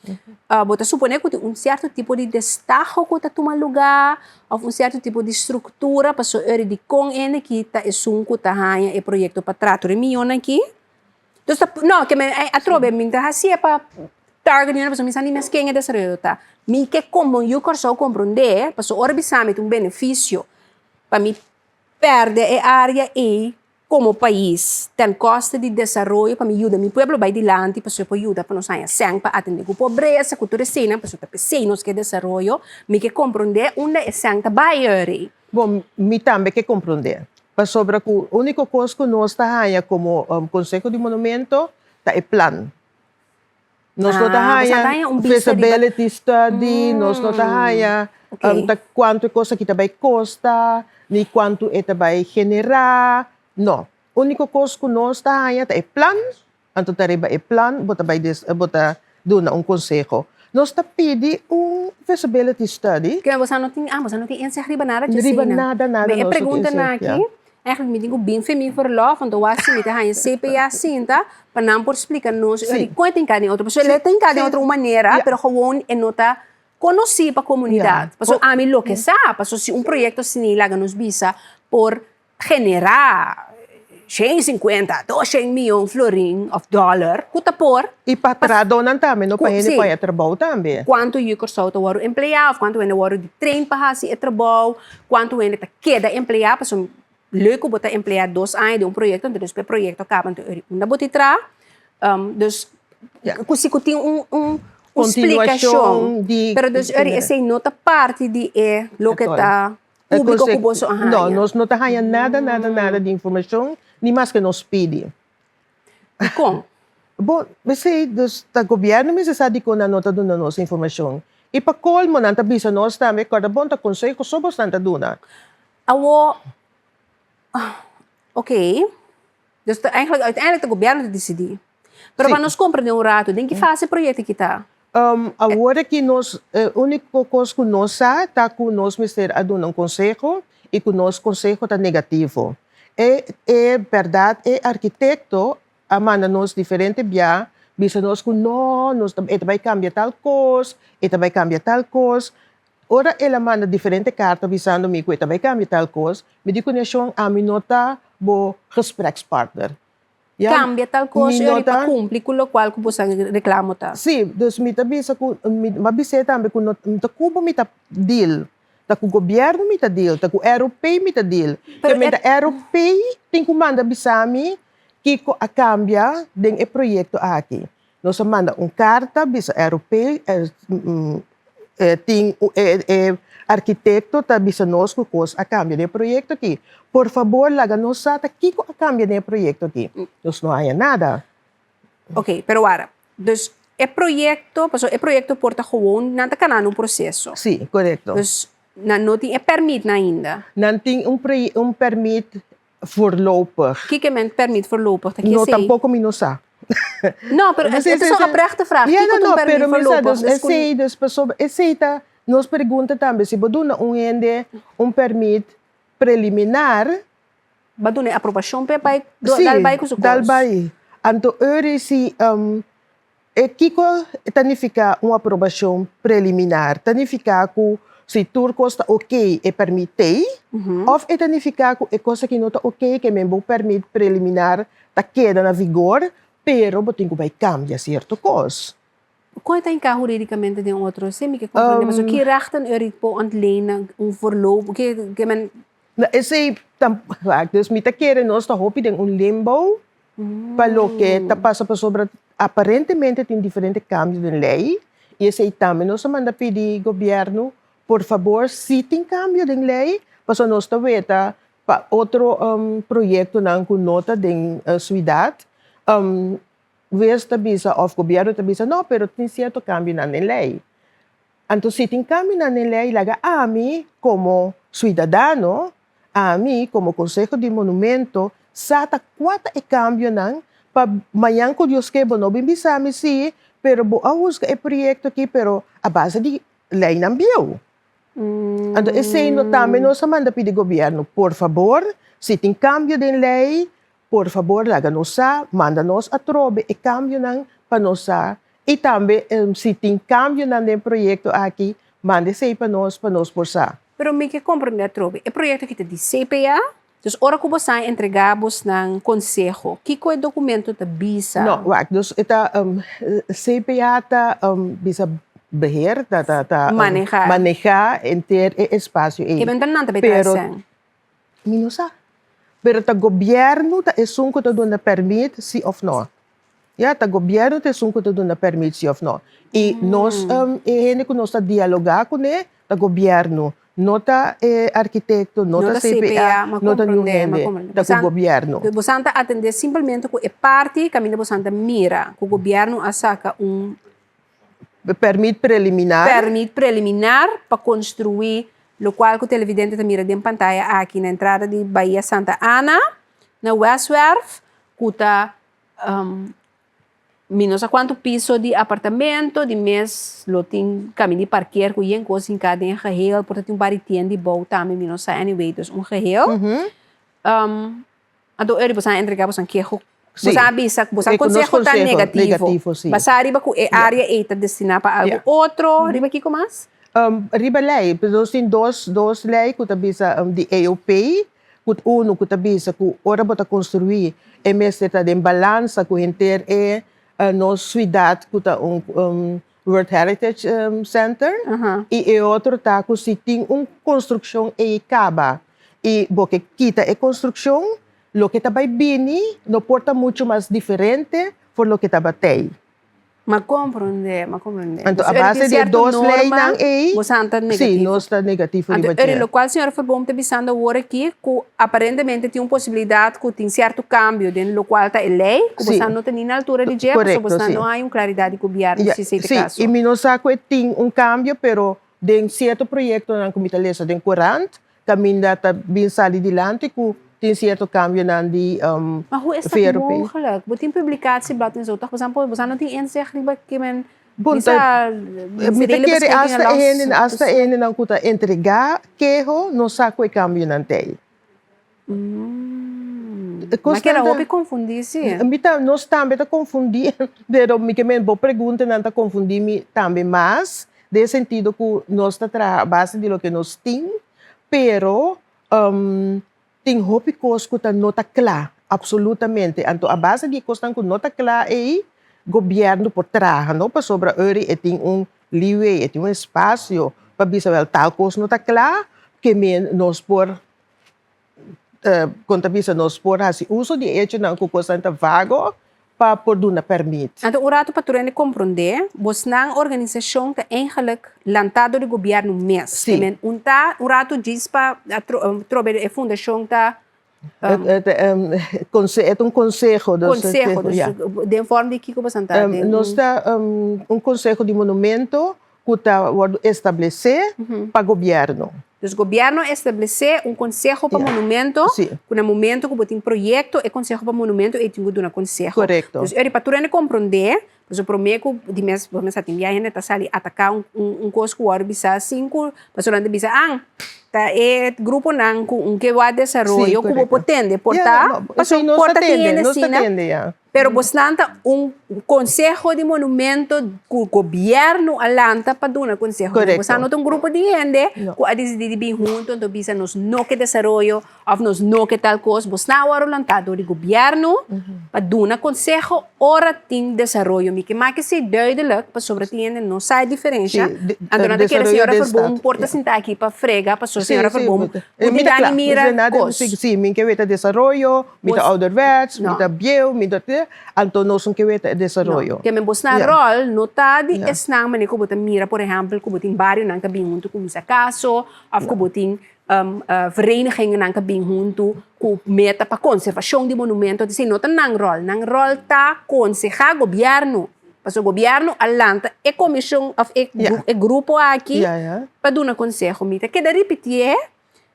Bo ta suponé ku tin un sierto tipo di destaho ku ta tuma lugá òf un sierto tipo di struktura pasobra ora dikon hende ki ta esun ku ta haña e proyekto pa traha tur e mionnan aki. Dus ta, no, ke men atrobe mi ta hasié pa target hende pasobra mi sa ni mes ken e desaroyadó ta. Mi ke komo yu Kòrsou komprondé pasobra ora bisa mi ta un benefisio pa mi Perde e área ei komo pais ten koste di desaroyo pa mi yuda mi pueblo bai dilanti pasobra por yuda pa nos haña sèn pa atendé ku pobresa ku tur eseinan pasobra ta p'esei nos ke desaroyo mi ke komprondé unda e sèn ta bai eri. Bon, mi tambe ke komprondé pasobra ku úniko kos ku nos ta haña komo Konseho di Monumento ta e plan. Nos no ta Ah, boso haña ta haña un bista riba- feasibility study, nos no ta haña ok. um, ta kuantu e kos aki ta bai kosta, ni kuantu e ta bai generá. No. Úniko kos ku nos ta haña ta e plan, anto ta riba e plan bo ta bai des, bo ta duna un konseho. Nos ta pidi un feasibility study. Ke boso no tin, ah, boso no tin inzicht riba nada dje Riba asina. nada, nada Mi e nos no tin preguntanan inzicht, aki, ja. Eigenlijk mi tin ku bin fe mi verlof, want wak si mi ta haña CPA sinta pa nan por splika nos Sí. kon e ta hinká den otro. Pasobra Sí, el ta hinká den sí. otro un manera, Ja. pero gewoon e no ta konosí pa komunidat. Ja. Pasobra ami loke sa, pasobra si un proyekto asina laga nos bisa por generá shen i sinkuenta, doshen mion florin òf dòler, ku ta por. I pa trahadónan tambe, no pa Ku hende sí. ku haña trabou tambe. Kuantu yu Kòrsou ta wòrdu empleá òf kuantu hende wòrdu di train pa hasi e trabou, kuantu hende ta keda empleá, pasobra leuk ku bo ta empleá dos aña den un proyekto, anto despues e proyekto kaba, anto eri unda bo tin traha. Dus ku si ku tin un un un splikashon, Kontinuashon di pero dus eri esei no ta parti di e loke ta E públiko ku konse- boso a haña. No, nos no ta haña nada, nada, nada di informashon, ni maske nos pidi. Dikon? Bon, p'esei, dus ta gobièrnu mester sa dikon nan no ta duna nos informashon. I pa kolmo nan ta bisa nos tambe, kòrda bon ta konseho so bosnan ta duna. Awor, oké, dus ta eigenlijk uiteindelijk ta gobièrnu ta disidí. Pero Sí. pa nos komprendé un ratu, den ki fase e proyekto aki ta? Awor aki nos, e úniko kos ku nos sa ta ku nos mester a duna un konseho i ku nos konseho ta negativo. E e bèrdat e arkitekto a manda nos diferente bia bisa nos ku no, nos ta e ta bai kambia tal kos, e ta bai kambia tal kos. Ora el a manda diferente karta bisando mi ku e ta bai kambia tal kos, mi di ku Nashon ami no ta bo gesprekspartner. Ya, Cambia tal cos mi no eri pa ta- cumpli cu locual cu boso reclamo ta. Sí, dus mi ta bisa cu, mi a bis'é tambe cu no ta cu bo mi ta deal, ta cu gobierno mi ta deal, ta cu ROP mi ta deal. Pero Ke mi e- ta ROP tin cu manda bisa mi kico a cambia den e proyecto aki. Nos a manda un karta bisa ROP, e tin e arkitekto ta bisa nos ku kos a kambia den e proyekto aki. Por fabor laga nos sa ta kiko a kambia den e proyekto aki. Nos no haña nada. Ok, pero wara, dus e proyekto, pasobra e proyekto por ta gewoon, nan ta kanando un proseso. Sí, korekto. Dus nan no tin e pèrmitnan ainda. Nan tin un un pèrmit voorlopig. Kiko men permit voorlopig ta No, kiesei? tampoco mi no sa. No, pero Sí, het sí, is een sí. oprechte vraag. Ja, Kiko no, ta un no, permit pero mi sa, voorlopig? dus Dus ku- esei, dus pasobra esei ta nos pregunta tambe, si bo duna un hende un permit preliminar, Bo a duna e aprobashon p'e bai do- sí, dal bai ku su dal kos. bai. Anto ora si. E kiko ta nifiká un aprobashon preliminar? Ta nifiká ku si tur kos ta okey e pèrmit t'ei òf e ta nifiká ku e kos aki no ta okey ke men bo pèrmit preliminar ta keda na vigor pero bo tin ku bai kambia sierto kos? Kon e ta hinká hurídikamente den otro? Esei mi ke komprendé pasobra ki rechten er por ontlenen un voorlopig ke men. No, esei ta, dus mi ta kere nos ta hopi den un limbo pa loke ta pasa pasobra aparentemente tin diferente kambio den lei i esei tambe nos a manda pidi gobièrnu por fabor si tin kambio den lei pasobra nos ta weta pa otro proyektonan ku no ta den suidat wes ta bisa òf gobièrnu ta bisa no pero tin sierto kambionan den lei. Anto si tin kambionan den lei laga ami komo suidadano, ami komo Konseho di Monumento sa ta kua ta e kambionan pa mañan ku Dios ke bo no bin bisa mi si pero bo a husga e proyekto aki pero a base di leinan bieu. Anto esei no tambe nos a manda pidi gobièrnu por fabor si tin kambio den lei Por fabor laga nos sa, manda nos atrobe e kambionan pa nos sa i tambe si tin kambionan den e proyekto aki, manda esei pa nos pa nos por sa. Pero mi ke komprende atrobe, e proyekto aki ta di CPA, dus ora ku bosan entrega bosnan konseho, kiko e dokumento ta bisa? No, wak, dus e ta CPA ta bisa beheer, ta ta ta Maneha. maneha henter e espasio ei. Ke bentana nan ta bai traha Pero esei? Mi no sa. Pero ta gobièrnu ta esun ku ta duna pèrmit si òf nò. Ya, ta gobièrnu ta esun ku ta duna pèrmit si òf nò. I nos, e hende ku nos ta dialogá kuné ta gobièrnu, no ta e arkitekto, no ta CPA, no ta niun hende, ta ku gobièrnu. Bosan ta atendé simpelmente ku e parti kaminda bosan ta mira ku gobièrnu a saka un. Pèrmit preliminar. Pèrmit preliminar pa konstruí lokual ku televidente ta mira den pantaya aki na entrada di Bahia Santa Ana na Westwerf ku ta mi no sa kuantu piso di apartamento di mes lo tin kaminda di parker ku yen kos hinká den e geheel por ta tin un par di tienda di bou tambe mi no sa anyway dus un geheel. Anto eri boso a entrega boso keho, boso a bisa ku boso konseho ta negativo, basá riba ku e área ei ta destiná pa algu otro, riba kiko mas? Riba lei, nos tin dos dos lei ku ta bisa di EOP, ku unu ku ta bisa ku ora bo ta konstruí e mester ta den balansa ku henter e nos suidat ku ta un World Heritage Center i e otro ta ku si tin un konstrukshon ei kaba i bo ke kita e konstrukshon, loke ta bai bini no por ta muchu mas diferente for loke tabat'ei. M'a komprondé, m'a komprondé. Anto a base di e dos leinan ei, sí, nos ta negativo riba dje. Anto, lokual señora Verboom ta bisando awor aki, ku aparentemente tin un posibilidat ku tin sierto kambio den lokual ta e lei, ku boso no ta ni na altura di dje, pasobra boso no hay un klaridat di gobièrnu si esei ta e kaso. Sí, i mi no sa ku e tin un kambio, pero den sierto proyektonan ku mi ta lesa den korant, Caminda ta bin sali dilanti cu tin cierto cambionan di Maar hoe is dat VRP. mogelijk? Bo tin publicatieblad en zo toch? Bosan por, bosan no tin inzicht riba ke men Bon, bisa ta, mi ta kere hasta e hende, hasta e hendenan cu ta entrega keho no sa cu e cambionan ta ei. Ma keda hopi confundí si. Mi ta, nos tambe ta confundí, pero mi ke men bo preguntanan ta confundí mi tambe mas, den sentido cu nos ta traha a base di loke nos tin, pero tin hopi cos cu ta no ta cla, absolutamente. Anto a base di e cosnan cu no ta cla ei, gobierno por traha, no? Pasobra ora e tin un leeway, e tin un espacio pa bisa wel tal cos no ta cla, ke men nos por Kon ta bisa nos por hasi uso di e echonan ku kosnan ta vago pa por duna pèrmit. Anto un ratu pa tur hende komprondé, bosnan organisashon ta eigenlik lantá dor di gobièrnu mes. Sí. Men un ta un ratu djis pa trobe e fundashon ta. E ta un konseho. Konseho, dus den vorm di kiko bosan ta? Nos ta un konseho di monumento ku ta wòrdu establesé pa gobièrnu. Dus gobièrnu a establesé un konseho pa monumento, ku na momento ku bo tin proyekto, e konseho pa monumento ei tin ku duna konseho. Korekto. Dus eri pa tur hende komprondé, pasobra promé ku di mes bo mester tin bia hende ta sali ataká un kos ku wòrdu bisá sin ku pasobra nan ta bisa an ta e gruponan ku un ke wak desaroyo ku bo por tende por ta, pasobra por ta tin hende asina. Pero bosnan ta un konseho di monumento ku gobièrnu a lanta pa duna konseho. Korekto. Bosnan no ta un grupo di hende ku a disidí di bin huntu anto bisa nos no ke desaroyo òf nos no ke tal kos. Bosnan a wòrdu lantá dor di gobièrnu pa duna konseho ora tin desaroyo. Mi ke make esei duidelijk pasobra tin hende no sa e diferensha. Anto nan ta kere señora Verboom por ta sinta aki pa frega pasobra señora Verboom ku di dani mira kos. Sí, mi ke weta desaroyo. Mi ta ouderwets, mi ta bieu, mi ta te, anto nos no ke weta e desaroyo. No, ke men bosnan ròl no ta di esnan manera ku bo ta mira, por ehèmpel, ku bo tin barionan ta bin huntu kuminsá kaso, òf ku bo tin verenigingnan ta bin huntu ku meta pa konservashon di monumento, esei no ta nan ròl. Nan ròl ta konsehá gobièrnu, pasobra gobièrnu a lanta e komishon òf e grupo aki pa duna konseho. Mi ta keda ripitié.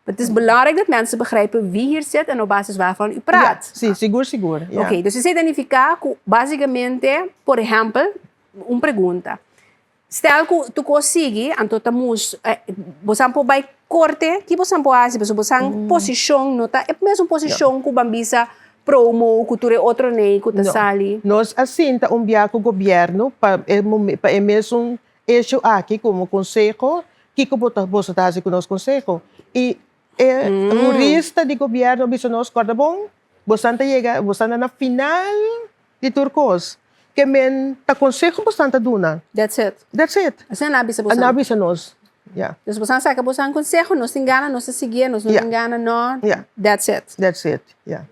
Het is belangrijk dat mensen begrijpen wie hier zit en op basis waarvan u praat. Ja, sí, sigur, sigur. Ja. Oké, dus esei ta nifiká ku básikamente, por ehèmpel, un pregunta. Stel ku tur kos sigui, anto ta mus, bosan por bai korte, ki bosan por hasi? Pasobra bosan posishon no ta e mesun posishon ku ban bisa promo ku tur e otro nei ku ta sali. Nos a sinta un bia ku gobièrnu pa e pa e mesun Hecho aki komo konseho, kiko bo ta boso ta hasi ku nos konseho? I e hurista di gobièrnu a bisa nos, Kòrda bon, bosan ta yega, bosan ta na final di tur kos. Ke men ta konseho bosan ta duna. That's it. That's it. Asina nan a bisa bosan. Nan a bisa nos, ya. Dus bosan saka bosan konseho, nos tin gana, nos ta siguié, nos no tin gana, no. Ya. That's it. That's it, ya.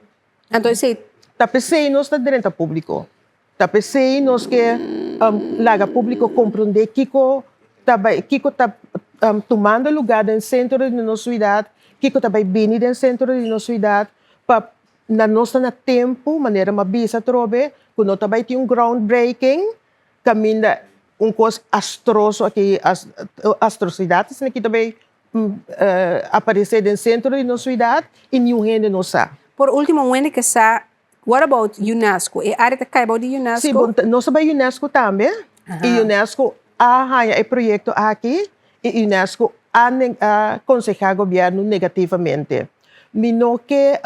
Anto esei. Ta p'esei nos ta drenta públiko. Ta p'esei nos ke laga públiko komprondé kiko ta bai, kiko ta tumando lugá den sentro di nos suidat, kiko ta bai bini den sentro di nos suidat, pa na nos ta na tempu, manera mi a bisa atrobe, ku no ta bai tin un groundbreaking kaminda un kos astroso aki, astrosidat asina ki ta bai aparesé den sentro di nos suidat i niun hende no sa. Por último, un hende ke sa What about UNESCO? E área ta kai bou di UNESCO? Sí, bon, nos a bai UNESCO tambe. I UNESCO a haña e proyekto aki i UNESCO a a konsehá gobièrnu negativamente. Mi no ke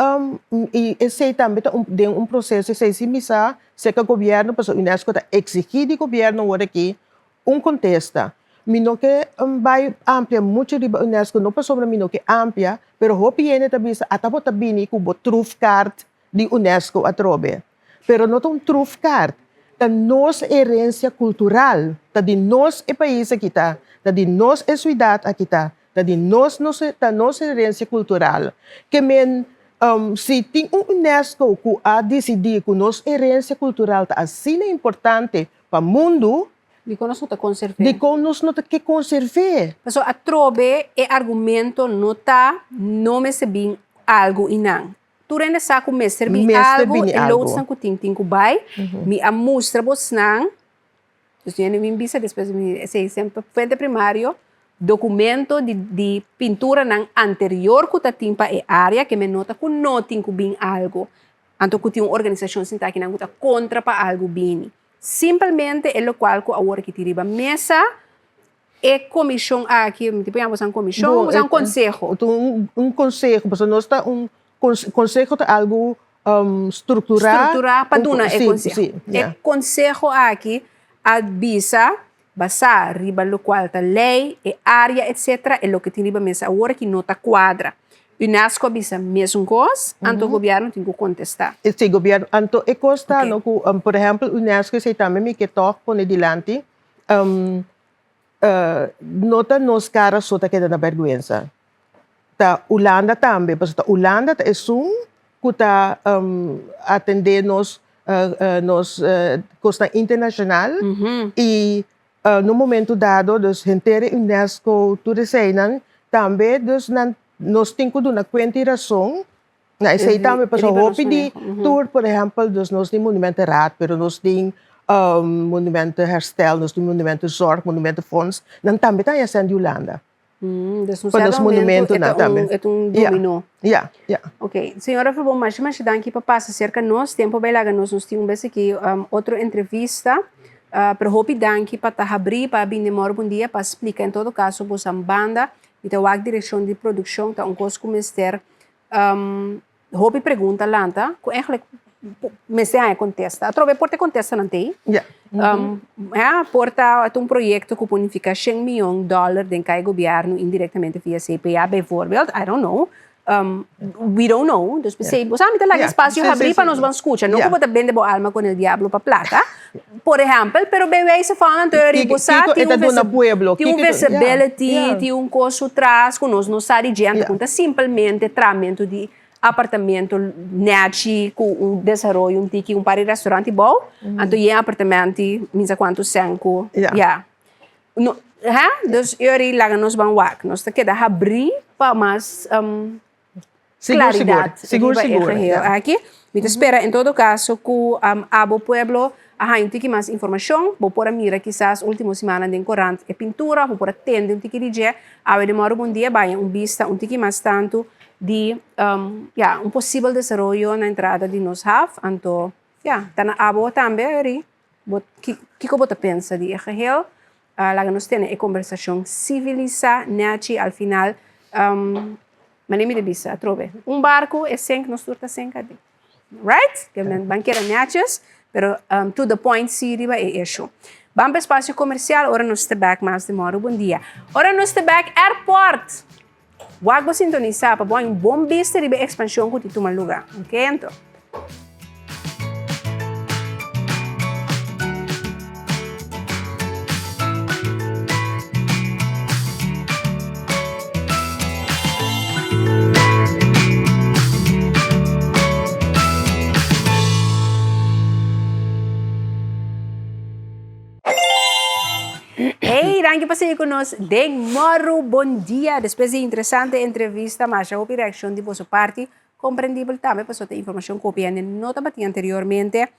i esei tambe ta un den un proseso, esei si mi sa serka gobièrnu pasobra UNESCO ta eksigí di gobièrnu awor aki Un kontesta, Mi no ke bai amplia muchu riba UNESCO, no pasobra mi no ke amplia, pero hopi hende ta bisa ata bo ta bini ku bo trufkaart di UNESCO atrobe. Pero no ta un trufkaart, ta nos herensia kultural, ta di nos e pais aki ta, ta di nos e suidat aki ta, ta di nos nos ta nos herensia kultural. Ke men si tin un UNESCO ku a disidí ku nos herensia kultural ta asina importante Pa mundu. Dikon nos no ta konserv'é? Dikon nos no ta ke konserv'é? Pasobra atrobe e argumento no ta no mester bin algu i nan. Tur hende sa ku mester bin algu, e loodsnan ku tin tin ku bai. Mi a mustra bosnan, dus mi a bin bisa despues mi esei semper fuente primario, documento di di pinturanan anterior ku ta tin pa e area ke men nota ku no tin ku bin algu. Anto ku tin un organisashon sinta akinan ku ta kontra pa algu bini. Simpelmente e lokual ku awor aki tin riba mesa, e komishon aki, mi tin por yama boso un komishon o boso un konseho? Un konseho, pasobra nos ta un konseho ta algu strukturá. Strukturá pa duna e konseho. E konseho aki a bisa basá riba lokual ta lei, e área etcetera, e loke tin riba mesa awor aki no ta kuadra. Unesco a bisa mesun kos, anto gobièrnu tin ku kontestá. Sí, gobièrnu. Anto e kos ta no ku, por ehèmpel, Unesco esei tambe mi ke tòg pone dilanti, no ta nos kara so ta keda na bèrgwensa. Ta Hulanda tambe, pasobra ta Hulanda ta esun ku ta atendé nos nos kosnan internashonal i na un momento dado dus henter e Unesco tur eseinan tambe dus nan nos tin ku duna kuenta i rason na esei tambe pasobra hopi di tur por ehèmpel dus nos tin Monumentenraad pero nos tin Monumentenherstel nos tin Monumentenzorg Monumentenfonds nan tambe ta haña sèn di Hulanda. Dus un Pa certo nos momento e monumentonan ta un, tambe. e ta un Ja, dominó. ja, ja. Ok, señora Verbon, masha masha danki pa pasa cerca nos. Tempo a bay laga nos, nos tin un bes aki otro entrevista. Pero hopi danki pa ta habrí, pa a bini den Mòru Bon Dia, pa splica en todo caso bosan banda. Mi ta wak direccion di produccion ta un cos cu mester hopi pregunta lanta, cu eigenlijk. Mester haña kontesta. Atrobe por ta e kontestanan ta ei. Ja. Ja, por ta un proyekto ku por nifiká shen mion dòler den kai gobièrnu indirektamente via CPA bijvoorbeeld, I don't know. We don't know. Dus p'esei, bo sa mi ta laga espasio habrí pa nos ban skucha. No ku bo ta bende bo alma kon el diablo pa plaka, por ehèmpel, pero bij wijze van anto eri bo sa tin un tin un visibility, tin un kos su tras ku nos no sa di dje, anto ku ta simpelmente tramentu di apartamento nechi ku un desaroyo un tiki un par di restaurant i bou, anto yen apartamenti mi sa kuantu sèn ku ya. No, hè? Dus yori laga nos ban wak. Nos ta keda habrí pa mas Sigur, sigur. klaridat Sigur, riba e sigur, geheel ja. aki. Mi ta spera en todo kaso ku abo pueblo a haña un tiki mas informashon. Bo por a mira kisas último simannan den korant e pintura, bo por a tende un tiki di dje. Awe den mòru bon dia baña un bista un tiki mas tantu di ya, un posibel desaroyo na entrada di nos haf. Anto, ya, ta na abo tambe, Eri. Bo, kiko bo ta pensa di e geheel? Laga nos tene e kombersashon sivilisá, nèchi. Al final, manera mi ta bisa atrobe, un barku e sink, nos tur ta sink aden. Right? Ke men ban keda nètjes, pero to the point si riba e issue. Ban pa espasio komersial, ora nos ta bèk mas di mòru. Bon dia. Ora nos ta bèk airport! Wak bo sintonisá pa bo haña un bon bista riba e ekspanshon ku tin tuma lugá. Oké anto. Hey, danki pa sigui ku nos den Mòru Bon Dia. Despues di interesante entrevista, masha hopi reakshon di boso parti. Komprendibel tambe pasobra ta informashon ku hopi hende no tabatin anteriormente,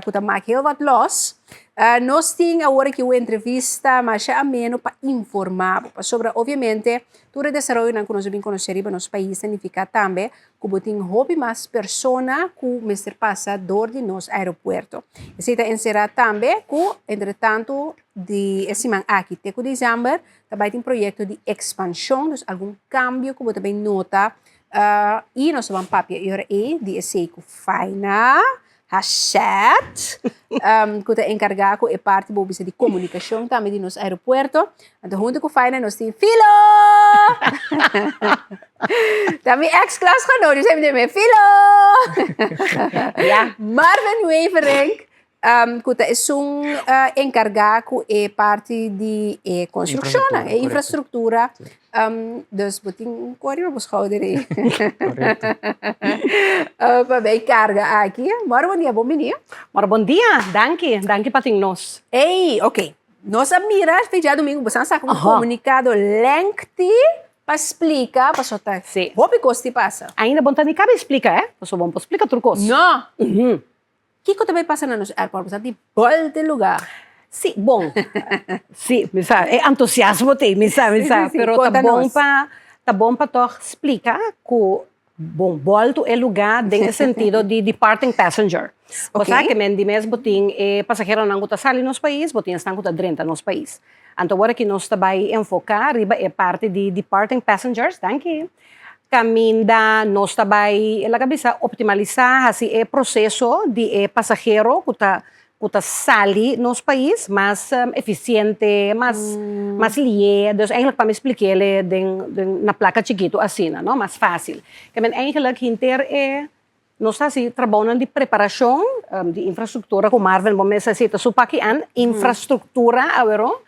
ku ta mak heel wat los. Nos tin awor aki un entrevista masha ameno pa informa bo, pasobra obviamente tur e desaroyonan ku nos a bin konosé riba nos pais ta nifiká tambe ku bo tin hopi mas persona ku mester pasa dor di nos aeropuerto. Esei ta enserá tambe ku entretantu di e siman aki te ku desèmber ta bai tin proyekto di ekspanshon, dus algun kambio ku bo ta bai nota i nos ta ban papia e ora ei di esei ku Faina Hashet ku ta enkargá ku e parti bo bisa di komunikashon tambe di nos aeropuerto. Anto huntu ku Faina nos tin Filo! Ta mi ex klasgenoot, dus mi tin Filo! Marvin Weverink ku ta esun enkargá ku e parti di e konstrukshonnan, e infrastruktura. Dus bo tin un kor riba bo skouder ei. Pa bay karga aki. Mòrgen bon dia, bon bini. Mòrgen bon dia, danki, danki pa tin nos. Ey, ok. Nos a mira fe djadumingu bo san saka un komunikado lengti pa splika pasobra ta hopi kos ti pasa. Ainda bo no ta ni kaba e splika, eh? Pasobra bo no por splika tur kos. No. Kiko ta bay pasa na nos airport? Bo sa di bolta e lugar. Sí, bon. Sí, mi sa, e entusiasmo t'ei, mi sa, mi sa. Sí, sí, Pero ta konta bon nos. pa, ta bon pa tòg splika ku, bon, bòltu e lugá den e sentido di departing passenger. Bo sa Oké. ke men di mes bo tin e pasaheronan ku ta sali nos pais, bo tin esnan ku ta drenta nos pais. Anto awor aki nos ta bai enfoká riba e parti di departing passengers, danki. Caminda nos ta bay, laga bisa, optimalisa, haci e proceso di e pasahero cu ta cu ta sali nos pais mas eficiente, mas mas lié. Dus eigenlijk pa mi splikéle den den na placa chikito asina, no, mas facil. Ke men eigenlijk henter e nos ta haci trabounan di preparacion di infrastructura cu Marvin bo mes a cita su paki an, infrastructura awero,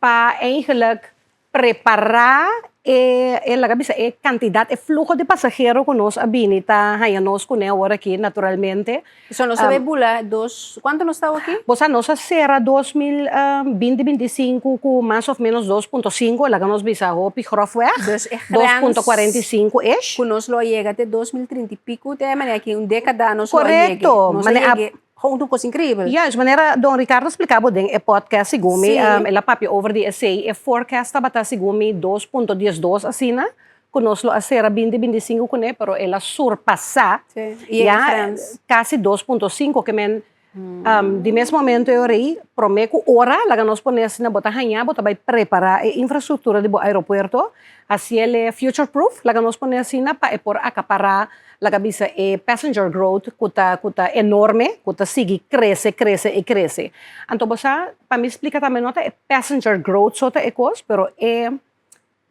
pa eigenlijk Prepará e, e laga bisa e kantidat, e fluho di pasahero ku nos a bini ta haña nos kuné awor aki naturalmente. So nos ta bay bula dos, kuantu nos ta awor aki? Bo sa nos a sera 2020, 25 ku mas òf ménos 2.5, laga nos bisa hopi grofweg, Dus e grens 2.45 ish. ku nos lo a yega te 2030 i piku, te manera ki un dékada nos lo a yega. Korekto, Nos a yega. Gewoon un kos increibel. Juist, manera Don Ricardo a splica bo den e podcast segun mi, Sí. el a papia over di esey, e forecast tabata segun mi 2.12 asina, cu nos lo a cera 2025 cune, pero el a surpasa Sí, y e ya grens. casi 2.5, ke men. Di mes momento e ora ei, promé ku ora, laga nos pone asina, bo ta haña, bo ta bai prepará e infrastruktura di bo aeropuerto, hasiel e future proof, laga nos pone asina, pa e por akapará, laga bisa, e passenger growth ku ta ku ta enorme, ku ta sigui krese, krese i krese. Anto bo sa, pa mi splika tambe no ta e passenger growth so ta e kos, pero e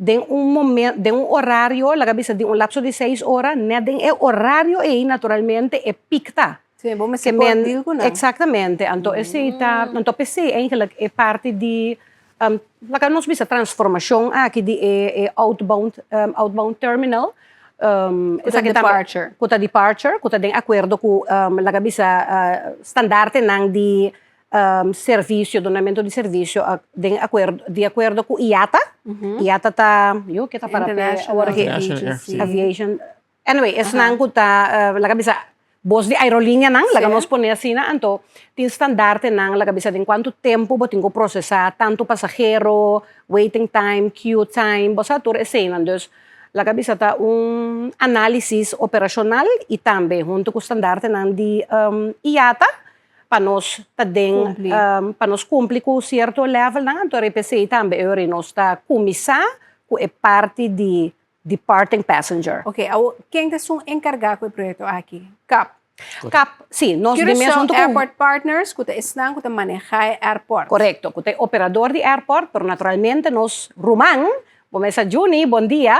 Den un momen, den un orario, laga bisa di un lapso di seis ora, net den e orario ei naturalmente e piek ta. Sí, bo mester por deal cu nan. Exactamente, anto esei ta, anto p'esei eigenlijk e parti di, laga nos bisa transformacion aki di e e outbound, outbound terminal, Cu ta departure. Cu ta departure, cu ta den acuerdo cu, laga bisa standaardennan di Servisio, dunamentu di servisio den akuerdo, di akuerdo ku IATA. IATA ta, yo ke ta para pe awor aki? Aviation. Anyway, esnan ku ta, laga bisa, bos di aerolinianan, laga nos pone asina, anto tin standaardennan, laga bisa den kuantu tempu bo tin ku prosesá tantu pasahero, waiting time, queue time, bo sa tur eseinan. Dus, laga bisa ta un análisis operashonal i tambe huntu ku standaardennan di IATA, pa nos ta den pa nos kumpli ku sierto levelnan anto RPC tambe e ora nos ta kuminsá ku e parti di departing passenger. Oke, awor ken ta esun enkargá ku e proyekto aki? Cap? Cap, si, nos di mes huntu ku. Curaçao Airport Partners ku ta esnan ku ta manehá e airport. Korekto, ku ta e operador di airport, pero naturalmente nos ruman Bo mesa Juni, bon dia.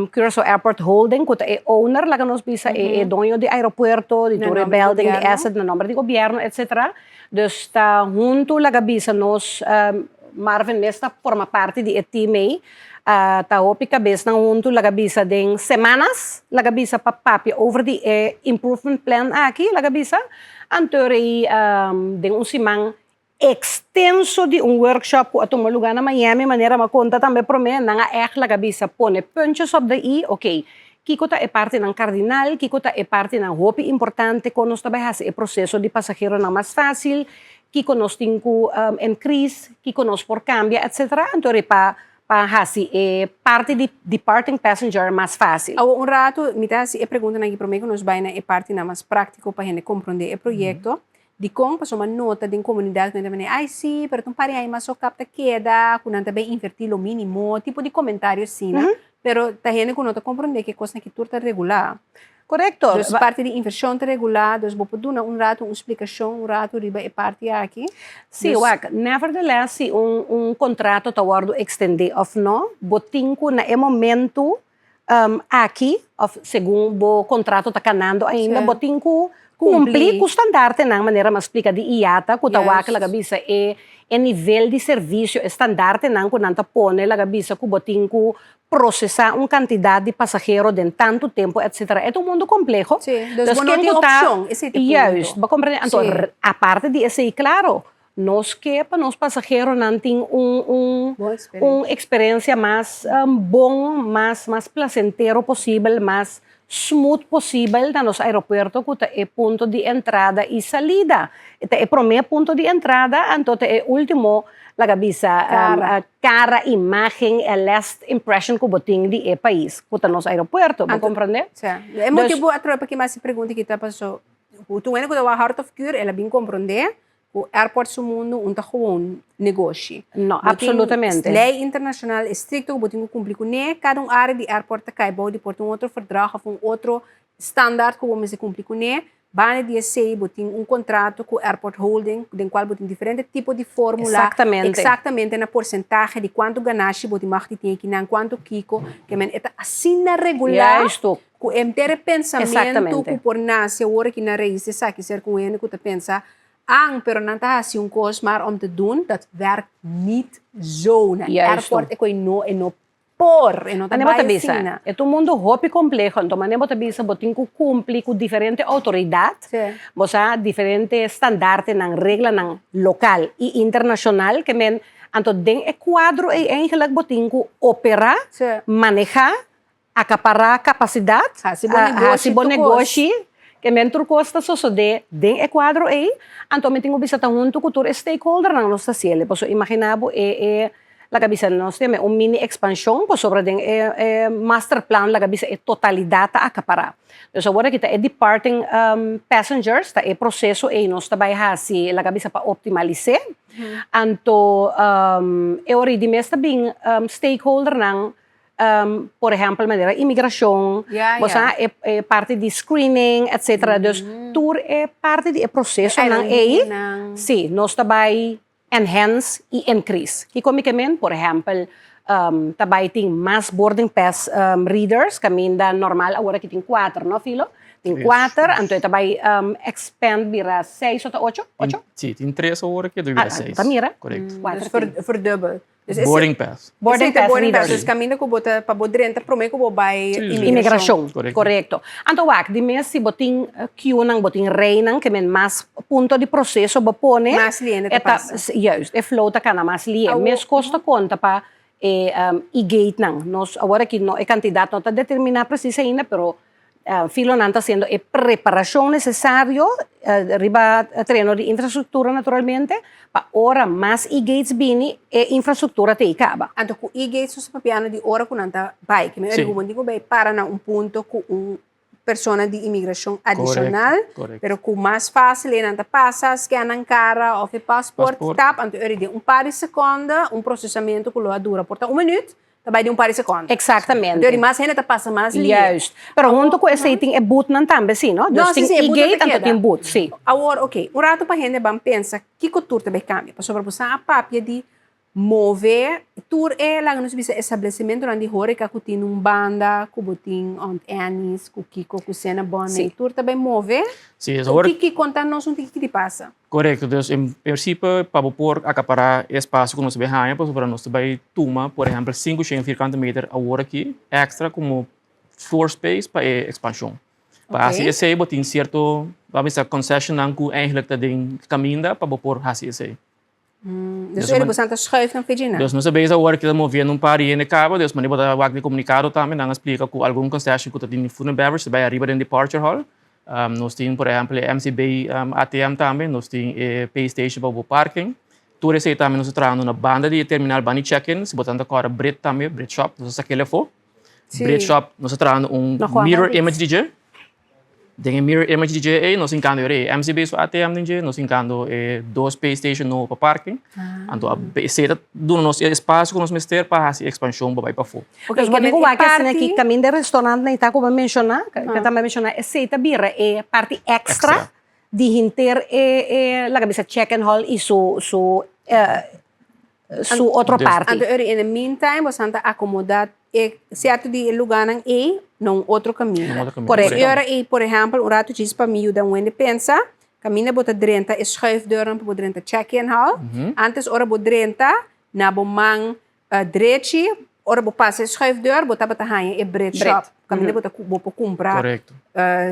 Curaçao Airport Holding ku ta e owner, laga nos bisa e e doño di aeropuerto, di tur e building, di asset na nomber di gobierno etcetera. Dus ta huntu laga bisa nos, Marvin mes ta forma parti di e team ei, ta hopi kabesnan huntu laga bisa den semanas laga bisa pa papia over di e improvement plan aki laga bisa. Anto rei den un siman Extenso di un workshop cu a tuma luga na Miami, manera mi a conta tambe prome, nan a echt laga bisa pone puntjes op de i, ok, kico ta e partinan cardinal, kico ta e partinan hopi importante, con nos ta bay haci e proceso di pasaheronan mas facil, kico nos tin cu increase, kico nos por cambia, etcetera, anto riba pa haci e parti di departing passenger mas facil. Awo un rato mi ta haci e preguntanan aki prome cu nos bay na e partinan mas practico pa hende comprende e proyecto. Dikon? Pasobra mi a nota den komunidat ku nan ta manda, ai si, pero ta un par di aña mas so kap ta keda, ku nan ta bai invertí lo mínimo, tipo di komentario asina. Pero ta hende ku no ta komprondé ku e kosnan aki tur ta regulá. Korekto. Dus parti di invershon ta regulá, dus bo por duna un ratu un splikashon un ratu riba e parti aki. Sí, wak, nevertheless si un un kontrato ta wòrdu ekstendé òf no, bo tin ku na e momentu Aki, of segun bo kontrato ta kanando ainda, bo tin ku kumpli ku standaartenan, manera mi a splika di IATA, ku ta wak laga bisa e e nivel di servisio, e standaartenan ku nan ta pone laga bisa ku bo tin ku prosesá un kantidat di pasahero den tantu tempu, etsetera. E ta un mundu kompleho. Dus bo no tin opshon, esei ta e punto. Juist, bo komprende? Anto, aparte di esei, klaro, Nos ke pa nos pasaheronan tin un un un eksperensia mas bon, mas mas plasentero posibel, mas smooth posibel na nos aeropuerto ku ta e punto di entrada i salida. E ta e promé punto di entrada, anto ta e último, laga bisa, kara, imágen, e last impression ku bo tin di e pais ku ta nos aeropuerto. Bo komprendé? E motibu atrobe pa ki mi a hasi pregunta aki ta paso tur hende ku ta wak Heart of Cure el a bin komprendé Ku airport su mundu un ta gewoon negoshi. No, absolutamente. Lei internashonal estrikto ku bo tin ku kumpli kuné. Kada un área di airport ta kai bou di por ta un otro verdrag òf un otro standaard ku bo mester kumpli kuné. Banda di esei bo tin un kontrato ku airport holding den kual bo tin diferente tipo di fórmula. Eksaktamente. Eksaktamente na porsentahe di kuantu ganashi bo tin mag di tin akinan, kuantu kiko. Ke men e ta asina regulá. Juisto. Ku henter e pensamentu ku por nase awor aki na rais di esaki ser ku un hende ku ta pensa An, pero nan ta hasi un kos maar om te doen, dat werkt niet zo. Na airport e koi no, e no por, e no ta bai asina. E ta un mundo hopi compleho, anto manera bo ta bisa bo tin cu cumpli cu diferente autoridad, bo sa diferente standaardennan, reglanan local y internacional, ke men, anto den e cuadro ey eigenlijk bo tin cu opera, maneha, Akapará kapasidat, Hasi bo negoshi hasi bo tur kos. negoshi, ke men tur kos ta sosodé den e kuadro ei, anto mi tin ku bisa ta huntu ku tur e stakeholdernan nos ta hasiel. Pasobra imaginá bo e e Laga bisa nos tin un mini ekspanshon pasobra den e e masterplan laga bisa e totalidat ta akapará. Dus awor aki ta e departing passengers ta e proseso ei nos ta bai hasi laga bisa pa optimalis'é. Anto e ora ei di mes ta bin stakeholdernan por ehèmpel manera imigrashon, bo sa e e parti di screening etcetera. Dus tur e parti di e prosesonan ei si nos ta bai Enhance i increase. Kiko mi ke men? Por ehèmpel, ta bai tin mas boarding pass readers, kaminda normal awor aki tin kuater, no Filo? Tin kuater, anto e ta bai expand bira seis ota ocho? Ocho? Si, tin tres awor aki, ta bira seis. Ta mira? Korekto. Dus verdubbel. Boarding pass. Boarding pass readers. Dus kaminda ku bo ta, pa bo drenta promé ku bo bai imigrashon. Korekto. Anto wak, di mes si bo tin queuenan, bo tin reinan, ke men mas punto di proseso bo pone. Mas lié ta pasa. Juist, e flow ta kana mas lié. Meskos ta konta pa e e-gatenan. Nos awor aki no, e kantidat no ta determiná presis ainda, pero Filonan ta hasiendo e preparashon nesesario riba tereno di infrastruktura naturalmente pa ora mas e-gates bini e infrastruktura ta ei kaba. Anto ku e-gates nos ta papiando di ora ku nan ta bai, ke mi ora ku bo tin ku bai para na un punto ku un persona di imigrashon adishonal, pero ku mas fásil e nan ta pasa, scan nan kara òf e pasport, tap, anto e ora den un par di sekonde un prosesamentu ku lo a dura por ta un minüt Ta bai di un par di sekonde. Exactamente. Anto di mas hende ta pasa mas lihe. Juist. Pero hunto ku esei tin e bootnan tambe si, no? No, Dus si, tin si, e bootnan e-gate ta anto keda. tin boot, si. Awor, oké, un rato pa hende ban pensa kiko tur ta bai kambia. Pasobra bo sa a papia di move tur e, laga nos bisa, establesimentonan di horeka ku tin un banda, ku bo tin Aunt Annie's, ku kiko, ku Cinnabon, Si. tur ta bai move. Si, es awor. Kiko, konta nos un tiki kiko di pasa. Korekto, dus en prinsipe pa bo por akapará e espasio ku nos ta bai haña pasobra nos ta bai tuma por ehèmpel sinku shen firkante meter awor aki èkstra komo floor space pa e ekspanshon. Pa hasi esei bo tin sierto bo a bisa konseshonnan ku eigentlik ta den kaminda pa bo por hasi esei. Dus ora boso ta schuif nan fidji nan? Dus nos a bezig awor aki ta moviendo un par di hende kaba, dus manera bo ta wak den komunikado tambe nan a splika ku algun konseshon ku ta tin di food and beverage ta bai ariba den departure hall. Nos tin por ehempel e MCB ATM tambe, nos tin e pay station pa bo parking. Tur esei tambe nos ta trahando na banda di e terminal, banda di check-in. Si bo ta kòrda Brit tambe, Brit Shop, nos a sak'el afó. Brit Shop, nos ta trahando un mirror image di dje. Den e mirror image di dje ei nos hinkando e MCB su ATM den dje, nos hinkando e dos pay station nobo pa parking. Anto esei ta duna nos e espasio ku nos mester pa hasi ekspanshon pa bai pafó. Ok, bo tin ku wak asina aki kaminda e restaurantnan ta ku bo a menshoná, ku ta menshoná esei ta bira e parti èkstra di henter e e laga bisa check-in hall i su su su otro parti. Anto ora in the meantime boso ta akomodá e sierto di e lugánan ei na un otro kaminda. Korekto. E ora ei por ehèmpel un ratu djis pa mi yuda un hende pensa, kaminda bo ta drenta e schuifdeurnan pa bo drenta check-in hall, antes ora bo drenta na bo man Drechi, ora bo pasa e schuifdeur, bo tabata haña e bread shop. Kaminda bo ta bo por kumpra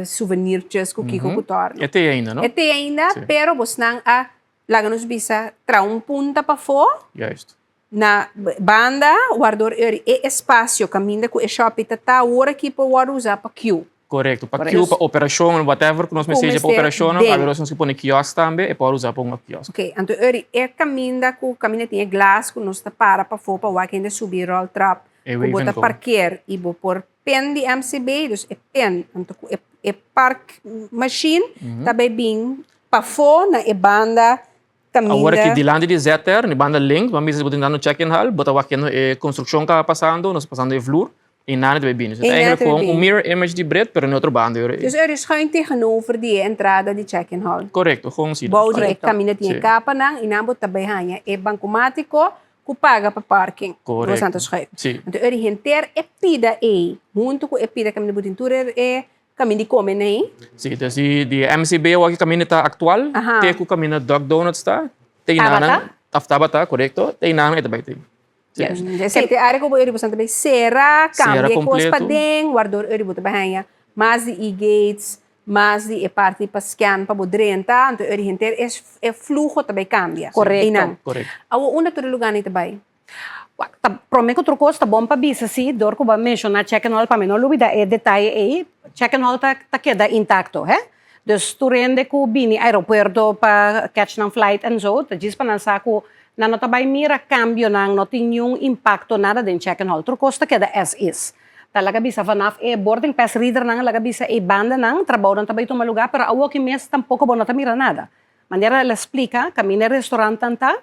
souvenirtjes ku kiko ku tòrna. E te ainda, no? E te ainda, pero bosnan a laga nos bisa traha un punta pafó. Juist. Na banda, wardor eri e espasio kaminda ku e shòpi ta ta awor aki por wòrdu usá pa queue. Korekto, pa queue, pa operashon, whatever ku nos mester pa operashonnan, awe nos ke pone kiosk tambe, e por usa pa un kiosk. Oké, anto eri e kaminda ku kaminda tin e glas ku nos ta para pafó pa wak hende subi roltrap, ku bo ta parkeer i bo por pen di MCB, dus e pen, anto ku e park machine ta bai bin pafó na e banda Kaminda. Awor aki dilanti di ZR, na e banda links, bo a mira si bo tin dando check-in hall, bo ta wak kendo e construccion ka pasando, nos ta pasando e vloer, y nada ta bay bini. So ta eigenlijk gewoon un mirror image di Brit, pero na otro banda. Dus er is schuin tegenover di e entrada di check-in hall. Correcto, gewoon asina. Bou di e kaminda tin e kapanan y nan bo ta bay haña e bankomátiko ku paga pa parking. Correcto. Bo san ta schuif. Si. Anto er henter e pida ey, hunto ku e pida kaminda bo tin tur e Kaminda di kome nei. Sí, dus di di MCB awor ki kaminda ta aktual, te ku kaminda Duck Donuts ta, te inanan, taf tabata, korekto, te inanan e ta bai te. Sí. Esei ta e área ku bo eri bo ta bai sera, kambia e kos paden, wardor eri bo ta bai haña mas di e-gates, mas di e parti pa scan pa bo drenta, anto eri henter e fluho ta bai kambia. Korekto. Awor unda tur e lugánan ta bai? Wak, ta prome ku tur kos ta bon pa bisa si, dor ku bo a menshoná check and all, pa mi no lubida e detaye ei, check and all ta ta keda intakto, he. Dus tur hende ku bini aeropuerto pa catch nan flight en zo, ta djis pa nan sa ku Nan no ta bai mira kambionan, no tin niun impakto nada den check-in hall. Tur kos ta keda as is. Ta laga bisa vanaf e boarding pass readernan laga bisa e bandanan, trabounan ta bai tuma lugá, pero awoki mes tampoko bo no ta mira nada. Manera el a splika, kaminda e restaurantnan ta,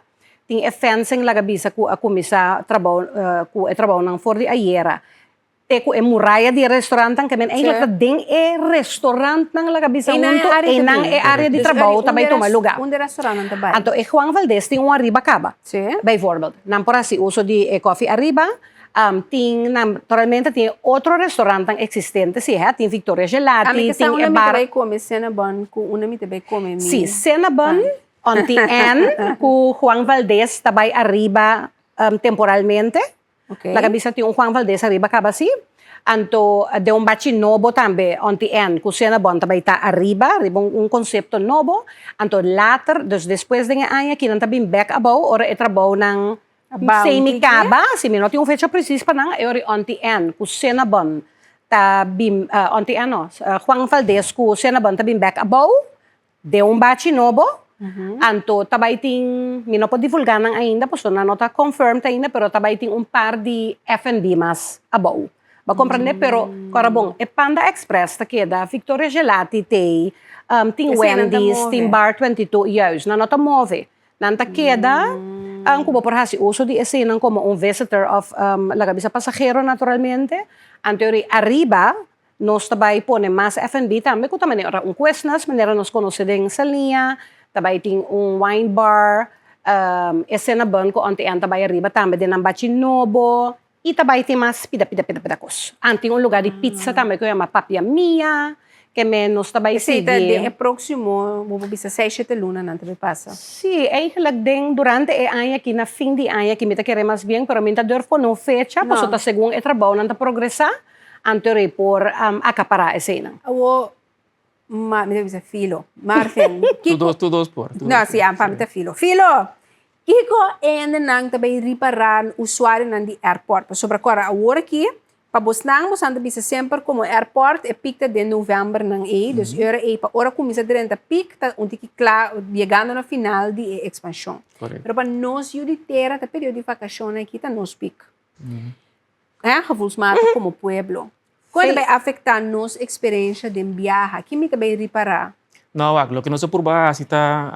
tin e fencing laga bisa ku a kuminsá trabou ku e trabounan for di ayera. Te ku e muraya di e restaurantnan, ke men eigenlijk ta den e restaurantnan laga bisa huntu, einan e área di trabou ta bai tuma lugá. Anto e Juan Valdez tin un ariba kaba, bijvoorbeeld. Nan por hasi uso di e kòfi ariba, tin nan, naturalmente tin e otro restaurantnan eksistente si, hè, tin Victoria Gelati, tin e bar. Si, Cinnabon, Auntie Ann ku Juan Valdez ta bai ariba temporalmente. Okay. Laga bisa tin un Juan Valdez ariba kaba si. Anto den un bachi nobo tambe, Auntie Ann ku Cinnabon ta bai ta ariba, riba un un konsepto nobo. Anto later, dus despues den e aña aki nan ta bin bek abou ora e trabounan semi kaba, si mi no tin un fecha presis pa nan, e ora Auntie Ann ku Cinnabon ta bin, Auntie Ann no, Juan Valdez ku Cinnabon ta bin bek abou. Den un bachi nobo, anto ta bai tin, mi no por divulgá nan ainda pasobra nan no ta confirmed ainda, pero ta bai tin un par di F&B mas abou. Bo a comprende? Pero kòrda bon, e Panda Express ta keda, Victoria Gelati t'ei, tin Wendy's, tin Bar 22, juist, nan no ta move. Nan ta keda ku bo por hasi uso di eseinan komo un visitor òf laga bisa pasahero naturalmente. Anto ariba Nos ta bai pone mas F&B tambe ku ta manera un Quiznos, manera nos konosé den Saliña, ta bai tin un wine bar, e Cinnabon ku Auntie Ann ta bai ariba tambe den nan bachi nobo i ta bai tin mas pida pida pida pida kos. An tin un lugar di pizza tambe ku yama Papia Mia, ke men nos ta bai Esei ta sigui. den e próksimo, bo por bisa seis shete lunanan ta bai pasa. Sí, eigenlijk den durante e aña aki, na fin di aña aki mi ta kere mas bien, pero mi no ta durf pone un fecha, pasobra ta segun e trabounan ta progresá. Anto rei por akapará eseinan. Awor, ma, mi ta bisa Filo. Marvin, Tur kiko. dos, tur dos por. Tur No, dos si, por. pa mi ta Filo. Filo, kiko hendenan ta bai ripará usuarionan di airport? Pasobra kòrda awor aki, pa bosnan, bosnan ta bisa semper komo airport e piek ta den novèmbernan ei, dus e ora ei pa ora kuminsá drenta piek ta un tiki kla, yegando na final di e ekspanshon. Korekto. Pero pa nos yu di tera ta periodo di vakashon aki ta nos piek. Eh, gevoelsmatig como pueblo. Kon ta bay afecta nos experiencia den biaha? Ki mi ta bay ripara? No, wak, loke nos a purba hasi ta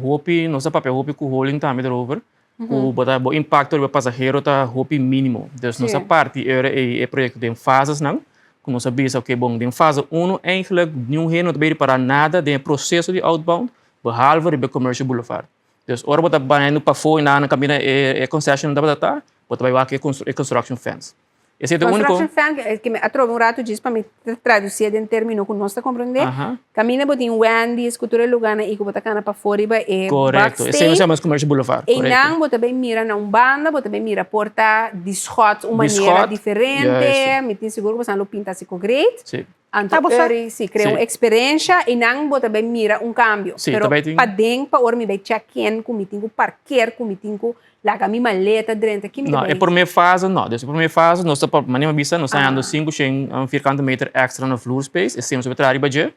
hopi, nos a papia hopi ku Holing tambe erover, ku bo ta bo impakto riba pasahero ta hopi mínimo. Dus nos a parti e ora ei e proyekto den fasesnan, ku nos a bisa, oke bon, den fase uno eigenlijk niun hende no ta bay ripara nada den e proseso di outbound, behalve riba e Commercial Boulevard. Dus ora bo ta bayendo pafó i nan kaminda e concession tabata ta, bo ta bai wak e construction fence. Esei ta e úniko. Construction fence, ke mi a troba un ratu djis pa mi tradusié den término ku nos ta komprendé. Kaminda bo tin Wendy's ku tur e lugánan ei ku bo ta kana pafó riba e Korekto, esei nos backstage. yama Commercial Boulevard, korekto. Einan bo ta bai mira na un banda, bo ta bai mira por ta di schot un Di manera schot, diferente. juist. Mi tin sigur ku boso nan lo pinta así ku great. Sí. Anto eri si crea un experiencia y nan bo ta bay mira un cambio. Pero paden pa ora mi bay check in cu mi tin cu parkeer cu mi tin cu laga mi maleta drenta ki mi ta No, bay. e prome fase no. Dus e prome fase nos ta pa manera mi a bisa nos ta hañando 500 vierkante meter extra na vloer space esei nos ta traha riba dje.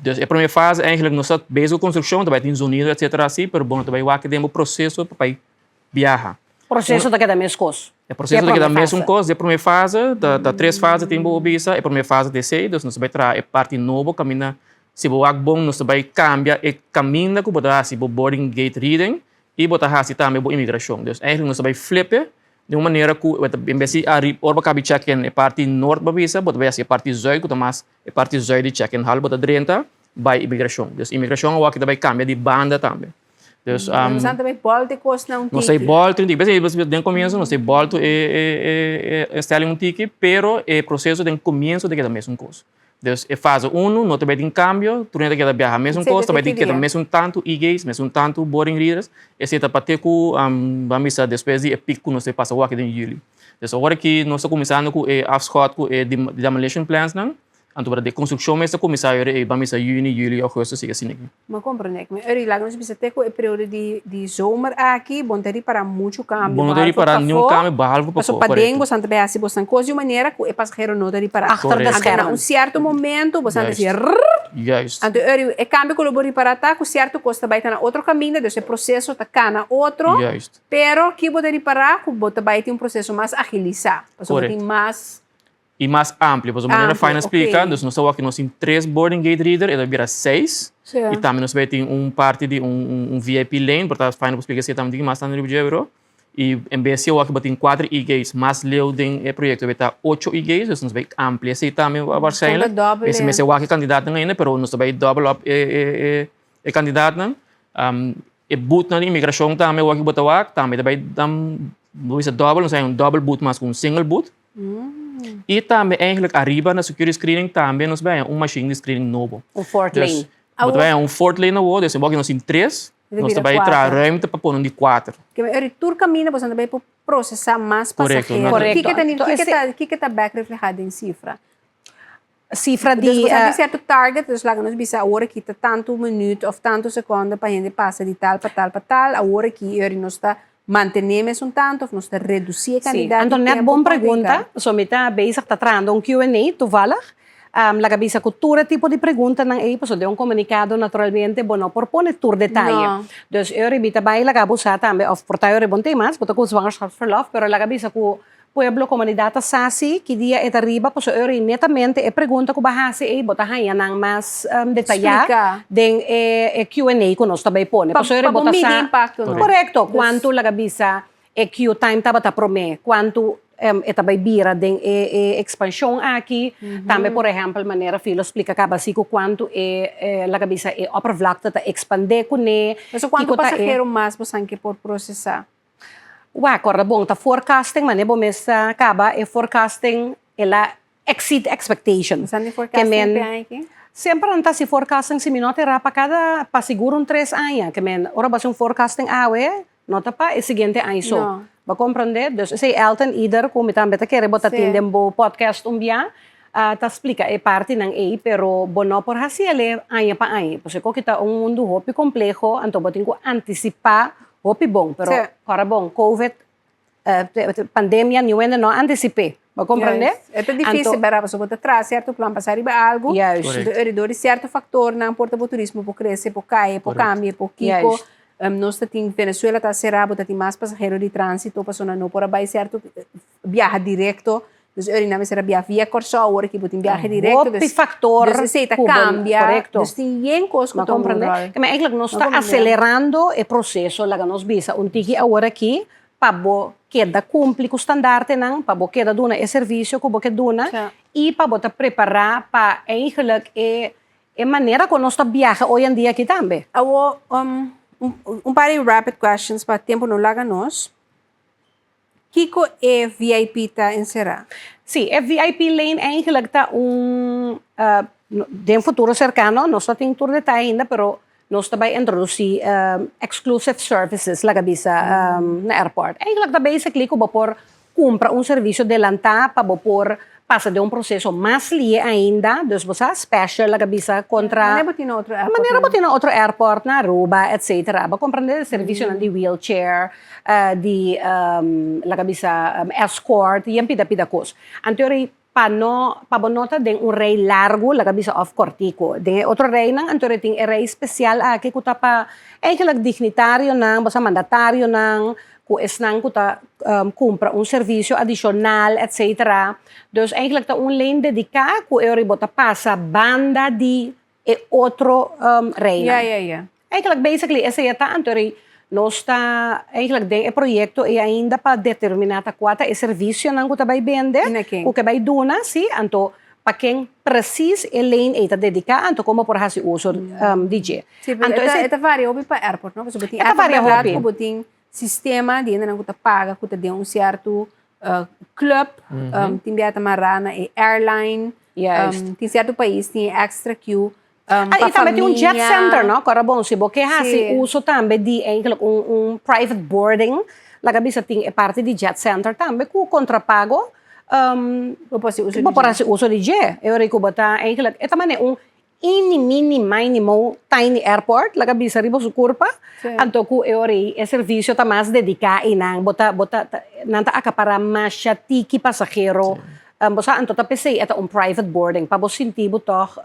Dus e prome fase eigenlijk nos ta bezig cu construccion ta bay tin zonido etcetera asi pero bo no ta bay wak den bo proceso pa bay biaha. Proceso ta keda meskos. E proceso ta keda mesun kos. E prome fase ta ta tres fase tin bo bisa. E prome fase ta esei, dus nos ta bai traha e parti nobo kaminda si bo wak bon nos ta bai kambia e kaminda ku bo ta hasi bo boarding gate reading i bo ta hasi tambe bo imigrashon. Dus eigenlijk nos ta bai flip e di un manera ku en bes di ora bo kabi check in e parti nort bo bisa bo ta bai hasi e parti zuid ku ta mas e parti zuid di check in hal bo ta drenta bai imigrashon. Dus imigrashon awor aki ta bai kambia di banda tambe. Dus, um, nos anta bij bolte kos na un tiki. Nos ei bolte un tiki. Bes den comienzo nos ei bolte e, e, e, e stelling un tiki, pero e proceso den comienzo te keda mesun kos. Dus e fase 1 no te bij tin cambio, tur te keda viaja mesun kos, te bij tin keda mesun tantu e-gates, mesun tantu boarding readers. Esei ta pa te ku, um, ban bisa despues di e piek ku nos te pasa wak den juli. Dus awor aki nos ta kuminsando ku e afschot ku e demolition plans nan. Anto para de construccion mes ta cuminsa ayora e ban bisa juni, juli, augustus y asina aki. Mi a comprende. Mi eri laga nos bisa te cu e periodo di di zomer aki bo no ta ripara mucho cambio Bo no ta behalve ripara niun pafó. cambio behalve pafó, Pasobra paden correcto. bosan ta bay haci bosan cos di un manera cu e pasahero no ta ripara. Achter de Anto na schermen. un cierto momento bosan ta Juist. haci rrrr. Juist. Anto eri e kambio ku lo bo ripará ta ku sierto kos ta bai ta na otro kaminda, dus e proseso ta kana otro. Juist. Pero ki bo ta ripará ku bo ta bai tin un proseso mas agilisá, pasobra bo tin mas. I mas amplio, pasobra manera Amplio, Fine a splika, ok. dus nos ta wak nos tin tres boarding gate reader, e ta bira seis. Sí. I tambe nos bai tin un parti di un un VIP lane, por ta Fine por splika esei tambe tin mas tantu riba dje bro. I en bes di awor bo tin kuater e-gates, mas leu den e proyekto bai ta ocho e-gates, dus nos bai amplia esei tambe waarschijnlijk. Nan ta dòbel Mester e. mester wak e kandidatnan ainda, pero nos ta bai dòbel op e e e e kandidatnan. E bootnan di imigrashon tambe awor ku bo ta wak, tambe ta bai dan bo bisa dòbel, nos a haña un dòbel boot mas ku un single boot. I tambe eigenlijk ariba na security screening tambe nos bai haña un machine di screening nobo. Un fourth Dus, lane. bo ta bai haña un fourth lane awor, dus awor nos tin tres, nos ta bai traha ruimte pa pone un di kuater. Ke men eri tur kaminda boso ta bai por prosesá mas Korekto, pasahero. Korekto. Kiko ta Anto kiko ese- ta kiko ta bèk reflehá den sifra? Sifra di Dus boso tin sierto target, dus laga nos bisa awor aki ta tantu minuut òf tantu sekonde pa hende pasa di tal pa tal pa tal, awor aki eri nos ta mantené mesun tantu òf nos ta redusí e Sí, kantidat anto di net tempu bon ku a pregunta, brinká. so mi ta bezig ta trahando un Q&A toevallig, laga bisa ku tur e tipo di preguntanan ei, pasobra den un komunikado naturalmente bo no por pone tur detaye. No. Dus eri mi ta bai laga bo sa tambe òf por ta eri bon temas, bo ta ku zwangerschapsverlof, pero laga bisa ku Pueblo, komunidat ta sa si ki dia e ta riba, pasobra ora ei netamente e pregunta ku bo a hasi ei bo ta haña nan mas detayá Splika. den e Q&A ku nos ta bai pone. Pa Pasobra ora pa bo bo ta midi sa impakto no. Korekto, Dus kuantu laga bisa e queue time tabata promé, kuantu e ta bai bira den e e ekspanshon aki. Tambe por ehèmpel manera Filo splika kaba si ku kuantu e laga bisa e oppervlakte ta ekspandé kuné, Pasobra kuantu kiko ta e pasahero mas bo san ke por prosesá? Wak, ora bon ta forecasting, mane bo mes ta caba e forecasting el a exceed expectation. San di forecasting Ke men pe aña aki? Semper nan ta haci forecasting si mi no ta era pa cada, pa sigur un tres aña. Ke men ora bo haci un forecasting awe, no ta pa e siguiente aña so. No. Bo comprende? Dus esey Elton Ieder cu mi tambe ta kere bo ta tin den bo podcast un bia, ta splica e partinan ey, pero bo no por haci el aña pa aña. Pasobra koki ta un mundo hopi compleho, anto bo tin cu anticipa Hopi bon, pero Sí. ora bon, covid, pandemia, niun hende no a anticip'é. Bo comprende? Juist. E ta difícil, Anto- berdad, pasobra bo ta traha cierto plan basá riba algu. Juist. Anto eri dor di cierto factornan, por ta bo turismo por crece, por cae, por Correcto. cambia, por kiko. Juist. Nos ta tin, Venezuela ta cerá, bo ta tin mas pasahero di tránsito, pasobra nan no por a bai cierto biaha directo. Dus eri nan mester a biaha via Kòrsou, awor aki bo tin biahe direkto. Hopi faktor Dus esei ta ku bo, kambia. korekto. Dus tin yen kos ku Ma ta un komprende? ròl. Ke men eigenlijk nos Ma ta komprende. aselerando e proseso, laga nos bisa un tiki awor aki, pa bo keda kumpli ku standaartenan, pa bo keda duna e servisio ku bo ke duna, Sa. i pa bo ta prepará pa eigenlijk e e manera ku nos ta biaha hoy en dia aki tambe. Awor, un un par di rapid questions pa tempu no laga nos. Kiko e VIP ta enserá? Sí, e VIP lane eigenlijk ta un, den futuro serkano, nos no tin tur detaye ainda, pero nos ta bai introdusí exclusive services, laga bisa, na airport. Eigenlijk ta basically ku bo por kumpra un servisio delantá pa bo por pasa den un proseso mas lie ainda, dus bo sa special laga bisa kontra. Manera bo tin na otro airport. Manera bo tin na otro airport, na Aruba, etcetera. Bo komprende servisionan di wheelchair, di laga bisa escort, yen pida pida kos. Anto eri pa no, pa bo no ta den un rei largu, laga bisa òf kòrtiku. Den e otro reinan anto eri tin e rei spesial aki ku ta pa eigenlijk dignitarionan, bo sa mandatarionan, ku esnan ku ta kumpra un servisio adishonal etcetera. Dus eigenlijk ta un lane dediká ku e ora bo ta pasa banda di e otro reinan. Ya, ya, ya. Eigenlijk basically esei a ta anto eri nos ta eigenlijk den e proyekto ei ainda pa determiná ta kua ta e servisionan ku ta bai bende, I na ken? ku ke bai duna, si, anto pa ken presis e lane ei ta dediká anto kon bo por hasi uso di dje. Sí, pero Anto e ta esei e ta varia hopi pa airport, no? Pasobra bo tin E ta airport varia bèrdat hopi. ku bo tin sistema di hendenan ku ta paga ku ta den un sierto club, tin bia ta mará na e airline, Juist. tin sierto pais tin e extra queue Ah, pa i tambe tin un jet famia. center, no? Kòrda bon, si bo ke hasi Sí. uso tambe di eigenlijk un un private boarding, laga bisa tin e parti di jet center tambe ku kontrapago, Bo por hasi uso di bo por dje. hasi uso di dje. E ora ku bo ta eigenlijk, e ta manera un Ini mini mini mo tiny airport laga bisa riba su kurpa anto ku e ora ei e servisio ta mas dediká i nan bo ta bo ta nan ta akapará masha tiki pasahero bo sa anto ta p'esei e ta un private boarding pa bo sinti bo tòg.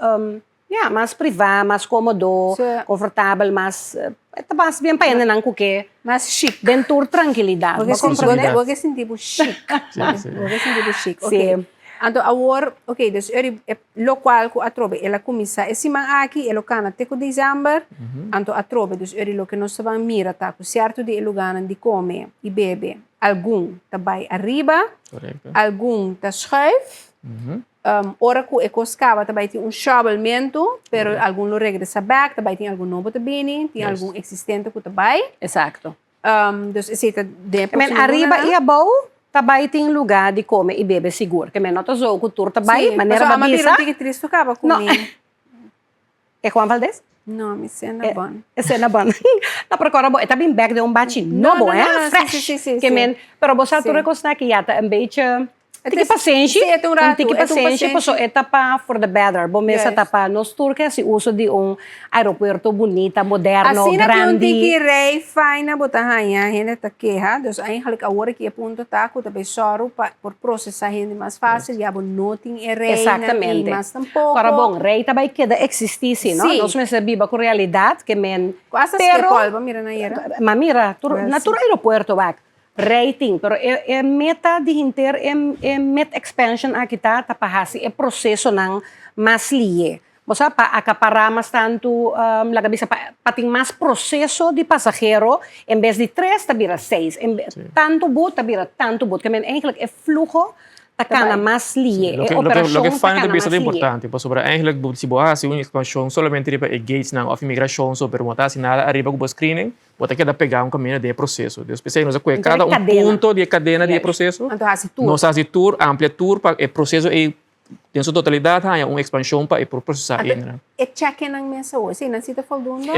Ja, mas privá, mas kómodo, konfortabel, mas e ta mas bien pa hendenan ku ke Mas chic. Den tur trankilidat. Bo ke sinti bo ke sinti bo chic. Bo ke sinti bo chic. Ok. Anto awor, ok, dus eri e lokual ku atrobe el a kuminsá e siman aki, e lo kana te ku desèmber, anto atrobe, dus eri loke nos ta ban mira ta ku sierto di e lugánan di kome i bebe, algun ta bai ariba, algun ta schuif, Ora ku e kos kaba ta bai tin un shòbelmentu, pero algun lo regresá bèk, ta bai tin algun nobo ta bini, tin algun eksistente ku ta bai. Eksakto. Dus esei ta den e próksimo lunanan. Ariba i abou ta bai tin lugá di kome i bebe sigur. Ke men no ta zo ku tur ta bai, manera bo a bisa. Pasobra a bira un tiki tristu kaba ku mi. E Juan Valdez? No, mi sena bon. E sena bon. No, pero kòrda bo, e ta bin bèk den un bachi nobo, hè? Fresh. Sí, sí, sí. Ke men, pero bo sa tur e kosnan aki ya ta un bechi tiki pasenshi. Sí, e ta un ratu. Un tiki pasenshi, paso e ta pa for the better. Bo mes a ta pa nos tur ke hasi uso di un aeropuerto bunita, moderno, Asina grandi. tin un tiki rei faina bo ta haña, hende ta keha. Dus eigenlijk awor aki e punto ta ku ta bay sòru pa por prosesá hende mas fásil, ya bo no tin e reinan ei mas tampoko. Ora bon, rei ta bai keda eksistí si, no? Sí. Nos mester biba ku realidat ke men. Ku asta Pero, Schiphol, bo mira na ayera? Ma mira, tur, na tur aeropuerto wak, rei tin, pero e e meta di henter e e met expansion aki ta, ta pa hasi e prosesonan mas lihe. Bo sa, pa akapará mas tantu, laga bisa pa pa tin mas proseso di pasahero, en bes di tres ta bira seis, en be tantu but ta bira tantu but. Ke men eigenlijk e fluho ta kana mas lihe, e operashon Loke ta Fanny ta kana bisa mas ta lihe. importante, pasobra eigenlijk bo si bo a hasi un ekspanshon solamente riba e gatesnan òf imigrashon so, pero bo no ta hasi nada ariba ku bo screening, bo ta keda pegá un kaminda den e proseso. Dus p'esei nos a kohe kada un punto di e kadena di e proseso, nos a hasi tur, amplia tur pa e proseso ei Den su totalidat haña un ekspanshon pa e por prosesá Anto indra. e chekenan mes awor, eseinan si ta foldondo?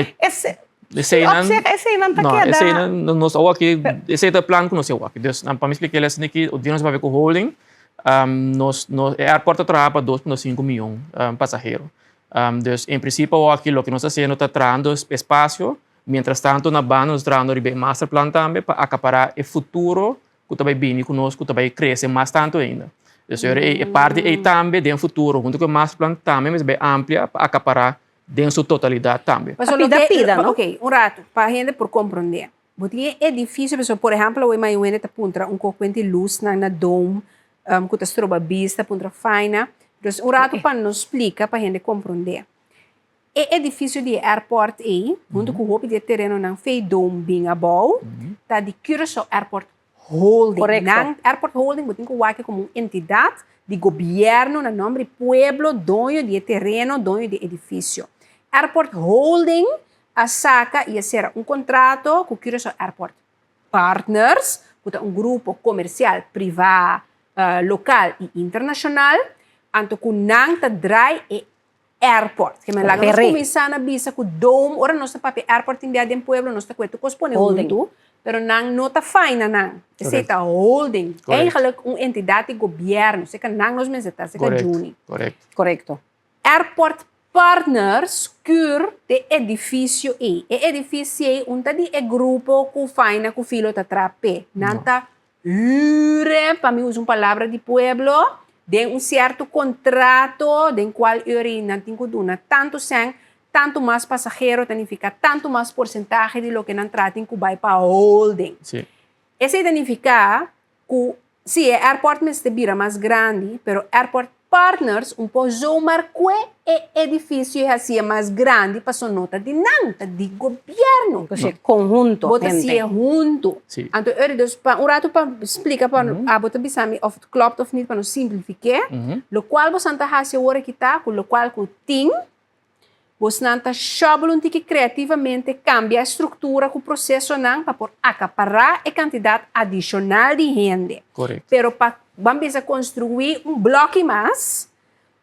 Eseinan, Op zich, eseinan ta no, keda. eseinan nos awor aki, esei ta e plan ku nos tin awor aki. Dus pa mi splika el esaki ki dia nos a papia ku holding, nos nos e airport ta traha pa 2.5 miyon pasahero. Dus en prinsipio awor aki loke nos ta hasiendo ta trahando espasio, mientras tanto na banda nos ta trahando riba e masterplan tambe pa akapará e futuro ku ta bai bini ku nos ku ta bai krese mas tantu ainda. Dus e e parti ei tambe den futuro huntu ku e masterplan tambe mester bai amplia pa akapará den su totalidat tambe. Pasobra Pida loke, pida, no? ok, un ratu, pa hende por komprondé. Bo tin e edifisio, pasobra por ehèmpel awe mañana hende ta puntra un kos kuenti lusnan na dome ku ta stroba bista, puntra faina. Dus un ratu pa nos splika pa hende komprondé. E edifisio di e airport ei, huntu ku hopi di e terenonan fei Dome bin abou, ta di Curaçao Airport Holding. Korekto. Nan Airport Holding bo tin ku wak komo un entidat di gobièrnu na nòmber di pueblo, doño di e tereno, doño di e edifisio. Airport Holding a saka i a sera un kontrato ku Curaçao Airport Partners, ku ta un grupo komersial privá, lokal i internashonal, anto ku nan ta drai e Airport. Ke men laga nos kuminsá na bisa ku Dome, ora nos ta papia airport tin bia den pueblo nos ta kue tur kos pone huntu, pero nan no ta faina nan. Esei ta holding. Eigenlijk un entidat di gobièrnu. Seka nan nos mester ta, seka Juni. Korekto. Airport Partners kür de edifisio ei. E edifisio ei un ta di e grupo ku faina ku Filo ta traha p'e. Nan ta Hure, pa mi usa un palabra di pueblo, den un sierto kontrato den kual uri nan tin ku duna tantu sèn, tantu mas pasahero ta nifiká tantu mas porsentahe di loke nan traha tin ku bai pa holding. Esei ta nifiká ku si e airport mester bira mas grandi, pero airport Partners un por zomaar kue e edifisio i hasié mas grandi paso no ta di nan, ta di gobièrnu. Bo ta konhunto, Bo ta hasié huntu. Anto eri dus pa un ratu pa splika pa abo ta bisa mi of klopt of nit pa nos simplifik'é, lokual bosan ta hasi awor aki ta ku lokual ku tin Bosnan ta shòbel un tiki kreativamente kambia e struktura ku prosesonan pa por akapará e kantidat adishonal di hende. Pero pa ban bisa konstruí un blòki mas,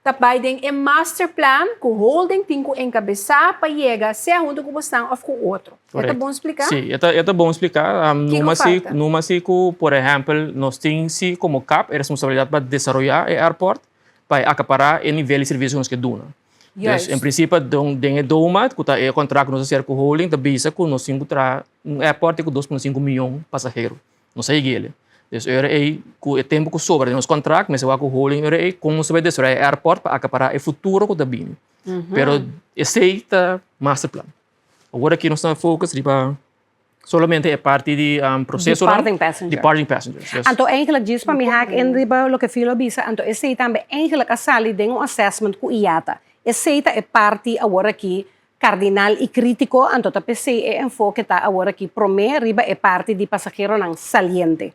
ta bai den e masterplan ku holding tin ku enkabesá pa yega sea huntu ku bosnan òf ku otro. E ta bon spliká? Sí, e ta e ta bon spliká. Kiko falta? Numa si ku, por ehèmpel, nos tin si komo kap e responsabilidat pa desaroyá e airport pa e akapará e nivel di servisio ku nos ke duna. Dus en principe den e DOMA, ku ta e kontrakt ku nos a sera ku holding, ta bisa ku nos tin ku traha un airport ku 2.5 miyon pasahero. Nos a yega ele. Dus e ora ei, ku e tempu ku sobra den nos kontrakt, mester wak ku holding e ora ei kon nos ta bai desaroya e airport pa akapará e futuro ku ta bini. Pero esei ta masterplan. Awor aki nos ta focus riba solamente e parti di proceso. Departing passengers. Departing passengers, yes. Anto eigenlijk djis pa mi haak in riba loke Philo a bisa, anto esei tambe eigenlijk a sali den un assessment ku IATA. Esei ta e parti awor aki kardinal i kritiko, anto ta p'esei e enfoke ta awor aki promé riba e parti di pasaheronan saliente.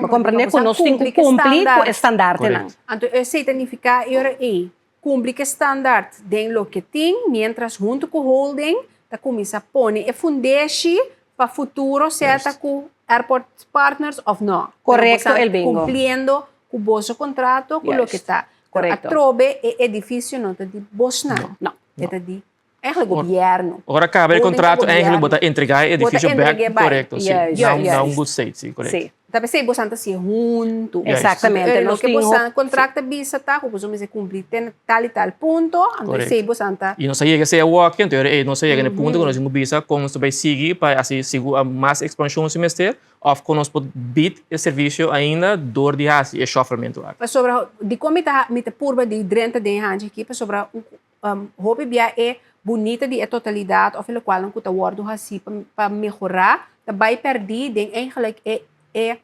Bo komprendé ku nos tin ku kumpli ku e standaartenan. Anto esei ta nifiká e ora ei Cumpli cu e standaard den loke tin, mientras hunto cu holding ta cuminsa pone e fundeshi pa futuro sea ta cu Airport Partners of no. Correcto el bingo. Cumpliendo cu boso contrato cu loke ta. Correcto. Atrobe e edificio no ta di bosnan. No. E ta di eigenlijk gobierno. Ora caba e Holding ta contrato eigenlijk bo ta gobierno. entrega e Bo ta edificio bek. entrega bai. Correcto, si. Juist, Na un, na un juist. good state, si, correcto. Si. Ta p'esei bosan ta hasié huntu. Juist. Exactamente. Anto, Nos loke tin bosan hop- contract ta bisa ta ku boso mester kumpli te na tal i tal punto, anto Correcto. esei bosan ta. I nos a yega esei awoki, anto e nos a yega na e punto ku nos tin ku bisa kon nos ta bai sigui pa hasi sigur mas ekspanshon si mester òf kon nos por bid e servisio ainda dor di hasi e shòfermentu aki. Pasobra dikon mi ta mi ta purba di drenta den e hanchi aki pasobra un Hopi bia e bunita di e totalidat òf e lokualnan ku ta wòrdu hasí pa mehorá ta bai pèrdí den eigenlijk e e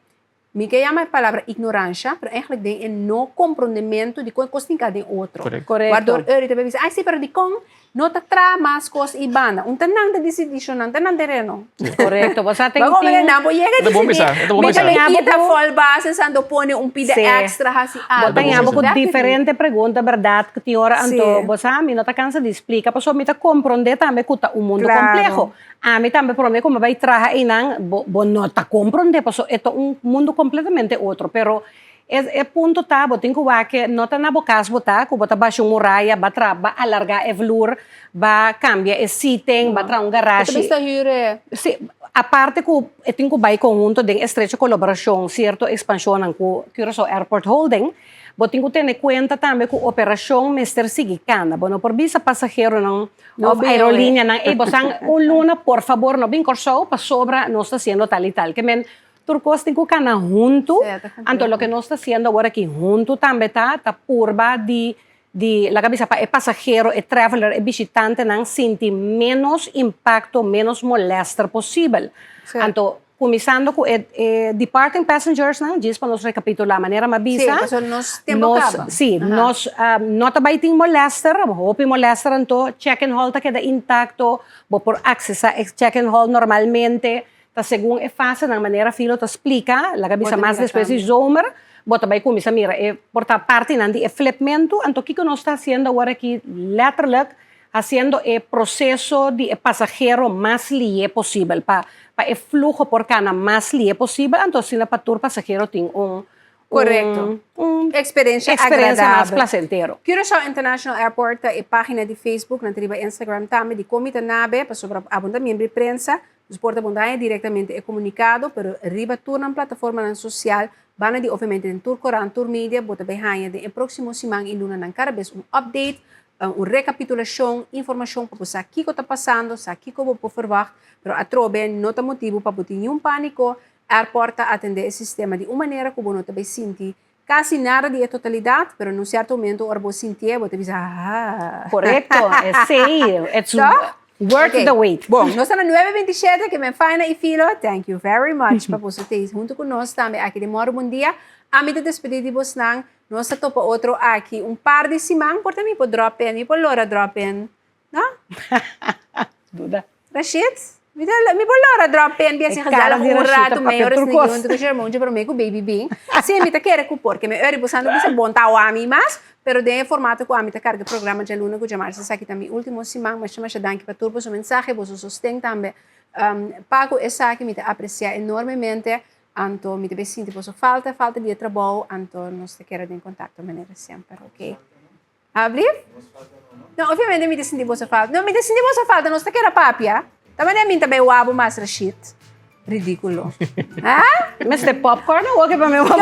mi ke yama e palabra ignoransha pero eigenlijk den e no komprondementu di kon kos tin ka den otro. Korekto. Wardor Eury ta bai bisa, ai si pero dikon no ta traha mas kos i banda? Un ta nan ta disidí sho nan ta nan tereno. Korekto, bo sa ten Bo tin. nan bo yega E ta bon disidí. bisa, e ta bon Mi bisa. ta kita fòl base anto pone un pida Sí. èkstra hasi Bo algu. ta ña bo ku Definitely. diferente pregunta bèrdat ku tin ora anto Sí. bo sa mi no ta kansa di splika pasobra mi ta komprondé tambe ku ta un mundu Klaro. kompleho. Ami tambe promé ku mi bai traha einan bo bo no ta komprondé pasobra e ta un mundu kompletamente otro pero E e punto ta, bo tin ku wak ke no ta na bo kas bo ta, ku bo ta basha un muraya, ba tra, ba alargá e vloer, ba kambia e seating, ba traha un Bo ta garashi. bisa hür e. Sí, aparte ku e tin ku bai konhunto den estrecho kolaborashon sierto ekspanshonnan ku Curaçao Airport Holding, bo tin ku tene kuenta tambe ku operashon mester sigui kanda. Bo no por bisa pasaheronan No òf bin awe. aerolíneanan, ey bo san un luna por fabor no bin Kòrsou pasobra nos ta hasiendo tal i tal. Ke men Tur kos tin ku kana huntu, anto loke nos ta hasiendo awor aki huntu tambe ta ta purba di di laga bisa pa e pasahero, e traveler, e bishitantenan sinti ménos impakto, ménos molèster posibel. Anto kuminsando ku e e departing passengersnan, djis pa nos rekapitulá manera mi a bisa, nos si nos no ta bai tin molèster, hopi molèster anto check-in hall ta keda intakto, bo por aksesá e check-in hall normalmente, Ta segun e fasenan manera Filo ta splika, laga bisa mas despues di zomer, bo ta bai kuminsá mira e por ta partinan di e flipmentu. Anto kiko nos ta hasiendo awor aki letterlijk hasiendo e proseso di e pasahero mas lié posibel pa pa e fluho por kana mas lié posibel anto asina pa tur pasahero tin un Correcto. Un Experiencia experiencia mas agradabel. placentero. Curaçao International Airport ta e pagina di Facebook, nan ta riba Instagram tambe, di kon mi ta nabe, pasobra abon ta miembro di prensa, dus por ta bon daña directamente e comunicado, pero riba tur nan plataformanan social, banda di obviamente den tur corant, tur media, bo ta bay haña den e proximo siman y lunanan cada bes un update, un recapitulacion, informacion pa bo sa kico ta pasando, sa kico bo por verwacht, pero atrobe no ta motibo pa bo tin niun panico, Airport ta atendé e sistema di un manera ku bo no ta bai sinti kasi nada di e totalidat, pero na un sierto momento ora bo sintié bo ta bisa haa. Korekto, esei, it's worth the wait. Bon, nos ta na nuebe bintishete, ke men Faina i Filo, thank you very much pa boso ta huntu ku nos tambe aki den Mòru Bon Dia. Ami ta despedí di bosnan, nos ta topa otro aki un par di siman, por ta mi por drop in, mi por lora drop in, no? Duda. Rashid, mi ta mi por lora drop in bi así E cara gezellig di un Rashid ta rato papia meyor tur esnan kos. huntu ku Sherman dje promé ku baby bin. Sí, mi ta kere ku por, ke mi ori busando bisa bon ta ami mas, pero den e formato ku ami ta karga e programa djaluna ku djamars esaki ta mi último siman. Masha masha danki pa tur boso mensahe, boso sosten tambe. Pa ku esaki mi ta apresiá enormemente, anto mi ta bay sinti boso falta, falta di e trabou, anto nos ta kere den kontakto manera semper, ok. Ablief? No, obviamente mi ta sinti boso falta. No, mi ta sinti boso falta, nos ta keda papia. Ta manera mi ta bay wabo mas Rashid. Ridículo. Ha? Mester popcorn o oke pa mi wabo?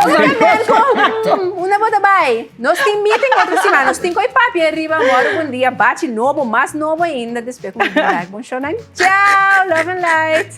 Unda bo ta bay? Nos tin meeting otro siman. Nos tin koe papia riba. Moro bon dia. Bachi nobo, mas nobo ainda. Despues ku mi bin back. Bon show nan. Ciao! Love and light!